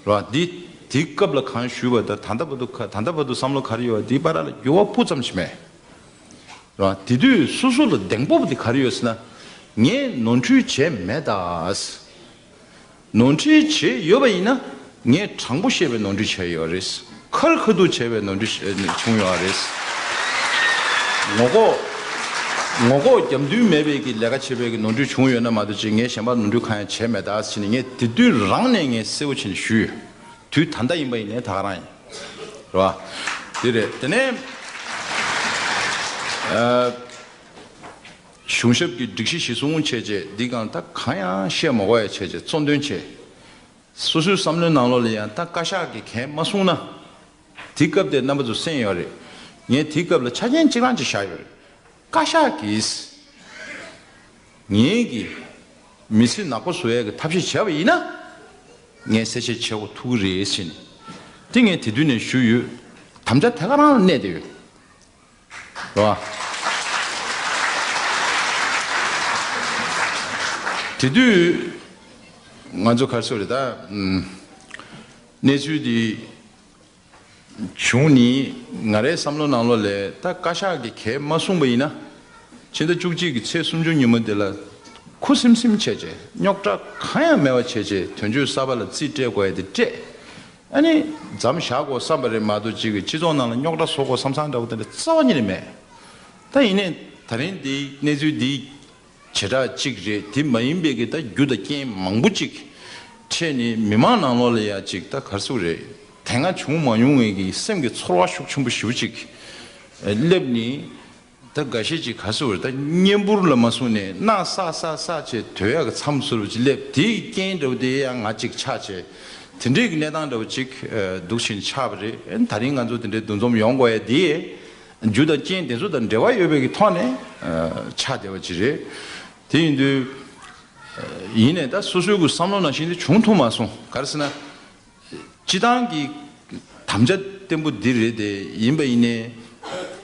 རེད་བ། འདི་དེ་སྐབས་ལ་གང་ཞུས་པ་དང་ད་ལྟ་བར་དུ་ག་ད་ལྟ་བར་དུ་བསམ་བློ་ག་རེ་ཡོད་པ་དེའི་བར་ལ་འགྱུར་བ་སྤུ་ཙམ་ཞིག་མེད། རེད་བ། དེ་དུས་སོ་སོ་ལ་གདེང་སྤོབས་དེ་ག་རེ་ཡོད་ཟེར་ན། ངས་ནོར་འཁྲུལ་བྱས་མེད་ད། ནོར་འཁྲུལ་བྱས་ཡོད་པ་ཡིན་ན། ངས་དྲང་པོ་བཤད་པའི་ནོར་འཁྲུལ་བྱས་ཡོད་རེད། ཁ་རི་ཁ་ཐུག་བྱས་པའི་ནོར་འཁྲུལ་བྱུང་ཡོད་རེད། ངོ་ལྐོག་ངོ་ལྐོག་རྒྱབ་མདུན་མེད་པའི་གི་ལས་ཀ་བྱས་པའི་གི་ནོར་འཁྲུལ་བྱུང་ཡོད་ན་མ་གཏོགས་ཅིག་ངས་གཞན་པ་ནོར་འཁྲུལ་གང་ཡང་བྱས་མེད་ད་ཟེར་ནས་ངས་དེ་དུས་རང་ནས་ངས་གསལ་པོ་བྱས་ནས་ཞུས་ཡོད། དུས་ད་ལྟ་ཡིན་པ་ཡིན་ནའི་ད་ག་རང་ཡིན། རེད་བ། དེ་རེད། དེ་ནས་ཨ། གཞུང་ཞབས་ཀྱི་སྒྲིག་གཞི་གཞིར་བཟུང་བྱས་རྗེས་འདི་གང་ད་གང་ཡང་བཤད་མ་དགོས་ཡ་བྱས་རྗེས་གཙོ་འདོན་བྱས། སོ་སོའི་བསམ་བློའི་ནང་ལོགས་ལ་ཡང་ད་བཀའ་ཤག་གིས་གང་མ་གསུངས་ན། དེ་སྐབས་དེ་རྣམ་པ་ཚོ་གསན་ཡོད་རེད། ངས་དེ་སྐབས་ལ་ཆ་རྐྱེན་གཅིག་རང་ཅིག་བཞག་ཡོད་རེད། བཀའ་ཤག་གིས་ངེད་ཀྱི་མི་ཚེ་ནག་པོ་བཟོ་ཡས་ཀྱི་ཐབས་ཤེས་བྱས་པ་ཡིན་ན། ངས་གསལ་བཤད་བྱེད་དགོས་ཐུག་གི་རེད་ཟེར་ནས། དེ་ངས་དེ་དུས་ནས་ཞུས་ཡོད། དམ་བཅའ་དེ་ག་རང་ལ་གནས་བསྡད་ཡོད། རེད་བ། དེ་དུས་ང་ཚོ་ག་རེ་ཟེར་དགོས་རེད་ད། ཨམ། གནས་ཚུལ་འདི་བྱུང་ནི་ང་རའི་བསམ་བློ་ནང་ལོགས་ལ་ད་བཀའ་ཤག་གིས་གང་མ་གསུངས་པ་ཡིན་ན། ཕྱི་ཟླ་བཅུ་གཅིག་གི་ཚེས་སུམ་ཅུ་ཉིན་མོ་དེ་ལ་ཁུ་སིམ་སིམ་བྱས་བྱས་རྙོག་དྲ་གང་ཡང་མེད་པ་བྱས་བྱས་དོན་གཅོད་གསར་པ་ལ་རྩིས་སྤྲད་དགོས་ཡ་དེ་སྤྲད། ཨ་ནི་མཚམས་བཞག་དགོས་བསམ་པ་རེད་མ་གཏོགས་ཅིག་གི་སྤྱི་ཚོགས་ནང་ལ་རྙོག་དྲ་བཟོ་དགོས་བསམ་བསམ་འདྲ་བོ་དེ་འདྲ་རྩ་བ་ཉིད་ནས་མེད། ད་ཡིན་ནའི་ད་རིང་འདིའི་གནས་ཚུལ་འདིའི་བྱེ་བྲག་གཅིག་རེད། དེ་མ་ཡིན་པའི་གི་ད་རྒྱུ་དང་རྐྱེན་མང་པོ་ཅིག་འཕྲད་ནས་མི་མང་ནང་ལོགས་ལ་ཡ་ཅིག་ད་ག་རེ་ཟེར་དགོས་རེད། དེ་སྔ་བྱུང་མ་མྱོང་བའི་གི་སེམས་ཀྱི་ཚོར་བ་ཤུགས་ཆེན་པོ་ཞེ་པོ་ཅིག་སླེབས་ནས། ད་འགའ་ཤས་ཅིག་ག་རེ་ཟེར་དགོས་རེད། ད་གཉན་འབུར་ལ་མ་སོང་ནས་སྣ་ས་ས་ས་བྱས་སྡོད་ཡག་གི་མཚམས་བཟོ་འདྲ་བོ་ཅིག་སླེབས། དེའི་རྐྱེན་འདྲ་བོ་དེ་ཡང་ང་ཅིག་ཆགས་བྱས། དེ་འདྲའི་གི་གནས་སྟངས་འདྲ་བོ་ཅིག་ཨ། འདུག་བྱས་ནས་ཆགས་པ་རེད། ཨ་ནི་ད་རིང་ང་ཚོ་དེ་འདྲའི་འདུ་འཛོམས་ཡོང་དགོས་ཡ་དེ་རྒྱུ་དང་རྐྱེན་དེ་ཚོ་དང་འབྲེལ་བ་ཡོད་པའི་གི་ཐོག་ནས་ཨ། ཆགས་བསྡད་པ་ཅིག་རེད། དེ་ཡིན་དུས་ཨ། ཡིན་ནའི་ད་སོ་སོའི་གི་བསམ་བློ་ནང་བཞིན་དེ་བྱུང་ཐུབ་མ་སོང་། ག་རེ་ཟེར་ན། སྤྱི་བཏང་གི་དམ་བཅའ་བརྟན་པོ་འདི་རེད་དེ། ཡིན་པ་ཡིན་ནའི་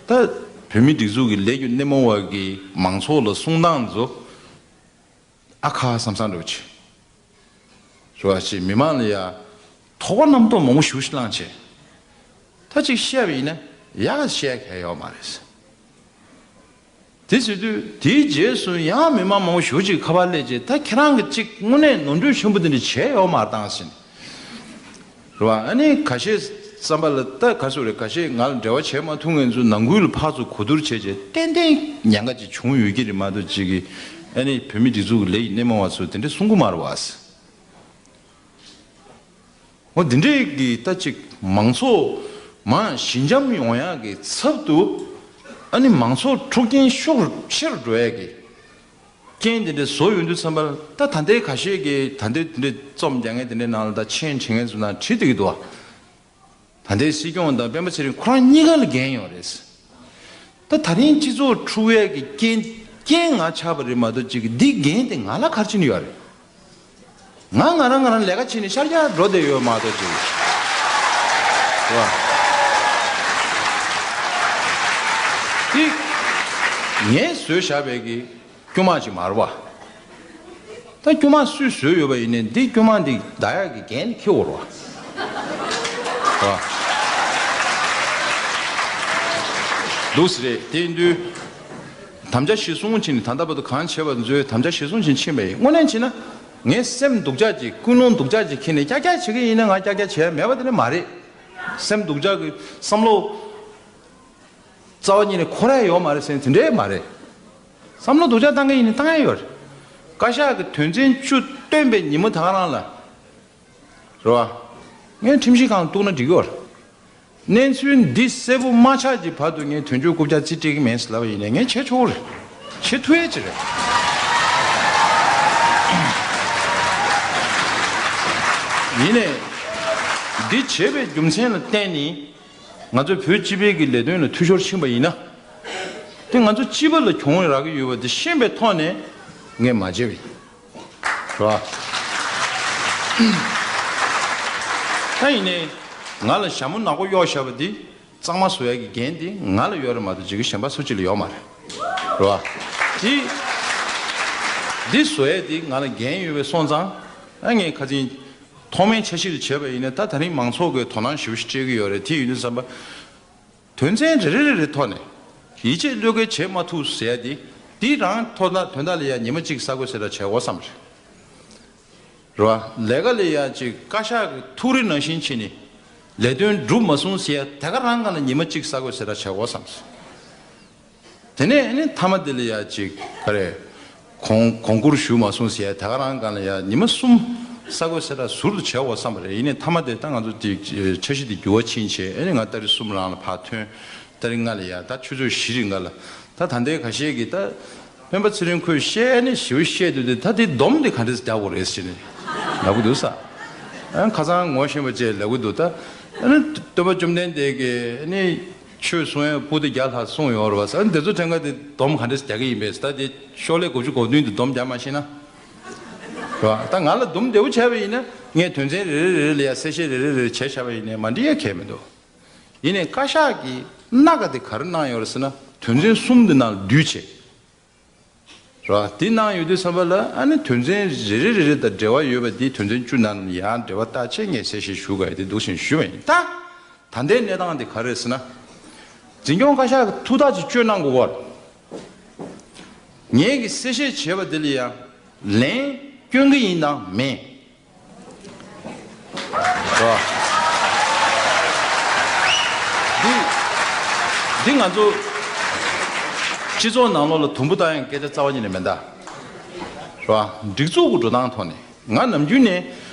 ད་བོད་མིའི་སྒྲིག་འཛུགས་ཀྱི་ལས་རྒྱུ་སྣེ་མོ་བ་གི་མང་ཚོགས་ལ་གསུང་སྟངས་ཚོ་ཨ་ཁ་བསམ་བསམ་འདྲ་བོ་ཅིག་རེད་བ། ཅིག་མི་མང་ལ་ཡ་དོགས་པ་རྣམ་རྟོག་མང་པོ་ཞེ་པོ་ཞིག་བསླངས་བྱས། ད་ཅིག་བཤད་པ་ཡིན་ན་ཡག་བཤད་མཁན་ཡོད་མ་རེད། དེ་ཟེར་དུས་དེའི་རྗེས་སུ་ཡང་མི་མང་མང་པོ་ཞེ་པོ་ཅིག་ཁ་པར་སླེབས་རྗེས། ད་ཁྱེད་རང་གིས་ཅིག་དངོས་གནས་ནོར་འཁྲུལ་ཆེན་པོ་དེ་འདྲ་བྱས་ཡོད་མ་རེད་ད་ཟེར་ནས། རེད་བ། ཨ་ནི་ཁ་ཤས་བསམ་པ་ལ་ད་ག་རེ་ཟེར་དགོས་རེད། ཁ་ཤས་ང་ལ་འབྲེལ་བ་བྱས་མ་ཐུབ་མཁན་ཚོ་ནང་ཁུལ་ལ་ཕར་ཚུར་གོ་བསྡུར་བྱས་བྱས་ཏན་ཏན་ཉེན་ཁ་ཅིག་བྱུང་ཡོད་ཀྱི་རེད་མ་གཏོགས་ཅིག་གི། ཨ་ནི་བོད་མིའི་སྒྲིག་འཛུགས་ཀྱི་ལས་ཀྱི་སྣེ་མོ་བ་ཚོས་དེ་འདྲ་གསུང་གི་མ་རེད་བ་ཟེར། འོ་འདི་འདྲའི་གི་ད་ཅིག་མང་ཚོགས་མང་ཞི་འཇམ་ཡོང་ཡག་གི་ཚབ་ཏུ། ཨ་ནི་མང་ཚོགས་འཁྲུག་རྐྱེན་ཤུགས་ཆེ་རུ་འགྲོ་ཡག་གི་རྐྱེན་དེ་འདྲ་བཟོ་ཡོང་དུས་ཙམ་པ་ལ། ད་ད་ལྟའི་ཁ་ཤས་ཀྱིས་ད་ལྟའི་དེ་འདྲའི་རྩོམ་རྒྱག་མཁན་དེ་འདྲའི་ནང་ལ་ད་མཆན་བྲིས་མཁན་ཚོ་ནང་བྲིས་བསྡད་ཀྱི་འདུག་བ། ད་ལྟའི་སྲིད་སྐྱོང་དང་སྤེན་པ་ཚེ་རིང་ཁོ་རང་གཉིས་ཀ་ལ་འགན་ཡོད་རེད། ད་ད་རིང་སྤྱི་ཚོགས་འཁྲུག་ཡས་ཀྱི་རྐྱེན་རྐྱེན་ང་ཆགས་པ་རེད་མ་གཏོགས་ཅིག་འདི་འགན་དེ་ང་ལ་ག་རེ་བྱས་ནས་ཡོད་རེད། ང་ང་རང་ང་རང་ལས་ཀ་བྱས་ནས་ཤར་རྒྱག་འགྲོ་བསྡད་ཡོད་མ་གཏོགས་ཅིག་རེད་བ། འདི་ངས་བཟོས་བཞག་པའི་གི་དཀྱུས་མ་ཅིག་མ་རེད་བ། ད་དཀྱུས་མ་སུས་བཟོས་ཡོད་པ་ཡིན་ནའི་འདི་དཀྱུས་མ་འདི་འདའ་ཡག་གི་འགན་འཁྱེར་དགོས་རེད་བ། འདུག་སེ་རེད། དེ་ཡིན་དུས་དམ་བཅའ་གཞིར་བཟུང་བྱས་ནས་ད་ལྟ་བར་དུ་གང་བྱས་པ་ཚོའི་དམ་བཅའ་གཞིར་བཟུང་བྱས་ཕྱིན་པ་ཡིན། དངོས་གནས་བྱས་ན་ངས་སེམས་སྡུག་ཅག་ཅིག་ཀུན་སློང་སྡུག་ཅག་ཅིག་འཁྱེར་ནས་ཀྱག་ཀྱག་བྱེད་ཀྱི་ཡིན་ན་ང་ཀྱག་ཀྱག་བྱས་མེད་པ་དེ་འདྲ་མ་རེད། སེམས་སྡུག་ཅག་གི་བསམ་བློ་རྩ་བ་ཉིད་ནས་འཁོར་ཡ་ཡོད་མ་རེད་ཟེར་ན་དེ་འདྲའི་མ་རེད། བསམ་བློ་སྡུག་ཅག་བཏང་གི་ཡིན་ན་བཏང་ཡ་ཡོད་རེད། བཀའ་ཤག་གི་དོན་ཚན་བཅུ་བཏོན་པའི་ཉིན་མོ་ད་ག་རང་ལ་རེད་བ། ངས་ཁྲིམས་ཞིབ་ཁང་གཏུག་ན་འགྲིག་གི་ཡོད་རེད། གནས་ཚུལ་འདི་གསལ་པོ་མ་ཆགས་ཀྱི་བར་དུ་ངས་དོན་གཅོད་རྐུབ་བཀྱག་རྩིས་སྤྲད་ཀྱི་མིན་ཟེར་ལབ་པ་ཡིན་ནའི་ངས་བྱེད་ཆོག་གི་རེད། བྱེད་ཐུབ་ཡ་ཅིག་རེད། ཡིན་ནའི་འདི་བྱས་པའི་རྒྱུ་མཚན་ལ་བརྟེན་ནས། ང་ཚོ་བོད་སྤྱི་པའི་གི་ལས་དོན་ལ་འཐུས་ཤོར་ཕྱིན་པ་ཡིན་ན། དེ་ང་ཚོ་སྤྱི་པ་ལ་གྱོང་རག་གི་ཡོད་པ་དེ་ཤེས་པའི་ཐོག་ནས་ངས་མ་བརྗེད་པ་ཡིན། རེད་བ། ད་ཡིན་ནའི་ང་ལ་ཞྭ་མོ་ནག་པོ་གཡོགས་བཞག་པ་འདི་གཙང་མ་བཟོ་ཡ་གི་འགན་དེ་ང་ལ་ཡོད་རེད་མ་གཏོགས་ཅིག་གི་གཞན་པ་སུ་གཅིག་ལ་ཡོད་མ་རེད། རེད་བ། དེ་འདི་བཟོ་ཡ་དེ་ང་ལ་འགན་ཡོད་པའི་སོང་ཙང་། ཨ་ངས་ཁ་སང་ཐོག་མའི་འཆར་གཞི་ལ་བྱས་པ་ཡིན་ན་ད་ད་རིང་མང་ཚོགས་ཀྱིས་དོ་སྣང་ཞེ་པོ་ཞིག་སྤྲད་ཀྱི་ཡོད་རེད། དེ་ཡིན་དུས་ཙམ་པ། དོན་ཚན་རེ་རེ་རེ་རེ་ཐོག་ནས་ཡིད་ཆེས་བློས་འགེལ་བྱེད་མ་ཐུབ་ཟེར་ཡ་དེ། དེ་རང་ཐོག་ལ་དོན་དག་ལ་ཡ་ཉི་མ་གཅིག་གསར་འགོད་ཟེར་ལ་བྱེད་དགོས་བསམ་རེད། རེད་བ། ལས་ཀ་ལས་ཡ་ཅིག་བཀའ་ཤག་གི་ཐུགས་རེ་ནང་བཞིན་བྱས་ནས་ལས་དོན་འགྲུབ་མ་སོང་ཟེར་ཡ་དེ་ག་རང་སྒང་ལ་ཉི་མ་གཅིག་ས་གོས་སེ་ར་བྱ་དགོས་བསམ་སོང་། དེ་ནས་ཨ་ནི་མཐའ་མ་དེ་ལ་ཡ་ཅིག་ག་རེ། གོང་གོང་བཀུར་ཞུ་མ་སོང་ཟེར་ཡ་དེ་ག་རང་སྒང་ལ་ཡ་ཉི་མ་གསུམ་ས་གོས་སེ་ར་ཟུར་དུ་བྱ་དགོས་བསམ་པ་རེད། ཡིན་ནའི་མཐའ་མ་དེ་ད་ང་ཚོ་དེ་འཆར་གཞི་དེ་འགྱུར་བ་ཕྱིན་བྱས། ཨ་ནི་ང་ཏ་རིག་གསུམ་རང་ལ་ཕར་ཐོན། ཏ་རིག་ལྔ་ལ་ཡ་ད་ཆུ་ཚོད་བཞི་རིང་ག་ལ། ད་ད་ལྟའི་ཁ་ཤས་ཀྱིས་ད་སྤེན་པ་ཚེ་རིང་ཁོས་བཤད་ནས་ཞེ་པོ་བཤད་འདུག་སྟེ། ད་དེ་སྡོམ་དེ་ག་འདྲས་རྒྱག་དགོས་རེད་ཟེར་ནས་ལབ་གི་འདུག་ས། ཨ་ཁ་སང་ངོ་ཤེས་པ་བཅས་ལབ་གི་འདུག་ད་ཨ་ནི་སྟོན་པ་བཅོམ་ལྡན་འདས་ཀྱིས་ཨ་ནི་ཆོས་གསུང་ཡས་པོ་ཏི་བརྒྱ་ལྷག་གསུངས་ཡོད་རེད་བ་ཟེར། ཨ་ནི་དེ་ཚོ་ཕྲན་ཁ་དེ་སྡོམ་ག་འདྲས་རྒྱག་གི་ཡིན་པས། ད་དེ་ཤོག་ལྷེ་དགུ་བཅུ་གོ་བདུན་དེ་སྡོམ་རྒྱག་མ་ཤེས་ན། རེད་བ། ད་ང་ལ་སྡོམ་བདེ་པོ་བྱས་པ་ཡིན་ན། ངས་དོན་ཚན་རེ་རེ་རེ་རེ་ལ་ཡ་གསལ་བཤད་རེ་རེ་རེ་བྱས་བཞག་པ་ཡིན་ནའི་མ་འགྲིག་ཡ་གང་ཡང་མི་འདུག་ཡིན་ནའི་བཀའ་ཤག་གིས་སྣ་ཁ་དེ་ག་རེ་གནང་ཡོད་རེད་ཟེར་ན། དོན་ཚན་གསུམ་དེ་ནང་ལ་བསྡུས་བྱས། རེད་བ། དེ་གནང་ཡོད་དུས་ཙམ་པ་ལ་ཨ་ནི་དོན་ཚན་རེ་རེ་རེ་རེ་དང་འབྲེལ་བ་ཡོད་པ་དེ་དོན་ཚན་བཅུ་ནང་ལ་ཡང་འབྲེལ་བ་བཏགས་བྱས་ངས་གསལ་བཤད་ཞུ་དགོས་ཡ་དེ་འདུག་བཞིན་ཞུས་པ་ཡིན། ད་ད་ལྟའི་གནས་སྟངས་དེ་ག་རེ་རེད་ཟེར་ན། འཛིན་སྐྱོང་བཀའ་ཤག་གིས་ཐུགས་ཐག་ཅིག་གཅོད་གནང་དགོས་པ་རེད། ངས་ཀྱི་གསལ་བཤད་བྱས་པ་དེ་ལ་ཡང་ལན་སྐྱོན་གྱི་ཡིན་དང་མེད། རེད་བ། འདི་འདི་ང་ཚོ་སྤྱི་ཚོགས་ནང་ལོགས་ལ་དུམ་བུ་བཏང་ཡང་སྐད་ཆ་རྩ་བ་ཉིད་ནས་མེད་ད། རེད་བ། སྒྲིག་འཛུགས་ཀྱི་འགྲོ་སྟངས་ཐོག་ནས་ང་ནམ་རྒྱུན་ནས་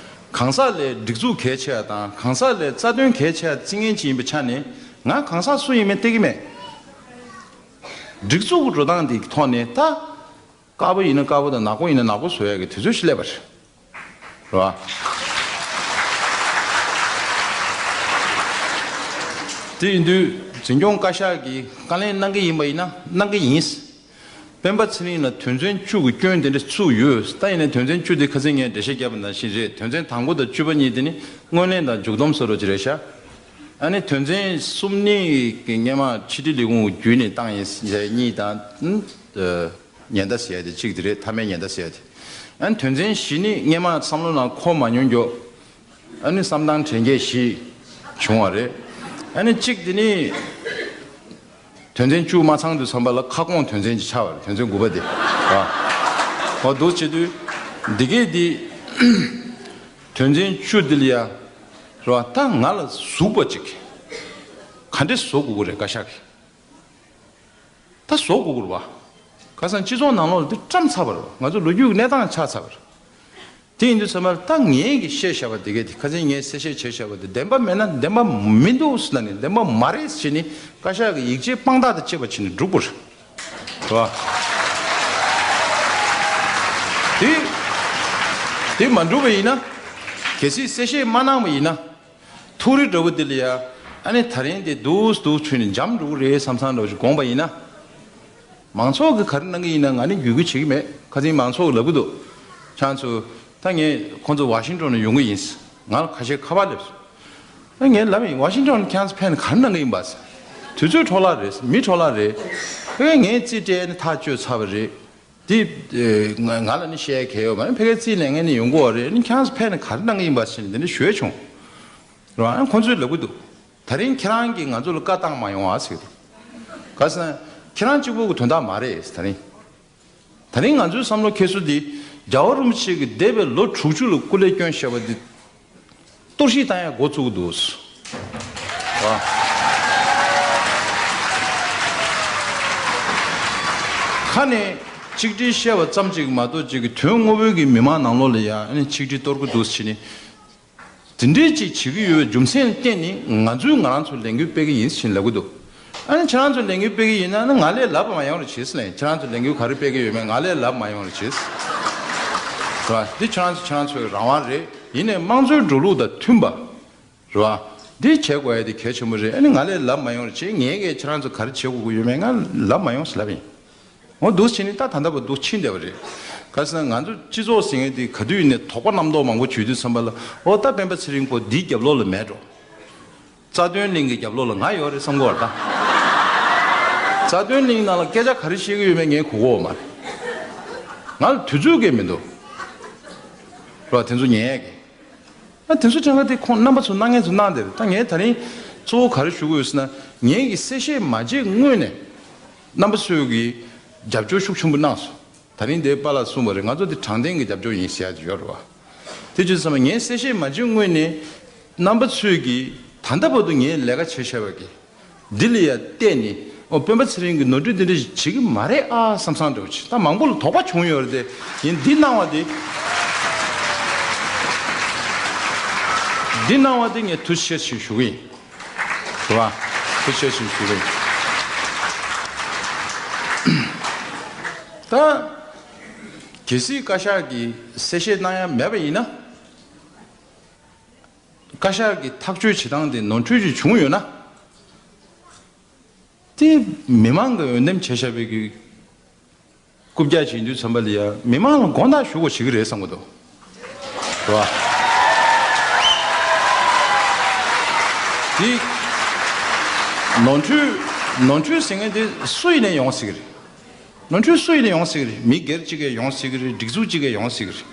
གང་ཟག་ལས་སྒྲིག་འཛུགས་གལ་ཆེ་བ་དང་། གང་ཟག་ལས་རྩ་དོན་གལ་ཆེ་བ་བརྩི་མཁན་ཅིག་ཡིན་པའི་ཆ་ནས་ང་གང་ཟག་སུ་ཡིན་མིན་བལྟ་གི་མེད། སྒྲིག་འཛུགས་ཀྱི་འགྲོ་སྟངས་འདི་གི་ཐོག་ནས་ད། དཀར་པོ་ཡིན་ན་དཀར་པོ་དང་ནག་པོ་ཡིན་ན་ནག་པོ་བཟོ་ཡག་གི་དུས་ཚོད་ཞིག་སླེབས་པ་རེད། རེད་བ། དེ་ཡིན་དུས་འཛིན་སྐྱོང་བཀའ་ཤག་གིས་བཀའ་ལན་གནང་གི་ཡིན་པ་ཡིན་ན་གནང་གི་ཡིན། སྤེན་པ་ཚེ་རིང་ལ་དོན་ཚན་བཅུ་གི་སྐྱོན་དེ་འདྲ་ཚུགས་ཡོད། ད་ཡིན་ནའི་དོན་ཚན་བཅུ་དེ་ཁ་སང་ངས་འགྲེལ་བཤད་བརྒྱབ་པ་ནང་བཞིན་རེད། དོན་ཚན་དང་པོ་དང་བཅུ་པ་གཉིས་དེ་ནི་སྔོན་གླེང་དང་མཇུག་སྡོམ་བཟོ་འདྲ་ཅིག་རེད་ཤག་ཨ་ནི་དོན་ཚན་གསུམ་གཉིས་ཀྱི་སྔོན་མ་ཕྱི་དྲིལ་ལས་ཁུངས་བརྒྱུད་ནས་བཏང་ཡིན་ཟེར་གཉིས་དང་། ཉེན་བརྡ་ཟེར་ཡ་དེ་གཅིག་དེ་རེད། མཐའ་མའི་ཉེན་བརྡ་ཟེར་ཡ་དེ། ཨ་ནི་དོན་ཚན་བཞི་ནི་སྔོན་མ་བསམ་བློ་ནང་འཁོར་མ་མྱོང་རྒྱུ། ཨ་ནི་བསམ་སྟངས་དྲན་སྐྱེས་བཞི་བྱུང་བ་རེད། ཨ་ནི་གཅིག་དེ་ནི་དོན་ཚན་བཅུ་མ་ཚང་དུས་ཙམ་པ་ལ་ཁ་སྐོང་དོན་ཚན་ཅིག་ཆགས་པ་རེད། དོན་ཚན་དགུ་པ་དེ། ཨ། འོ་འདུག་བྱེད་དུས་འདི་གས་འདི་དོན་ཚན་བཅུ་འདི་ལ་ཡ་རེད་བ། ད་ང་ལ་ཟུག་པ་ཅིག་ག་འདྲས་བཟོ་དགོས་ཀྱི་རེད་བཀའ་ཤག་གིས། ད་བཟོ་དགོས་ཀྱི་རེད་བ། ཁ་སང་སྤྱི་ཚོགས་ནང་ལོགས་ལ་འདི་བཀྲམ་ཚར་བ་རེད་བ། ང་ཚོ་ལོ་རྒྱུས་ཀྱི་གནས་སྟངས་ཆགས་ཚར་བ་རེད། དེ་ཡིན་དུས་ཚང་མར་ད་ངས་ཀྱི་བཤད་བཞག་པ་དེ་གས་དེ་ཁ་སང་ངས་གསལ་བཤད་བྱས་བཞག་པ་དེ་བདེན་པ་མེད་ན་བདེན་པ་མི་འདུག་ཟེར་ལབ་ནས་བདེན་པ་མ་རེད་ཟེར་ནས་བཀའ་ཤག་གི་ཡིག་ཆའི་དཔང་རྟགས་དང་བཅས་པ་བྱས་ནས་སྒྲུག་དགོས་རེད་བ། དེ་དེ་མ་འགྲུབ་པ་ཡིན་ན། གལ་སྲིད་གསལ་བཤད་མ་གནང་བ་ཡིན་ན། ཐུགས་རེ་འདྲ་པོ་འདི་ལ་ཡ། ཨ་ནི་ད་རིང་འདི་འདུག་འདུག་བྱུང་ནས་འཇམ་འགྲོ་གི་རེད་བསམ་བསམ་འདྲ་པོ་ཞིག་དགོངས་པ་ཡིན་ན། མང་ཚོགས་ཀྱིས་ག་རེ་གནང་གི་ཡིན་ན་ང་ནི་བརྒྱུད་སྐུལ་བྱེད་ཀྱི་མེད། ཁ་སང་མང་ཚོགས་ཀྱིས་ལབ་གི་འདུག་ཁྱེད་ཚོ། ད་ངས་ཁོང་ཚོ་ཝ་ཤིང་ཊོན་ནས་ཡོང་གི་ཡིན། ང་ལ་ཁ་ཤས་ཁ་པར་སླེབས་སོང་། ཨ་ངས་ལབ་ཡིན། ཝ་ཤིང་ཊོན་ཁྱེད་ཚོ་ཕེབས་ནས་ག་རེ་གནང་གི་ཡིན་པ་ཟེར། དུས་ཚོད་འཕྲོ་བརླག་རེད། མི་འཕྲོ་བརླག་རེད། ཨེ་ངས་རྩིས་སྤྲད་ནས་ཐག་གཅོད་ཚར་བ་རེད། དེ། ཨེ། ང་ང་ལ་ནི་བཤད་ཡ་གལ་ཡོད་མ་རེད། ཕ་གིར་རྩིས་ལེན་མཁན་ནི་ཡོང་གི་ཡོད་རེད། ཨ་ནི་ཁྱེད་རང་ཚོ་ཕེབས་ནས་ག་རེ་གནང་གི་ཡིན་པ་ཟེར་ནས་དེ་འདྲ་ཞུས་བྱུང་། རེད་བ། ཨ་ནི་ཁོང་ཚོས་ལབ་གི་འདུག་ད་རིང་ཁྱེད་རང་གིས་ང་ཚོ་ལ་བཀའ་བཏང་མ་ཡོང་ཨ་ཟེར་གི་འདུག་ག་ཟེར་ན་ཁྱེད་རང་གཅིག་པོ་གི་དོན་དག་མ་རེད་ད་རིང་། ད་རིང་ང་ཚོའི་བསམ་བློ་འཁྱེར་སྲོལ་འདི་རྒྱལ་བ་རིན་པོ་ཆེ་གིས་འདས་པའི་ལོ་དྲུག་ཅུ་ལ་སྐུ་ལས་བསྐྱོན་བཞག་པ་འདི། གཏོར་བཤིག་བཏང་ཡ་འགོ་བཙུགས་འདུག་ཁ་ནས་གཅིག་སྒྲིལ་བཤད་པ་ཙམ་ཅིག་མ་གཏོགས་ཅིག་གི་དོན་དངོས་པོའི་གི་མི་མང་ནང་ལོགས་ལ་ཡ་ཨ་ནི་ཆིག་སྒྲིལ་གཏོར་གི་འདུག་ཟེར་ནས། དེ་འདྲའི་ཅིག་བྱེད་ཀྱི་ཡོད་པའི་རྒྱུ་མཚན་ལ་བརྟེན་ནས་ང་ཚོས་ང་རང་ཚོ་ལས་འགུལ་སྤེལ་གི་ཡིན་ཟེར་ལབ་གི་འདུག་ཨ་ནི་ཁྱེད་རང་ཚོ་ལས་འགུལ་སྤེལ་གི་ཡིན་ན་ནི་ང་ལས་ལབ་པ་མ་ཡོང་རེ་བྱེད་ཟེར་ལབ་ཡིན། ཁྱེད་རང་ཚོ་ལས་འགུལ་ག་རེ་སྤེལ་གི་ཡོད་མེད་ང་ལས་ལབ་མ་ཡོང་རེ་བྱེད་ཟེར། རེད་བ། འདི་ཁྱེད་རང་ཚོ་ཁྱེད་རང་ཚོའི་རང་དབང་རེད། ཡིན་ནའི་དམངས་གཙོའི་འགྲོ་ལུགས་དང་མཐུན་པ། རེད་བ། འདི་བྱེད་དགོས་ཡ་དེ་གལ་ཆེན་པོ་རེད། ཨ་ནི་ང་ལས་ལབ་མ་ཡོང་རེ་བྱེད། ངས་ཀྱིས་ཁྱེད་རང་ཚོ་ག་རེ་བྱེད་དགོས་ཀྱི་ཡོད་མེད་ང་ལབ་མ་ཡོང་ཟེར་ལབ་ཡིན། འོ་འདུག་བྱས་ནས་ད་ད་ལྟ་བར་འདུག་ཕྱིན་བསྡད་པ་རེད། ག་ཟེར་ན་ང་ཚོ་སྤྱི་ཚོགས་ཟེར་མཁན་དེ་ག་དུས་ཡིན་ནའི་དོགས་པ་རྣམ་རྟོག་མང་པོ་བྱུང་དུས་ཙམ་པ་ལ། འོ་ད་སྤེན་པ་ཚེ་རིང་ཁོ་འདིའི་རྒྱབ་ལོགས་ལ་མེད་འགྲོ། རྩ་དོན་གླིང་གི་རྒྱབ་ལོགས་ལ་ང་ཡོད་རེད་བསམ་གྱི་ཡོད་རེད་ད། རྩ་དོན་གླིང་ནང་ལ་སྐད་ཆ་ག་རེ་བཤད་ཀྱི་ཡོད་མེད་ངས་གོ་གི་ཡོད་མ་རེད། ང་ལ་དུས་ཚོད་ཀྱང་མི་འདུག་རེད་བ། དེ་ཚོ་ཉན་ཡས་ཀྱི། ཨ་དེ་ཚོ་དྲན་ཁ་དེ་ཁོང་རྣམ་པ་ཚོ་གནང་མཁན་ཚོ་གནང་བསྡད་རེད། ད་ངས་ད་རིང་གཙོ་བོ་ག་རེ་ཞུ་གི་ཡོད་ཟེར་ན། ངས་ཀྱི་གསལ་བཤད་མ་བྱེད་སྔོན་ནས་རྣམ་པ་ཚོས་ཀྱི་རྒྱབ་སྐྱོར་ཤུགས་ཆེན་པོ་གནང་སོང་། ད་རིང་འདིར་པཱ་ལགས་གསུངས་པ་རེད། ང་ཚོ་འདི་དྲང་བདེན་གྱི་རྒྱབ་སྐྱོར་ཡིན་ཟེར་ཡ་ཅིག་ཡོད་རེད་བ། དེ་བྱས་ཙང་ངས་གསལ་བཤད་མ་བྱེད་སྔོན་ནས་རྣམ་པ་ཚོས་ཀྱིས་ད་ལྟ་བར་དུ་ངས་ལས་ཀ་བྱས་བཞག་པ་གི་འདི་ལ་ཡ་བལྟས་ནས་ཨོ་སྤེན་པ་ཚེ་རིང་གིས་ནོར་འཁྲུལ་འདི་འདྲ་ཞིག་བྱེད་ཀྱི་མ་རེད་ཨ་བསམ་བསམ་འདྲ་བོ་ཅིག་ད་མང་པོ་ལ་དོགས་པ་བྱུང་ཡོད་རེད་དེ། ཡིན་འདི་གནང་བ་དེ་འདི་གནང་བ་དེ་ངས་ཐུགས་རྗེ་ཆེ་ཞུ་གི་ཡིན། རེད་བ། ཐུགས་རྗེ་ཆེ་ཞུ་གི་ཡིན། ད་གལ་སྲིད་བཀའ་ཤག་གིས་གསལ་བཤད་གནང་ཡ་མེད་པ་ཡིན་ན། བཀའ་ཤག་གི་ཐག་གཅོད་བྱེད་སྟངས་དེ་ནོར་འཁྲུལ་ཅིག་བྱུང་ཡོད་ན། དེ་མི་མང་གི་འོས་འདེམས་བྱས་བཞག་པའི་གི་རྐུབ་བཀྱག་ཅིག་ཡིན་དུས་ཙམ་པ་ལ་ཡ་མི་མང་ལ་དགོངས་དག་ཞུ་དགོས་བྱེད་ཀྱི་རེད་བསམ་གི་འདུག་རེད་བ། དེ་ནོར་འཁྲུལ་ནོར་འཁྲུལ་ཟེར་མཁན་དེ་སུ་ཡིན་ནའི་ཡོང་སྲིད་ཀྱི་རེད། ནོར་འཁྲུལ་སུ་ཡིན་ནའི་ཡོང་སྲིད་ཀྱི་རེད། མི་སྒེར་གཅིག་གིས་ཡོང་སྲིད་ཀྱི་རེད། སྒྲིག་འཛུགས་གཅིག་གིས་ཡོང་སྲིད་ཀྱི་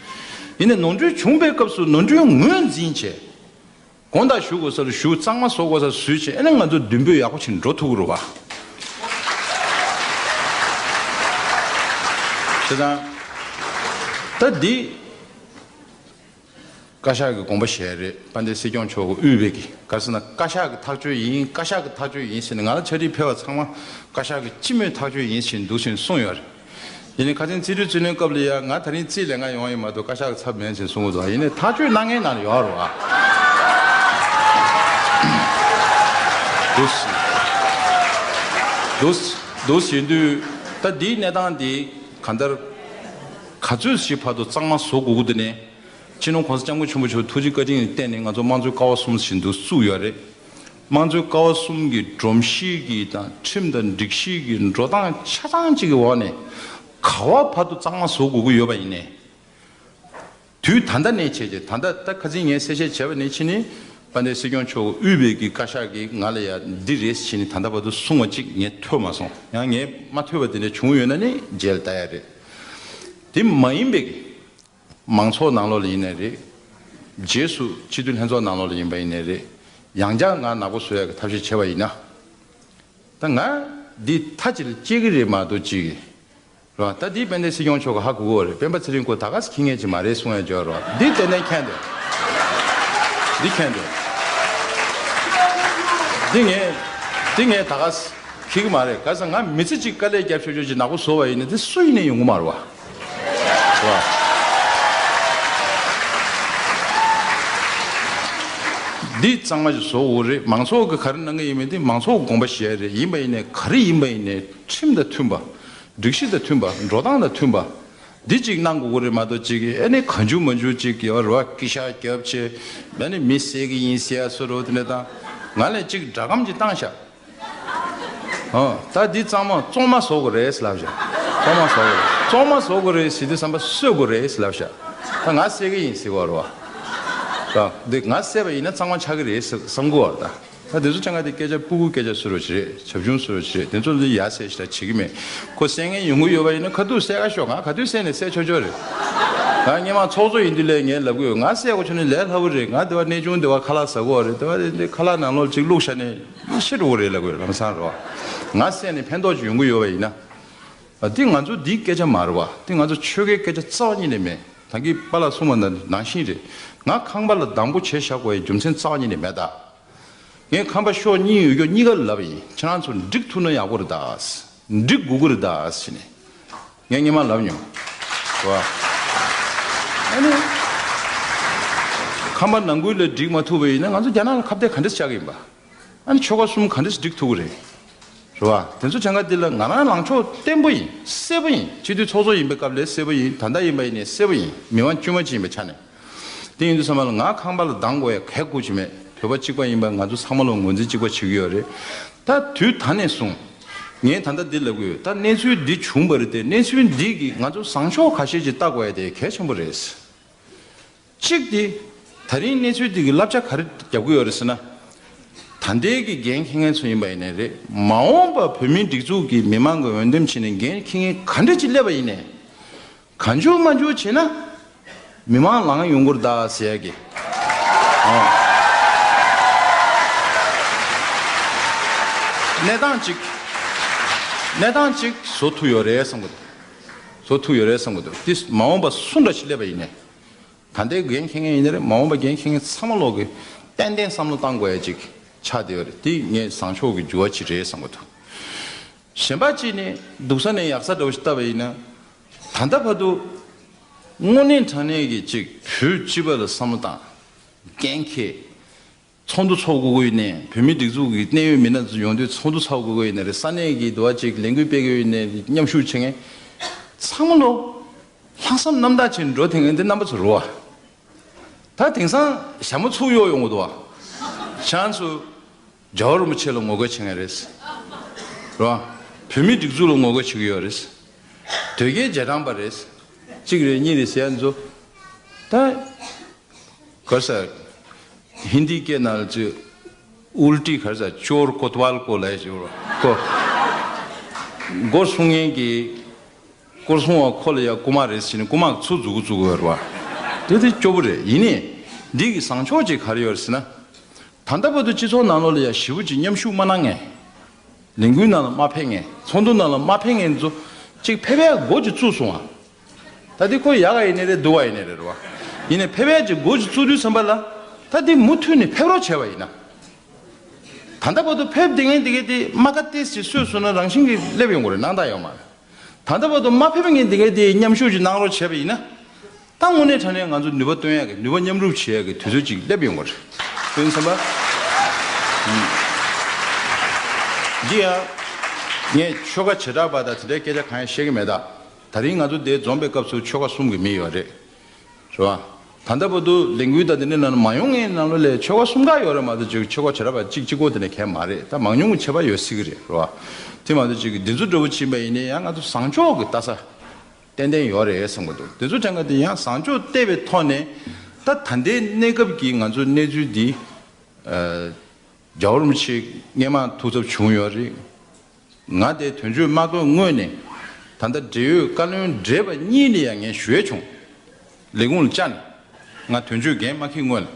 རེད། ཡིན་ནའི་ནོར་འཁྲུལ་བྱུང་བའི་སྐབས་སུ་ནོར་འཁྲུལ་ངོས་འཛིན་བྱས། དགོངས་དག་ཞུ་དགོས་ས་ལ་ཞུ། གཙང་མ་བཟོ་དགོས་ས་བཟོས་བྱས་ཨ་ནི་ང་ཚོ་མདུན་སྤོས་ཡག་པོ་ཅིག་འགྲོ་ཐུབ་ཀྱི་རེད་བ། བྱས་ཙང་། ད་འདི། བཀའ་ཤག་གི་དགོངས་པ་བཞེས་རེད། དཔལ་ལྡན་སྲིད་སྐྱོང་མཆོག་གིས་དབུས་པའི་གི་ག་རེ་ཟེར་ན་བཀའ་ཤག་གི་ཐག་གཅོད་ཡིན། བཀའ་ཤག་གི་ཐག་གཅོད་ཡིན་ཟེར་ནས་ང་ལ་ཕྱག་བྲིས་ཕེབས་པ་ཚང་མ་བཀའ་ཤག་གི་སྤྱི་མོས་ཐག་གཅོད་ཡིན་ཟེར་འདུག་ཟེར་གསུངས་ཡོད་རེད། ཡིན་ནའི་ཁ་སང་རྩིས་སྤྲོད་རྩིས་ལེན་སྐབས་ལ་ཡ་ང་ད་རིང་རྩིས་ལེན་ག་ཡོང་ཡིན་མ་གཏོགས་བཀའ་ཤག་གི་ཚབ་མིན་ཟེར་གསུང་གི་འདུག་ཡིན་ནའི་ཐག་གཅོད་གནང་མཁན་ནང་ལ་ཡོད་རེད་བ། འདུག་སེ། འདུག་སེ། འདུག་སེ་ཡིན་དུས་ད་འདིའི་གནས་སྟངས་འདི་གང་ལྟར་ག་ཚོད་ཞིག་བར་དུ་གཙང་མ་བཟོ་དགོས་ཀྱི་འདུག་ནས། སྤྱི་ནོར་༸གོང་ས་༸སྐྱབས་མགོན་ཆེན་པོ་མཆོག་ཐུགས་རྗེ་བཀའ་དྲིན་ལ་བརྟེན་ནས་ང་ཚོ་དམངས་གཙོའི་ཀ་བ་གསུམ་ཞིག་འདུག་བཙུགས་ཡོད་རེད། དམངས་གཙོའི་ཀ་བ་གསུམ་གྱི་སྒྲོམ་གཞི་གི་དང་ཁྲིམས་དང་སྒྲིག་གཞི་གི་འགྲོ་སྟངས་ཆ་ཚང་གཅིག་གི་འོག་ནས་ག་བ་བར་དུ་གཙང་མ་བཟོ་དགོས་ཀྱི་ཡོད་པ་ཡིན་ནའི། དུས་ད་ལྟ་ནས་བྱས་རྗེས་ད་ལྟ་ད་ཁ་སང་ངས་གསལ་བཤད་བྱས་པ་ནས་ཕྱིན་ནས་དཔལ་ལྡན་སྲིད་སྐྱོང་མཆོག་དབུས་པའི་གི་བཀའ་ཤག་གིས་ང་ལ་ཡ་འདི་རེད་ཕྱིན་ནས་ད་ལྟ་བར་དུ་གསུངས་པ་གཅིག་ངས་ཐོས་མ་སོང་། ཡང་ངས་མ་ཐོས་པ་དེ་འདྲ་བྱུང་ཡོད་ན་ནི་རྗེས་ལ་ལྟ་ཡ་རེད། དེ་མ་ཡིན་པའི་གི་མང་ཚོགས་ནང་ལོགས་ལ་ཡིན་ནའི་རེད། རྗེས་སུ་སྤྱི་འཐུས་ལྷན་ཚོགས་ནང་ལོགས་ལ་ཡིན་པ་ཡིན་ནའི་རེད། ཡང་བསྐྱར་ང་ནག་པོ་བཟོ་ཡག་གི་ཐབས་ཤེས་བྱས་པ་ཡིན་ན། ད་ང་འདི་མཐའ་གཅིག་ལ་སྐྱེལ་གི་རེད་མ་གཏོགས་ཅིག་རེད་བ། ད་འདི་དཔལ་ལྡན་སྲིད་སྐྱོང་མཆོག་གིས་ཧ་གོ་གི་ཡོད་རེད། སྤེན་པ་ཚེ་རིང་ཁོ་ད་ག་སེ་ཁྱི་ངན་ཅིག་མ་རེད་གསུང་ཡ་ཅིག་ཡོད་རེད་བ། འདི་ཏན་ཏན་མཁྱེན་འདུག་འདི་མཁྱེན་འདུག་འདི་ངས་འདི་ངས་ད་ག་སེ་ཁྱི་གི་མ་རེད། ག་ས་ང་མི་ཚེ་གཅིག་དཀའ་ལས་རྒྱབ་ཆོག་ཆོག་ཅིག་ནག་པོ་བཟོ་བ་ཡིན་ན་འདི་སུ་ཡིན་ནའི་ཡོང་གི་མ་རེད་བ། རེད་བ། འདི་གཙང་མ་ཅིག་བཟོ་དགོས་རེད། མང་ཚོགས་ཀྱིས་ག་རེ་གནང་གི་ཡིན་མིན་དེ་མང་ཚོགས་ཀྱི་དགོངས་པ་བཞེས་རེད། ཡིན་པ་ཡིན་ནའི་ག་རེ་ཡིན་པ་ཡིན་ནའི་ཁྲིམས་དང་མཐུན་པ། སྒྲིག་གཞི་དང་མཐུན་པ། འགྲོ་སྟངས་དང་མཐུན་པ། འདི་གཅིག་གནང་དགོས་ཀྱི་རེད་མ་གཏོགས་གཅིག་གིས་ཨ་ནི་གང་བྱུང་མང་བྱུང་གཅིག་གི་རེད་བ། སྐད་ཆ་རྒྱབ་བྱས་ཨ་ནི་མི་བསད་ཀྱི་ཡིན་ཟེར་ཡ་བཟོ་འདྲ་བོ་དེ་འདྲ་དང་། ང་ལ་གཅིག་སྒྲ་སྒམ་གཅིག་བཏང་ཤག་ཨོ། ད་འདི་གཙང་མ་གཙང་མ་བཟོ་དགོས་རེད་ཟེར་ལབ་ཤག་གཙང་མ་བཟོ་དགོས་རེད། གཙང་མ་བཟོ་དགོས་རེད་ཟེར་དུས་ཙམ་པ་གསོད་དགོས་རེད་ཟེར་ལབ་ཤག་ད་ང་བསད་ཀྱི་ཡིན་ཟེར་གྱི་ཡོད་རེད་བ། ད་འདི་ང་བསད་པ་ཡིན་ན་གཙང་མ་ཆགས་ཀྱི་རེད་ཟེར་བསམ་གྱི་ཡོད་རེད་ད། ད་དེ་ཚོ་ཆ་ང་དེ་སྐད་ཆ་སྤུ་གུ་སྐད་ཆ་བཟོ་འདྲ་བོ་ཅིག་རེད། བྱབ་ཆུང་བཟོ་འདྲ་བོ་ཅིག་རེད། དེ་ཚོ་ལ་ཡ་བསད་ཞེ་དྲག་བྱེད་ཀྱི་མེད། ཁོ་བསད་མཁན་ཡོང་གི་ཡོད་པ་ཡིན་ན་ཁ་ཐུག་བསད་ག་ཤོག་ང་ག་དུས་བསད་ནས་བསད་ཆོག་ཆོག་རེད། ད་སྔོན་མ་ཚོགས་གཙོ་ཡིན་དུས་ལས་ངས་ལབ་གི་ཡོད། ང་བསད་དགོས་བྱུང་ན་ལས་སླ་པོ་རེད། ང་དེ་བ་གནས་ཆུང་དེ་བ་ཁ་ལག་ཟ་གི་ཡོད་རེད། དེ་བ་དེ་ཁ་ལག་ནང་ལོགས་ཅིག་བླུགས་བཞག་ནས་ཤི་འགྲོ་གི་རེད་ལབ་གི་ཡོད། ལམ་སང་རེད་བ། ང་བསད་ནས་ཕན་ཐོགས་ཅིག་ཡོང་གི་ཡོད་པ་ཡིན་ན། ཨ། འདི་ང་ཚོ་འདིའི་སྐད་ཆ་མ་རེད་བ། འདི་ང་ཚོ་ཆོལ་ཁའི་སྐད་ཆ་རྩ་བ་ཉིད་ནས་མེད། ད་གིན་པཱ་ལགས་གསུངས་པ་ནང་བཞིན་རེད། ང་ཁང་པ་ལ་སྡང་པོ་བྱས་བཞག་དགོས་ཡའི་རྒྱུ་མཚན་རྩ་བ་ཉིད་ནས་མེད་ད། ངས་ཁང་པ་ཤོག་གཉིས་ཡོད་རྒྱུ་གཉིས་ཀ་ལ་ལབ་པ་ཡིན། ཁྱེད་རང་ཚོ་འགྲིག་ཐུབ་ན་ཡག་པོ་རེད་ད། འགྲིག་དགོས་ཀྱི་རེད་ད་ཟེར་ནས། ངས་སྔོན་མ་ལབ་མྱོང་། རེད་བ། ཨ་ནི། ཁང་པ་ནང་ཁུལ་ལ་འགྲིག་མ་ཐུབ་པ་ཡིན་ན་ང་ཚོ་རྒྱ་ནག་ལ་ཁ་གཏད་ག་འདྲས་བཅག་གི་ཡིན་པ། ཨ་ནི་ཆོལ་ཁ་གསུམ་ག་འདྲས་འགྲིག་ཐུབ་ཀྱི་རེད། རེད་བ། དེ་ཚོ་བྱ་འགའ་འདི་ལ་ང་རང་ལངས་ཕྱོགས་བརྟན་པོ་ཡིན། གསལ་པོ་ཡིན། སྤྱི་འཐུས་ཚོགས་གཙོ་ཡིན་པའི་སྐབས་ལས་གསལ་པོ་ཡིན། ད་ལྟ་ཡིན་པ་ཡིན་ནའི་གསལ་པོ་ཡིན། མི་དབང་དཀྱུས་མ་ཅིག་ཡིན་པའི་ཆ་ནས། དེ་ཡིན་དུས་ཙམ་པ་ལ་ང་ཁང་པ་ལ་སྡང་དགོས་ཡ་གལ་དགོས་ཀྱི་མེད། བོད་པ་གཅིག་པ་ཡིན་པ་ང་ཚོ་ཚང་མ་ལ་ངོས་འཛིན་གཅིག་པ་བྱེད་ཀྱི་ཡོད་རེད། ད་དུས་ད་ནས་བཟུང་། ངས་ད་ལྟ་འདི་ལབ་ཀྱི་ཡོད། ད་གནས་ཚུལ་འདི་བྱུང་བ་རེད་དེ། གནས་ཚུལ་འདི་གིས་ང་ཚོ་བཟང་ཕྱོགས་ཁ་ཤས་ཅིག་ལྟ་དགོས་ཡ་དེ་གལ་ཆེན་པོ་རེད། གཅིག་དེ། ད་རིང་གནས་ཚུལ་འདི་གི་བསླབ་བྱ་ག་རེ་རྒྱབ་ཀྱི་ཡོད་རེད་ཟེར་ན། ད་ལྟའི་གི་འགན་འཁྱེར་མཁན་ཚོ་ཡིན་པ་ཡིན་ནའི་རེད། མ་འོངས་པ་བོད་མིའི་སྒྲིག་འཛུགས་ཀྱི་མི་མང་གི་འོས་འདེམས་བྱས་ནས་འགན་འཁྱེར་མཁན་ག་འདྲ་ཅིག་སླེབས་པ་ཡིན་ནའི། གང་བྱུང་མང་བྱུང་བྱས་ན། མི་མང་ལངས་ཡོང་གི་རེད་ད་ཟེར་ཡ་གི། ཨོ། གནས་སྟངས་གཅིག་གནས་སྟངས་གཅིག་བཟོ་ཐུབ་ཡོད་རེད་བསམ་གི་འདུག་བཟོ་ཐུབ་ཡོད་རེད་བསམ་གི་འདུག་དེ་མ་འོངས་པ་སུ་འདྲ་ཞིག་སླེབས་པ་ཡིན་ནའི། ད་ ད་ལྟའི་འགན་འཁྱེར་མཁན་ཡིན་ན་རེད། མ་འོངས་པ་འགན་འཁྱེར་མཁན་ཚང་མ་ལོག་གི་ཏན་ཏན་བསམ་བློ་བཏང་དགོས་ཡ་ཅིག་ཆགས་བསྡད་ཡོད་རེད། དེ་ངས་བཟང་ཕྱོགས་ཀྱི་འགྱུར་བ་ཅིག་རེད་བསམ་གྱི་འདུག་གཞན་པ་གཅིག་ནི་སྡུག་ས་ནས་ཡག་ས་འདྲ་བོ་ཞིག་བལྟས་པ་ཡིན་ན། ད་ལྟ་བར་དུ་དངོས་གནས་དྲང་གནས་ཀྱི་ཅིག་བོད་སྤྱི་པ་ལ་བསམ་བློ་བཏང་། འགན་འཁྱེར། ཚོགས་འདུ་ཚོགས་དགོས་ཀྱི་ཡོད་ནའི། བོད་མིའི་སྒྲིག་འཛུགས་ཀྱི་གནད་ཡོད་མི་སྣ་ཚོ་ཡོང་དུས་ཚོགས་འདུ་ཚོགས་དགོས་ཀྱི་ཡོད་ནའི་རེད། ས་གནས་ཀྱི་འདུ་བ་ཅིག་ལས་འགུལ་སྤེལ་གྱི་ཡོད་ནའི་མཉམ་ཞུགས་བྱེད་མཁན་ཚང་མ་ལོ། ལྷག་བསམ་རྣམ་དག་ཅན་འགྲོ་ཐེངས་ངན་འདི་རྣམ་པ་ཚོ་རུ་བ། ད་དེང་སང་ཞྭ་མོ་ཚུགས་གཡོག་ཡོང་གི་འདུག་བ། ཁྱེད་ཚོ་རྒྱལ་བ་རིན་པོ་ཆེ་ལ་ངོ་རྒོལ་བྱེད་མཁན་རེད། རུ་བ། བོད་མིའི་སྒྲིག་འཛུགས་ལ་ངོ་རྒོལ་བྱེད་ཀྱི་ཡོད་རེད། དོལ་རྒྱལ་རྗེས་འབྲང་པ་རེད། གཅིག་རེད་གཉིས་རེད་ཟེར་ཡ་ཚོ། ད། གར་ས། ཧིན་དི་སྐད་ནང་ལ་ཚུ། ཨུལ་ཊི་གར་ས་ཅོར་ཀོ་ཏ་ཝལ་ཀོ་ལ་ཡ་ཅོར་ཀོ། མགོ་སྲུང་མཁན་གྱི། སྐོར་སྲུང་བ་ཁོ་ལ་ཡ་རྐུ་མ་རེད་ཟེར་ནས་རྐུ་མ་ཚུར་འཛུགས་འཛུགས་ཡོད་རེད་བ། དེ་དེ་སྐྱོ་པོ་རེད། ཡིན་ནའི། འདི་གི་བཟང་ཕྱོགས་ཅིག་ག་རེ་ཡོད་རེད་ཟེར་ན། ད་ལྟ་བར་དུ་སྤྱི་ཚོགས་ནང་ལོགས་ལ་ཡ་ཞེ་པོ་ཅིག་མཉམ་ཞུགས་མ་གནང་མཁན། ལས་འགུལ་ནང་ལ་མ་ཕེབས་མཁན། ཚོགས་འདུ་ནང་ལ་མ་ཕེབས་མཁན་ཚོ་ཅིག་ཕེབས་ཡ་འགོ་ཅིག་བཙུགས་སོང་ང་། ད་འདི་ཁོ་ཡག་ག་ཡིན་ནའི་རེད། སྡུག་ག་ཡིན་ནའི་རེད་རེད་བ། ཡིན་ནའི་ཕེབས་ཡ་ཅིག་འགོ་ཅིག་བཙུགས་དུས་ཙམ་པ་ལ། ད་འདི་མུ་མཐུད་ནས་ཕེབས་རོགས་བྱས་པ་ཡིན་ན། ད་ལྟ་བར་དུ་ཕེབས་བསྡད་མཁན་འདི་གས་དེ་མ་ཁ་ཏེས་ཅིག་སོས་སོང་ན་རང་བཞིན་གྱིས་སླེབས་ཡོང་གི་རེད། སྣང་དག་ཡོད་མ་རེད། ད་ལྟ་བར་དུ་མ་ཕེབས་མཁན་འདི་གས་དེ་མཉམ་ཞུགས་ཅིག་གནང་རོགས་བྱས་པ་ཡིན་ན། ད་དངོས་གནས་དྲང་གནས་ང་ཚོ་ནུས་པ་བཏོན་ཡག་གི། ནུས་པ་མཉམ་རུབ་བྱེད་ཡག་གི་དུས་ཚོད་ཅིག་སླེབས་ཡོང་གི་རེད། དེ་ཡིན་ཙམ་པ། ཨུམ། འདི་ཡང་། ངས་ཆོལ་ཁ་བྱེ་བྲག་པ་དང་དེ་འདྲའི་སྐད་ཆ་གང་ཡང་བཤད་ཀྱི་མེད་ད། ད་རིང་ང་ཚོ་འདིར་འཛོམས་པའི་སྐབས་སུ་ཆོལ་ཁ་གསུམ་གྱི་མི་ཡོད་རེད། རེད་བ། ད་ལྟ་བར་དུ་ལས་འགུལ་དང་དེ་འདྲའི་ནང་ལ་མ་ཡོང་མཁན་ནང་ལོགས་ལ་ཆོལ་ཁ་གསུམ་ཀ་ཡོད་རེད་མ་གཏོགས། ཅིག་ཆོལ་ཁ་བྱེ་བྲག་པ་གཅིག་གཅིག་པོ་དེ་ནས་གང་ཡང་མ་རེད། ད་མང་ཉུང་གི་ཁྱད་པར་ཡོད་སྲིད་ཀྱི་རེད། རེད་བ། དེ་མ་གཏོགས་ཅིག་འདི་ཚོ་འདྲ་བོ་ཕྱིན་པ་ཡིན་ནའི་ཡང་ང་ཚོ་བཟང་ཕྱོགས་ཀྱི་ལྟ་ས་ཏན་ཏན་ཡོད་རེད་བསམ་གྱི་འདུག་དེ་ཚོ་དྲན་ག་དེ་ཡང་བཟང་ཕྱོགས་བལྟས་པའི་ཐོག་ནས། ད་ད་ལྟའི་གནས་སྐབས་ཀྱི་ང་ཚོའི་གནས་ཚུལ་འདི། ཨ། རྒྱལ་བ་རིན་པོ་ཆེ་སྔས་མ་ཐུགས་འཚབ་བྱུང་ཡོད་རེད། ང་དེ་དོན་གཅོད་མ་བསྐོས་སྔོན་ནས། ད་ལྟ་འབྲེལ་ཡོད་བཀའ་བློན་བགྲེས་པ་གཉིས་ལ་ཡང་ངས་ཞུ་ཡས་བྱུང་། ལས་ཁུངས་ལ་བཅར་ནས། ང་དོན་གཅོད་འགན་མ་འཁྱེར་སྔོན་ལ།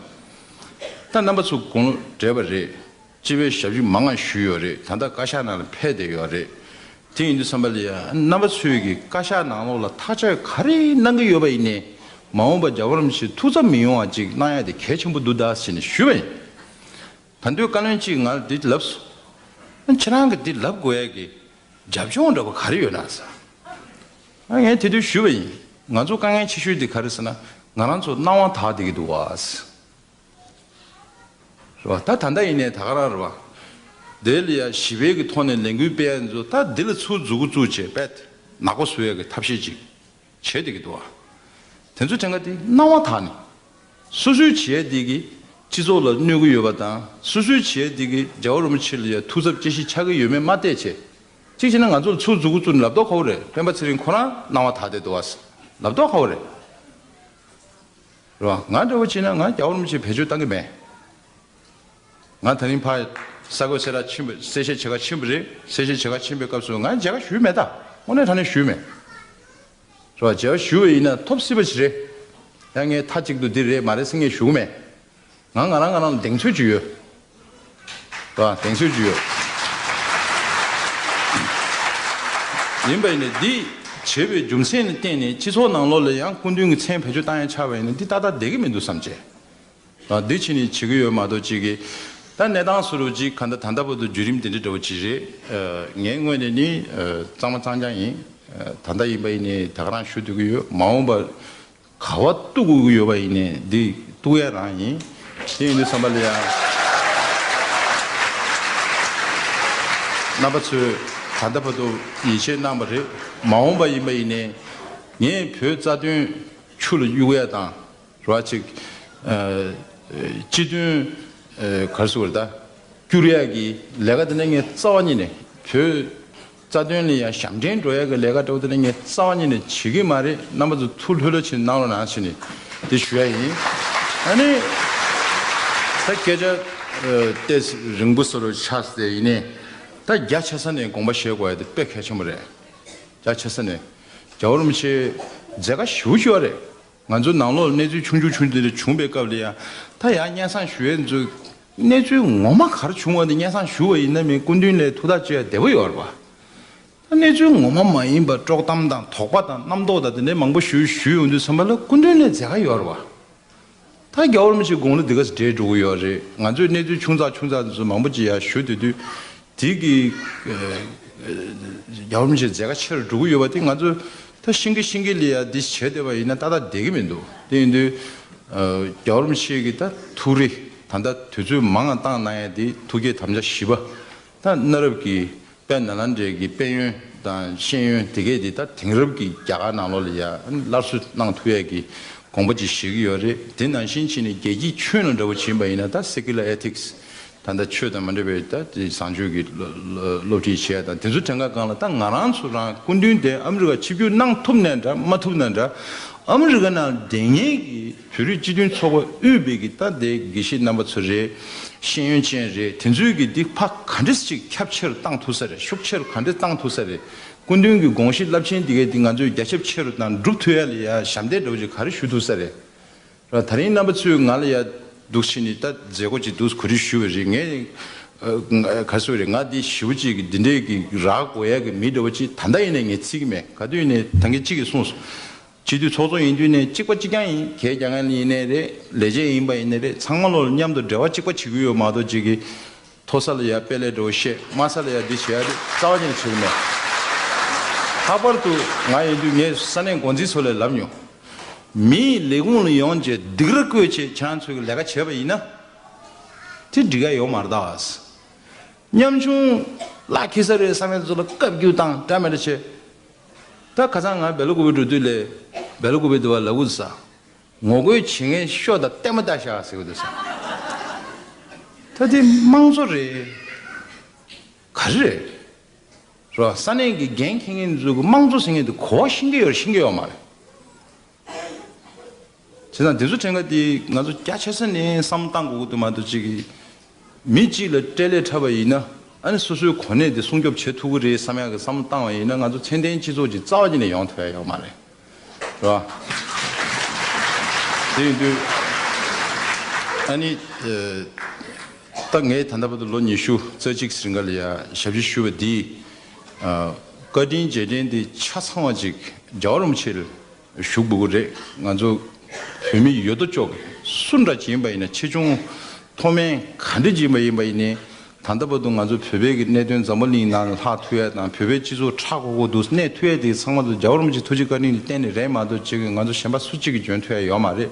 ད་རྣམ་པ་ཚོ་དགུང་ལོ་བགྲེས་པ་རེད། སྤྱི་པའི་ཞབས་ཕྱི་མང་ང་ཞུས་ཡོད་རེད། ད་ལྟ་བཀའ་ཤག་ནང་ལ་ཕེབས་བསྡད་ཡོད་རེད། དེ་ཡིན་དུས་ཙམ་པ་ལ་ཡང་རྣམ་པ་ཚོས་ཀྱི་བཀའ་ཤག་ནང་ལོགས་ལ་ཐག་གཅོད་ག་རེ་གནང་གི་ཡོད་པ་ཡིན་ནའི། མ་འོངས་པ་རྒྱལ་བ་རིན་པོ་ཆེ་ཐུགས་འཚབ་མི་ཡོང་བ་ཅིག་གནང་ཡ་དེ་གལ་ཆེན་པོ་འདུག་ད་ཟེར་ནས་ཞུས་པ་ཡིན། ད་དུང་བཀའ་བློན་གཅིག་ང་ལ་འདི་ལབ་སོང་། ཁྱེད་རང་གིས་འདི་ལབ་དགོས་ཡ་གི་རྒྱབ་ལྗོངས་འདྲ་པོ་ག་རེ་ཡོད་ན་ཟེར། ཨ། ངས་དེ་དུས་ཞུས་པ་ཡིན། ང་ཚོ་དཀའ་ངལ་ཆེ་ཤོས་དེ་ག་རེ་ཟེར་ན། ང་རང་ཚོ་སྣང་བ་དག་བསྡད་ཀྱི་འདུག་བ་ཟེར། རེད་བ། ད་ད་ལྟ་ཡིན་ནའི་ད་ག་རང་རེད་བ། དེ་ལ་ཡ་ཞི་བའི་གི་ཐོག་ནས་ལས་འགུལ་སྤེལ་ཡ་ཚོ་ད་འདི་ལ་ཚུར་འཛུགས་འགོ་བཙུགས་བྱས་པས་ནག་པོ་བཟོ་ཡ་གི་ཐབས་ཤེས་ཅིག་བྱས་བསྡད་ཀྱི་འདུག་བ། དེ་ཚོ་དྲན་ག་དེ་སྣང་བ་དག་ནས། སོ་སོའི་བྱས་དེ་གི་སྤྱི་ཚོགས་ལ་གནོད་ཀྱི་ཡོད་པ་དང་། སོ་སོའི་བྱས་དེ་གི་རྒྱལ་བ་རིན་པོ་ཆེ་ལ་ཡ་ཐུགས་འཚབ་སྐྱེ་གཞི་ཆགས་ཀྱི་ཡོད་མེད་མ་བལྟས་བྱས། གཅིག་བྱས་ན་ང་ཚོ་ལ་ཚུར་འཛུགས་འགོ་བཙུགས་ནས་ལབ་མདོག་ཁ་པོ་རེད། སྤེན་པ་ཚེ་རིང་ཁོ་རང་སྣང་བ་དག་བསྡད་འདུག་བ་ཟེར། ལབ་མདོག་ཁ་པོ་རེད། རེད་བ། ང་འདྲ་བོ་བྱས་ན་ང་རྒྱལ་བ་རིན་པོ་ཆེ་བེད་སྤྱོད་བཏང་གི་མེད། ང་དེ་རིང་ཕར་ས་གོས་གསལ་བསྒྲགས་ཕྱིན་པ། གསལ་བཤད་བྱེད་ག་ཕྱིན་པ་རེད། གསལ་བཤད་བྱེད་ག་ཕྱིན་པའི་སྐབས་སུ་ང་མཇལ་ཁ་ཞུས་མེད་ད། དངོས་གནས་དྲང་གནས་ཞུས་མེད། རེད་བ། མཇལ་ཁ་ཞུས་པ་ཡིན་ན་ཐོབ་སྲིད་པ་ཞིག་རེད། ཡང་ངས་མཐའ་གཅིག་ཏུ་འདི་རེད་མ་རེད་ཟེར་ངས་ཞུ་གི་མེད། ང་ང་རང་ང་རང་ལ་གདེང་ཚོད་ཅིག་ཡོད། རེད་བ། གདེང་ཚོད་ཅིག་ཡོད། ཡིན་པ་ཡིན་ནའི་འདི་བྱས་པའི་རྒྱུ་མཚན་ལ་བརྟེན་ནས་སྤྱི་ཚོགས་ནང་ལོགས་ལ་ཡང་སྐུ་མདུན་གྱི་མཚན་བེད་སྤྱོད་བཏང་ཡ་ཆགས་པ་ཡིན་ན་འདི་ཏག་ཏག་བསྡད་ཀྱི་མི་འདུག་བསམ་བྱས། ཨ། འདི་ཕྱི་ནས་བྱེད་ཀྱི་ཡོད་མ་གཏོགས་ཅིག་གི། ད་གནས་སྟངས་བཟོ་འདྲ་ཅིག་ག་འདྲ། ད་ལྟ་བར་དུ་བརྒྱུད་རིམ་དེ་འདྲ་འདྲ་བོ་ཅིག་རེད། ཨ། ངའི་ངོས་ནས་ནི། ཨ། གཙང་མ་གཙང་རྐྱང་ཡིན། ཨ། ད་ལྟ་ཡིན་པ་ཡིན་ནའི་ད་ག་རང་ཞུ་སྡོད་ཀྱི་ཡོད། མ་འོངས་པར་ག་བ་གཏུག་དགོས་ཀྱི་ཡོད་པ་ཡིན་ནའི་འདི་གཏུག་ཡ་རང་ཡིན། དེ་ཡིན་དུས་ཙམ་པ་ལ་ཡང་རྣམ་པ་ཚོས་ད་ལྟ་བར་དུ་ཡིད་ཆེས་གནང་བ་རེད། མ་འོངས་པ་ཡིན་པ་ཡིན་ནའི་ངས་བོད་རྩ་དོན་ཆུ་ལ་གཡུག་ཡ་དང་། རེད་བ། ཅིག་ཨ། སྤྱི་དོན། ཨ། ག་རེ་ཟེར་དགོས་རེད་ད། བསྐྱུར་ཡག་གི་ལས་ཀ་དེ་འདྲ་ངས་རྩ་བ་ཉིད་ནས། བོད་རྩ་དོན་ལ་ཡང་ཞབས་འདྲེན་འགྲོ་ཡག་གི་ལས་ཀ་འདྲ་བོ་དེ་འདྲ་ངས་རྩ་བ་ཉིད་ནས་བྱེད་ཀྱི་མ་རེད། རྣམ་པ་ཚོ་ཐུགས་ལྷོད་ལྷོད་བྱས་གནང་རོགས་གནང་ཟེར་ནས་དེ་ཞུ་ཡ་ཡིན། ཨ་ནི་ད་སྐད་ཆ། ཨ། ཏོག་ཙམ་རིང་པོ་བཟོ་འདྲ་ཆགས་ཏེ་ཡིན་ནའི། ད་རྒྱ་ཆེ་ས་ནས་དགོངས་པ་བཞེས་དགོས་ཡ་དེ་དཔེ་གལ་ཆེན་པོ་རེད། རྒྱ་ཆེ་ས་ནས། རྒྱལ་བ་རིན་པོ་ཆེ་མཛད་དཀའ་ཞེ་པོ་ཅིག་ཡོད་རེད། ང་ཚོ་ནང་ལོགས་གནས་ཚུལ་ཆུང་ཆུང་ཆུང་དེ་འདྲ་བྱུང་པའི་སྐབས་ལ་ཡང་། ད་ཡང་སྙན་སེང་ཞུ་ཡས་ཚོ་གནས་ཚུལ་ངོ་མ་ག་རེ་བྱུང་བ་དེ་སྙན་སེང་ཞུ་བ་ཡིན་ན་མིན་སྐུ་མདུན་ལ་ཐུགས་ཐག་གཅོད་ཡ་བདེ་པོ་ཡོད་རེད་པ། ད་གནས་ཚུལ་ངོ་མ་མ་ཡིན་པ་དཀྲོག་གཏམ་དང་དོགས་པ་དང་རྣམ་རྟོག་དང་དེ་འདྲའི་མང་པོ་ཞུ་ཞུ་ཡོང་དུས་ཙམ་པ་ལ་སྐུ་མདུན་ལ་མཛད་དཀའ་ཡོད་རེད་པ། ད་རྒྱལ་བ་རིན་པོ་ཆེའི་དགུང་ལོ་འདི་ག་ཙམ་བགྲེས་འགྲོ་གི་ཡོད་རེད། ང་ཚོས་གནས་ཚུལ་ཆུང་ཙག་ཆུང་ཙག་འདི་ཚོ་མང་པོ་ཅིག་ཡར་ཞུ་སྡོད་དུས། དེ་གི་ཨ་རྒྱལ་བ་རིན་པོ་ཆེའི་མཛད་ཁ་ཆེ་རུ་འགྲོ་གི་ཡོད་པ་དེ་ང་ཚོས་ད་ཤིང་གི་ཤིང་གི་ལ་ཡ་འདི་བྱས་བསྡད་པ་ཡིན་ན་ཏག་ཏག་བསྡད་ཀྱི་མི་འདུག་དེ་ཡིན་དུས་ཨ་རྒྱལ་བ་རིན་པོ་ཆེ་གི་ད་ཐུགས་རེ་ད་ལྟ་དུས་ཚོད་མང་ང་བཏང་གནང་ཡ་དེ་ཐུགས་བསྐྱེད་དམ་བཅའ་བཞི་པ། ད་གནའ་རབས་ཀྱི་དཔལ་ནཱ་ལེནྡྲའི་གི་དཔལ་ཡོན་དང་ཤེས་ཡོན་དེ་གས་དེ་ད་དེང་རབས་ཀྱི་རྒྱ་གར་ནང་ལོགས་ལ་ཡ་སླར་གསོ་གནང་ཐུབ་ཡས་ཀྱི་དགོངས་པ་ཅིག་བཞེས་ཀྱི་ཡོད་རེད། དེ་ནང་བཞིན་བྱས་ནས་རྒྱལ་སྤྱིའི་ཁྱོན་ལ་འདྲ་བོ་ཕྱིན་པ་ཡིན་ན་ད་secular ethics། ད་ལྟ་ཆོས་དང་མ་འབྲེལ་བའི་ད་དེ་བཟང་སྤྱོད་ཀྱི་སློབ་སློབ་ཁྲིད་བྱེད་ཡ་དང་དེ་ཚོ་དྲན་ག་སྒང་ལ་ད་ང་རང་ཚོ་རང་སྐུ་མདུན་དེ་ཨ་མི་རི་ཀ་ཆིབས་བསྒྱུར་གནང་ཐུབ་ནའི་འདྲ་མ་ཐུབ་ནའི་འདྲ། ཨ་མི་རི་ཀ་ནང་བསྡད་མཁན་གྱི་བོད་རིགས་སྤྱི་མཐུན་ཚོགས་པ་དབུས་པའི་གི་ད་དེ་དགེ་བཤེས་རྣམ་པ་ཚོ་རེད། ཤེས་ཡོན་ཅན་རེད། དེ་ཚོའི་གི་འདི་ཕར་ག་འདྲས་ཅིག་ཁྱབ་ཆེ་རུ་བཏང་ཐུབ་ས་རེད། ཤུགས་ཆེ་རུ་ག་འདྲས་བཏང་ཐུབ་ས་རེད། སྐུ་མདུན་གྱི་དགོངས་གཞི་རླབས་ཆེན་འདི་གའི་འདི་ང་ཚོས་རྒྱ་ཁྱབ་ཆེ་རུ་དང་སྒྲུབ་ཐུབ་ཡ་ལ་ཡ་ཞབས་འདེགས་འདྲ་བོ་ཅིག་ག་རེ་ཞུ་ཐུབ་ས་རེད། ད་རིང་རྣམ་པ་ཚོས་ང་ལ་ཡ་འདུག་ཕྱིན་ནས་ད་མཛད་སྒོ་ཅིག་འདུག་གོ་སྒྲིག་ཞུ་བ་རེད། ངས་ཨ་ག་རེ་ཟེར་རེད། ང་འདི་ཞེ་པོ་ཅིག་གི་འདི་འདྲའི་གི་རག་དགོས་ཡ་གི་མི་འདྲ་བོ་ཅིག་ད་ལྟ་ཡིན་ནའི་ངས་བརྩི་གི་མེད། ག་དུས་ཡིན་ནའི་ད་གིན་གཅིག་གིས་གསུངས་སོང་། སྤྱི་འཐུས་ཚོགས་གཙོ་ཡིན་དུས་ནས་གཅིག་པ་གཅིག་རྐྱང་ཡིན། གད་རྒྱག་མཁན་ཡིན་ནའི་རེད། ལས་བྱེད་ཡིན་པ་ཡིན་ནའི་རེད། ཚང་མ་ལོ་མཉམ་དུ་འབྲེལ་བ་གཅིག་པ་བྱེད་ཀྱི་ཡོད་མ་གཏོགས་གཅིག་གིས་མཐོ་ས་ལ་ཡ་དཔེ་ལེགས་འགྲོ་བཤད། དམའ་ས་ལ་ཡ་འདི་བྱེད་ཡ་རེད། རྩ་བ་ཉིད་ནས་བྱེད་ཀྱི་མེད། ལྷག་པར་དུ་ང་ཡིན་དུས་ངས་ས་གནས་འགོ་འཛིན་ཚོ་ལ་ལབ་མྱོང་། མིའི་ལས་ཁུངས་ལ་ཡོང་བྱས་སྡིགས་ར་བསྐུལ་བྱས་ཁྱེད་རང་ཚོས་ཀྱི་ལས་ཀ་བྱས་པ་ཡིན་ན། དེ་འགྲིག་ཡ་ཡོད་མ་རེད་ད། ཉམ་ཆུང་ལ་ཁེ་ས་རེད་བསམ་ཡ་ཚོ་ལ་བཀའ་བཀྱོན་བཏང་འདྲ་མི་འདྲ་བྱས། ད་ཁ་སང་ང་སྦེ་ལ་ཀུ་པའི་འགྲོ་དུས་ལས་སྦེ་ལ་ཀུ་པའི་དུ་བ་ལ་འུ་ཟ། ངོ་རྒོལ་བྱེད་མཁན་ཤོག་དང་ལྟད་མོ་ལྟ་ཤག་ཟེར་གི་འདུག་ཟེར། ད་དེ་དམངས་གཙོ་རེད། ག་རེ་རེད། རོ། ས་གནས་ཀྱི་འགན་འཁྱེར་མཁན་ཚོ་གི་དམངས་གཙོ་ཟེར་མཁན་དེ་གོ་བ་ཤེས་ཀྱི་ཡོད་རེད། ཤེས་ཀྱི་ཡོད་མ་རེད། བྱས་ཙང་དེ་ཚོ་དྲན་ག་དེ་ང་ཚོ་རྒྱ་ཆེ་ས་ནས་བསམ་བློ་བཏང་དགོས་ཀྱི་འདུག་མ་གཏོགས་གཅིག་གིས་མི་གཅིག་ལ་སྤྲད་ལས་འཁྲབ་པ་ཡིན་ན། ཨ་ནི་སོ་སོའི་གོ་གནས་དེ་སྲུང་སྐྱོབ་བྱེད་ཐུབ་ཀྱི་རེད་བསམ་ཡག་གི་བསམ་བློ་བཏང་བ་ཡིན་ན། ང་ཚོ་ཚད་ལྡན་སྤྱི་ཚོགས་ཅིག་རྩ་བ་ཉིད་ནས་ཡོང་ཐུབ་ཡ་ཡོད་མ་རེད། རེད་བ། དེ་ཡིན་དུས་ཨ་ནི་ཨ་ད་ངས་ད་ལྟ་བར་དུ་ལོ་ཉི་ཤུ་རྩ་གཅིག་རིང་ག་ལ་ཡ་ཞབས་ཕྱི་ཞུས་པ་འདིས། ཨ་བཀའ་དྲིན་རྗེས་དྲན་འདི་ཆ་ཚང་བ་ཅིག་རྒྱལ་བ་རིན་པོ་ཆེ་ལ་ཞུ་དགོས་ཀྱི་རེད། ང་ཚོ་བོད་མི་ཡོད་དོ་ཅོག་གིས་སུ་འདྲ་ཅིག་ཡིན་པ་ཡིན་ན། ཆེ་ཆུང་མཐོ་དམན་ག་འདྲ་ཅིག་ཡིན་པ་ཡིན་པ་ཡིན་ནའི། ད་ལྟ་བར་དུ་ང་ཚོ་བོད་པའི་གི་གནད་དོན་འཛམ་བུ་གླིང་ནང་ལྷག་ཐུབ་ཡ་དང་། བོད་པའི་སྤྱི་ཚོགས་ཧྲག་གོ་གོ་འདུག་གནས་ཐུབ་ཡ་དེ་ཚང་མ་དུ་རྒྱལ་བ་རིན་པོ་ཆེ་ཐུགས་རྗེ་བཀའ་དྲིན་ལ་བརྟེན་ནས་རེད་མ་གཏོགས་གཅིག་གིས་ང་ཚོ་གཞན་པ་སུ་གཅིག་གིས་འཇོན་ཐུབ་ཡ་ཡོད་མ་རེད།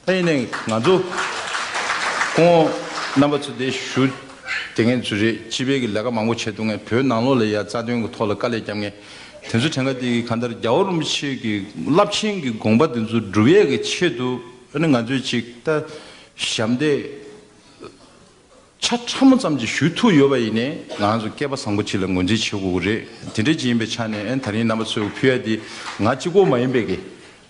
ད་ཡིན་ནའི་ང་ཚོ་སྐུ་ངོ་རྣམ་པ་ཚོ་དེ་ཞུ་དེ་ངན་ཚོ་རེད། སྤྱི་པའི་གི་ལས་ཀ་མང་པོ་བྱེད་ཐུབ་མཁན། བོད་ནང་ལོགས་ལ་ཡ་རྩ་དོན་གི་ཐོག་ལ་དཀའ་ལས་རྒྱབ་མཁན་དེ་ཚོ་དྲན་ག་དེ་གང་ལྟར་རྒྱལ་བ་རིན་པོ་ཆེ་གི་རླབས་ཆེན་གི་དགོངས་པ་དེ་ཚོ་སྒྲུབ་ཡས་ཀྱི་ཆེད་དུ། ཨ་ནི་ང་ཚོས་ཅིག་ད་ཞབས་འདེགས་ཆ་ཕྲ་མོ་ཙམ་ཅིག་ཞུ་ཐུབ་ཡོད་པ་ཡིན་ནའི། ང་ཚོ་སྐལ་པ་བཟང་པོ་ཅིག་ལ་ངོས་འཛིན་བྱེད་དགོས་ཀྱི་རེད། དེ་འདྲ་ཅིག་ཡིན་པའི་ཆ་ནས། ཨ་ནི་ད་རིང་རྣམ་པ་ཚོས་ཕུལ་ཡ་དེ་ང་གཅིག་པོ་མ་ཡིན་པའི་གི་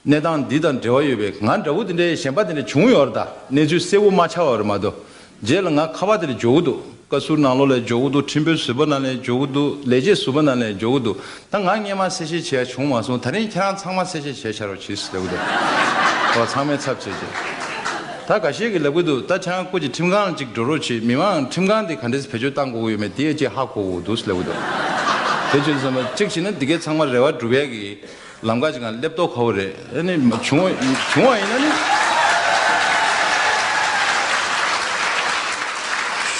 གནས་སྟངས་འདི་དང་འབྲེལ་བ་ཡོད་པའི་ང་འདྲ་བོ་དེ་འདྲའི་གཞན་པ་དེ་འདྲ་བྱུང་ཡོད་རེད། ད་གནས་ཚུལ་གསལ་པོ་མ་ཆགས་པ་རེད་མ་གཏོགས། རྗེས་ལ་ང་ཁ་པར་དེ་འདྲ་འབྱོར་གི་འདུག་བཀའ་ཟུར་ནང་ལོགས་ལ་འབྱོར་གི་འདུག་ཁྲིམས་དཔོན་ཟུར་པ་ནང་ལ་འབྱོར་གི་འདུག་ལས་བྱེད་ཟུར་པ་ནང་ལ་འབྱོར་གི་འདུག་ད་ང་སྔས་མ་གསལ་བཤད་བྱས་བྱུང་མ་སོང་། ད་རིང་ཁྱེད་རང་ཚང་མ་གསལ་བཤད་བྱས་བྱ་རོགས་གྱིས་ཟེར་གི་འདུག་ཨོ། ཚང་མས་ཚབ་བྱས་བྱས། ད་འགའ་ཤས་ཀྱིས་ལབ་གི་འདུག་ད་ཁྱེད་རང་སྐུ་མཁྱེན་ཁྲིམས་ཁང་ལ་ཅིག་འགྲོ་རོགས་བྱེད། མི་མང་ཁྲིམས་ཁང་དེ་ག་འདྲས་བེད་སྤྱོད་བཏང་དགོས་ཀྱི་ཡོད་མེད་དེ་ཅིག་ཧ་གོ་དགོས་འདུག་ཟེར་ལབ་གི་འདུག་དེ་བྱས་ཙང་མ་གཅིག་བྱས་ན་འདི་གས་ཚང་མ་རེ་བ་སྒྲུབ་ཡས་ཀྱི་ལམ་ཁ་ཅིག་ང་སླེབས་མདོག་ཁ་པོ་རེད། ཨ་ནི་བྱུང་བ་བྱུང་བ་ཡིན་ན་ནི།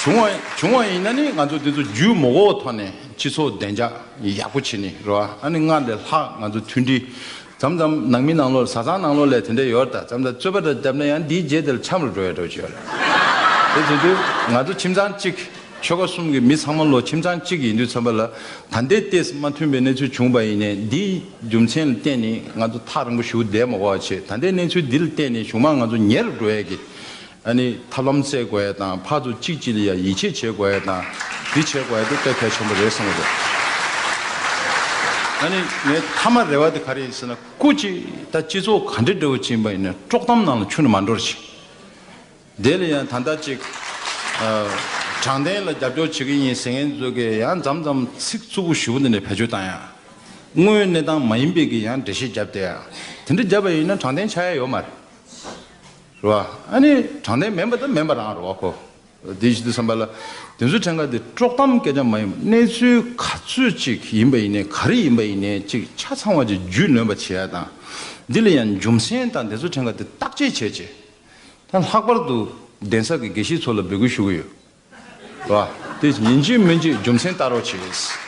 བྱུང་བ་བྱུང་བ་ཡིན་ན་ནི་ང་ཚོ་འདི་ཚོ་རྒྱུས་མ་དགོས་ཐོག་ནས་སྤྱི་ཚོགས་བདེ་འཇགས་ཡག་པོ་བྱེད་ནི་རེད་བ། ཨ་ནི་སྔར་ལས་ལྷག་ང་ཚོ་མཐུན་སྒྲིལ། མཚམས་མཚམས་ནང་མི་ནང་ལོགས་བཟའ་ཚང་ནང་ལོགས་ལ་དེ་འདྲ་ཡོད་རེད། ད་མཚམས་མཚམས་རྩོད་པ་འདྲ་བརྒྱབ་ན་ཡང་འདིའི་རྗེས་དེར་འཆམ་རུ་འགྲོ་ཡ་འདྲ་བོ་ཅིག་ཡོད་རེད། དེ་བྱེད་དུས་ང་ཚོ་ཁྱིམ་ཚང་གཅིག་ཆོལ་ཁ་གསུམ་གྱི་མི་ཚང་མ་ལོ་ཁྱིམ་ཚང་གཅིག་ཡིན་དུས་ཙམ་པ་ལ། ད་ལྟའི་ལྟས་སུ་མ་མཐུན་པའི་གནས་ཚུལ་བྱུང་བ་ཡིན་ནའི་འདིའི་རྒྱུ་མཚན་ལ་བརྟེན་ནས་ང་ཚོ་ཐག་རིང་པོ་ཞིག་བསྡད་མ་དགོས་པ་བྱས། ད་ལྟའི་གནས་ཚུལ་འདི་ལ་བརྟེན་ནས་གཞུག་མ་ང་ཚོ་ཉེ་རུ་འགྲོ་ཡ་གི་ཨ་ནི་ཐབས་ལམ་བཙལ་དགོས་ཡ་དང་། ཕར་ཚུར་གཅིག་གཅིག་ལ་ཡ་ཡིད་ཆེས་བྱེད་དགོས་ཡ་དང་། འདི་བྱེད་དགོས་ཡ་དེ་དཔེ་གལ་ཆེན་པོ་རེད་བསམ་གི་འདུག་ཨ་ནི་ངའི་མཐའ་མ་རེ་བ་དེ་ག་རེ་ཡིན་ཟེར་ན། སྐུ་མཁྱེན་ད་སྤྱི་ཚོགས་ག་འདྲ་འདྲ་བོ་ཅིག་ཡིན་པ་ཡིན་ན་དཀྲོག་གཏམ་ནང་ལ་ཁྱོན་ནས་མ་འགྲོ་རོགས་བྱེད། དེ་ལ་ཡང་ད་ལྟ་ཅིག་ཨ་དྲང་བདེན་ལ་རྒྱབ་སྐྱོར་བྱེད་ཀྱི་ཡིན་ཟེར་མཁན་ཚོ་གིས་ཡང་མཚམས་མཚམས་ཚིག་རྩུབ་པོ་ཞེ་པོ་འདི་འདྲ་བེད་སྤྱོད་བཏང་ཡ། དངོས་ཡོད་གནས་སྟངས་མ་ཡིན་པའི་གི་ཡང་འགྲེལ་བཤད་བརྒྱབ་བསྡད་ཡ། དེ་འདྲ་བརྒྱབ་པ་ཡིན་ན་དྲང་བདེན་ཆགས་ཡ་ཡོད་མ་རེད། རེད་བ། ཨ་ནི་དྲང་བདེན་མིན་པ་དང་མིན་པ་རང་རེད་བ་ཁོ། དེ་བྱེད་དུས་ཙམ་པ་ལ་དེ་ཚོའི་གྲངས་ཀ་དེ་དཀྲོག་གཏམ་སྐད་ཆ་མ་ཡིན་པ། གནས་ཚུལ་ག་ཚོད་ཅིག་ཡིན་པ་ཡིན་ནའི་ག་རེ་ཡིན་པ་ཡིན་ནའི་ཅིག་ཆ་ཚང་བ་ཅིག་རྒྱུས་ལོན་པ་བྱེད་ཡ་དང་། འདི་ལ་ཡང་རྒྱུ་མཚན་དང་དེ་ཚོའི་གྲངས་ཀ་དེ་བརྟག་དཔྱད་བྱས་བྱས། ད་ལྷག་པར་དུ་གདན་ས་གི་དགེ་བཤེས་ཚོ་ལ་འབོད་སྐུལ་ཞུ་གི་ཡོད། རེད་བ། དེ་ཡིན་གཅིག་མིན་གཅིག་རྒྱུ་མཚན་ལྟ་རོགས་བྱེད།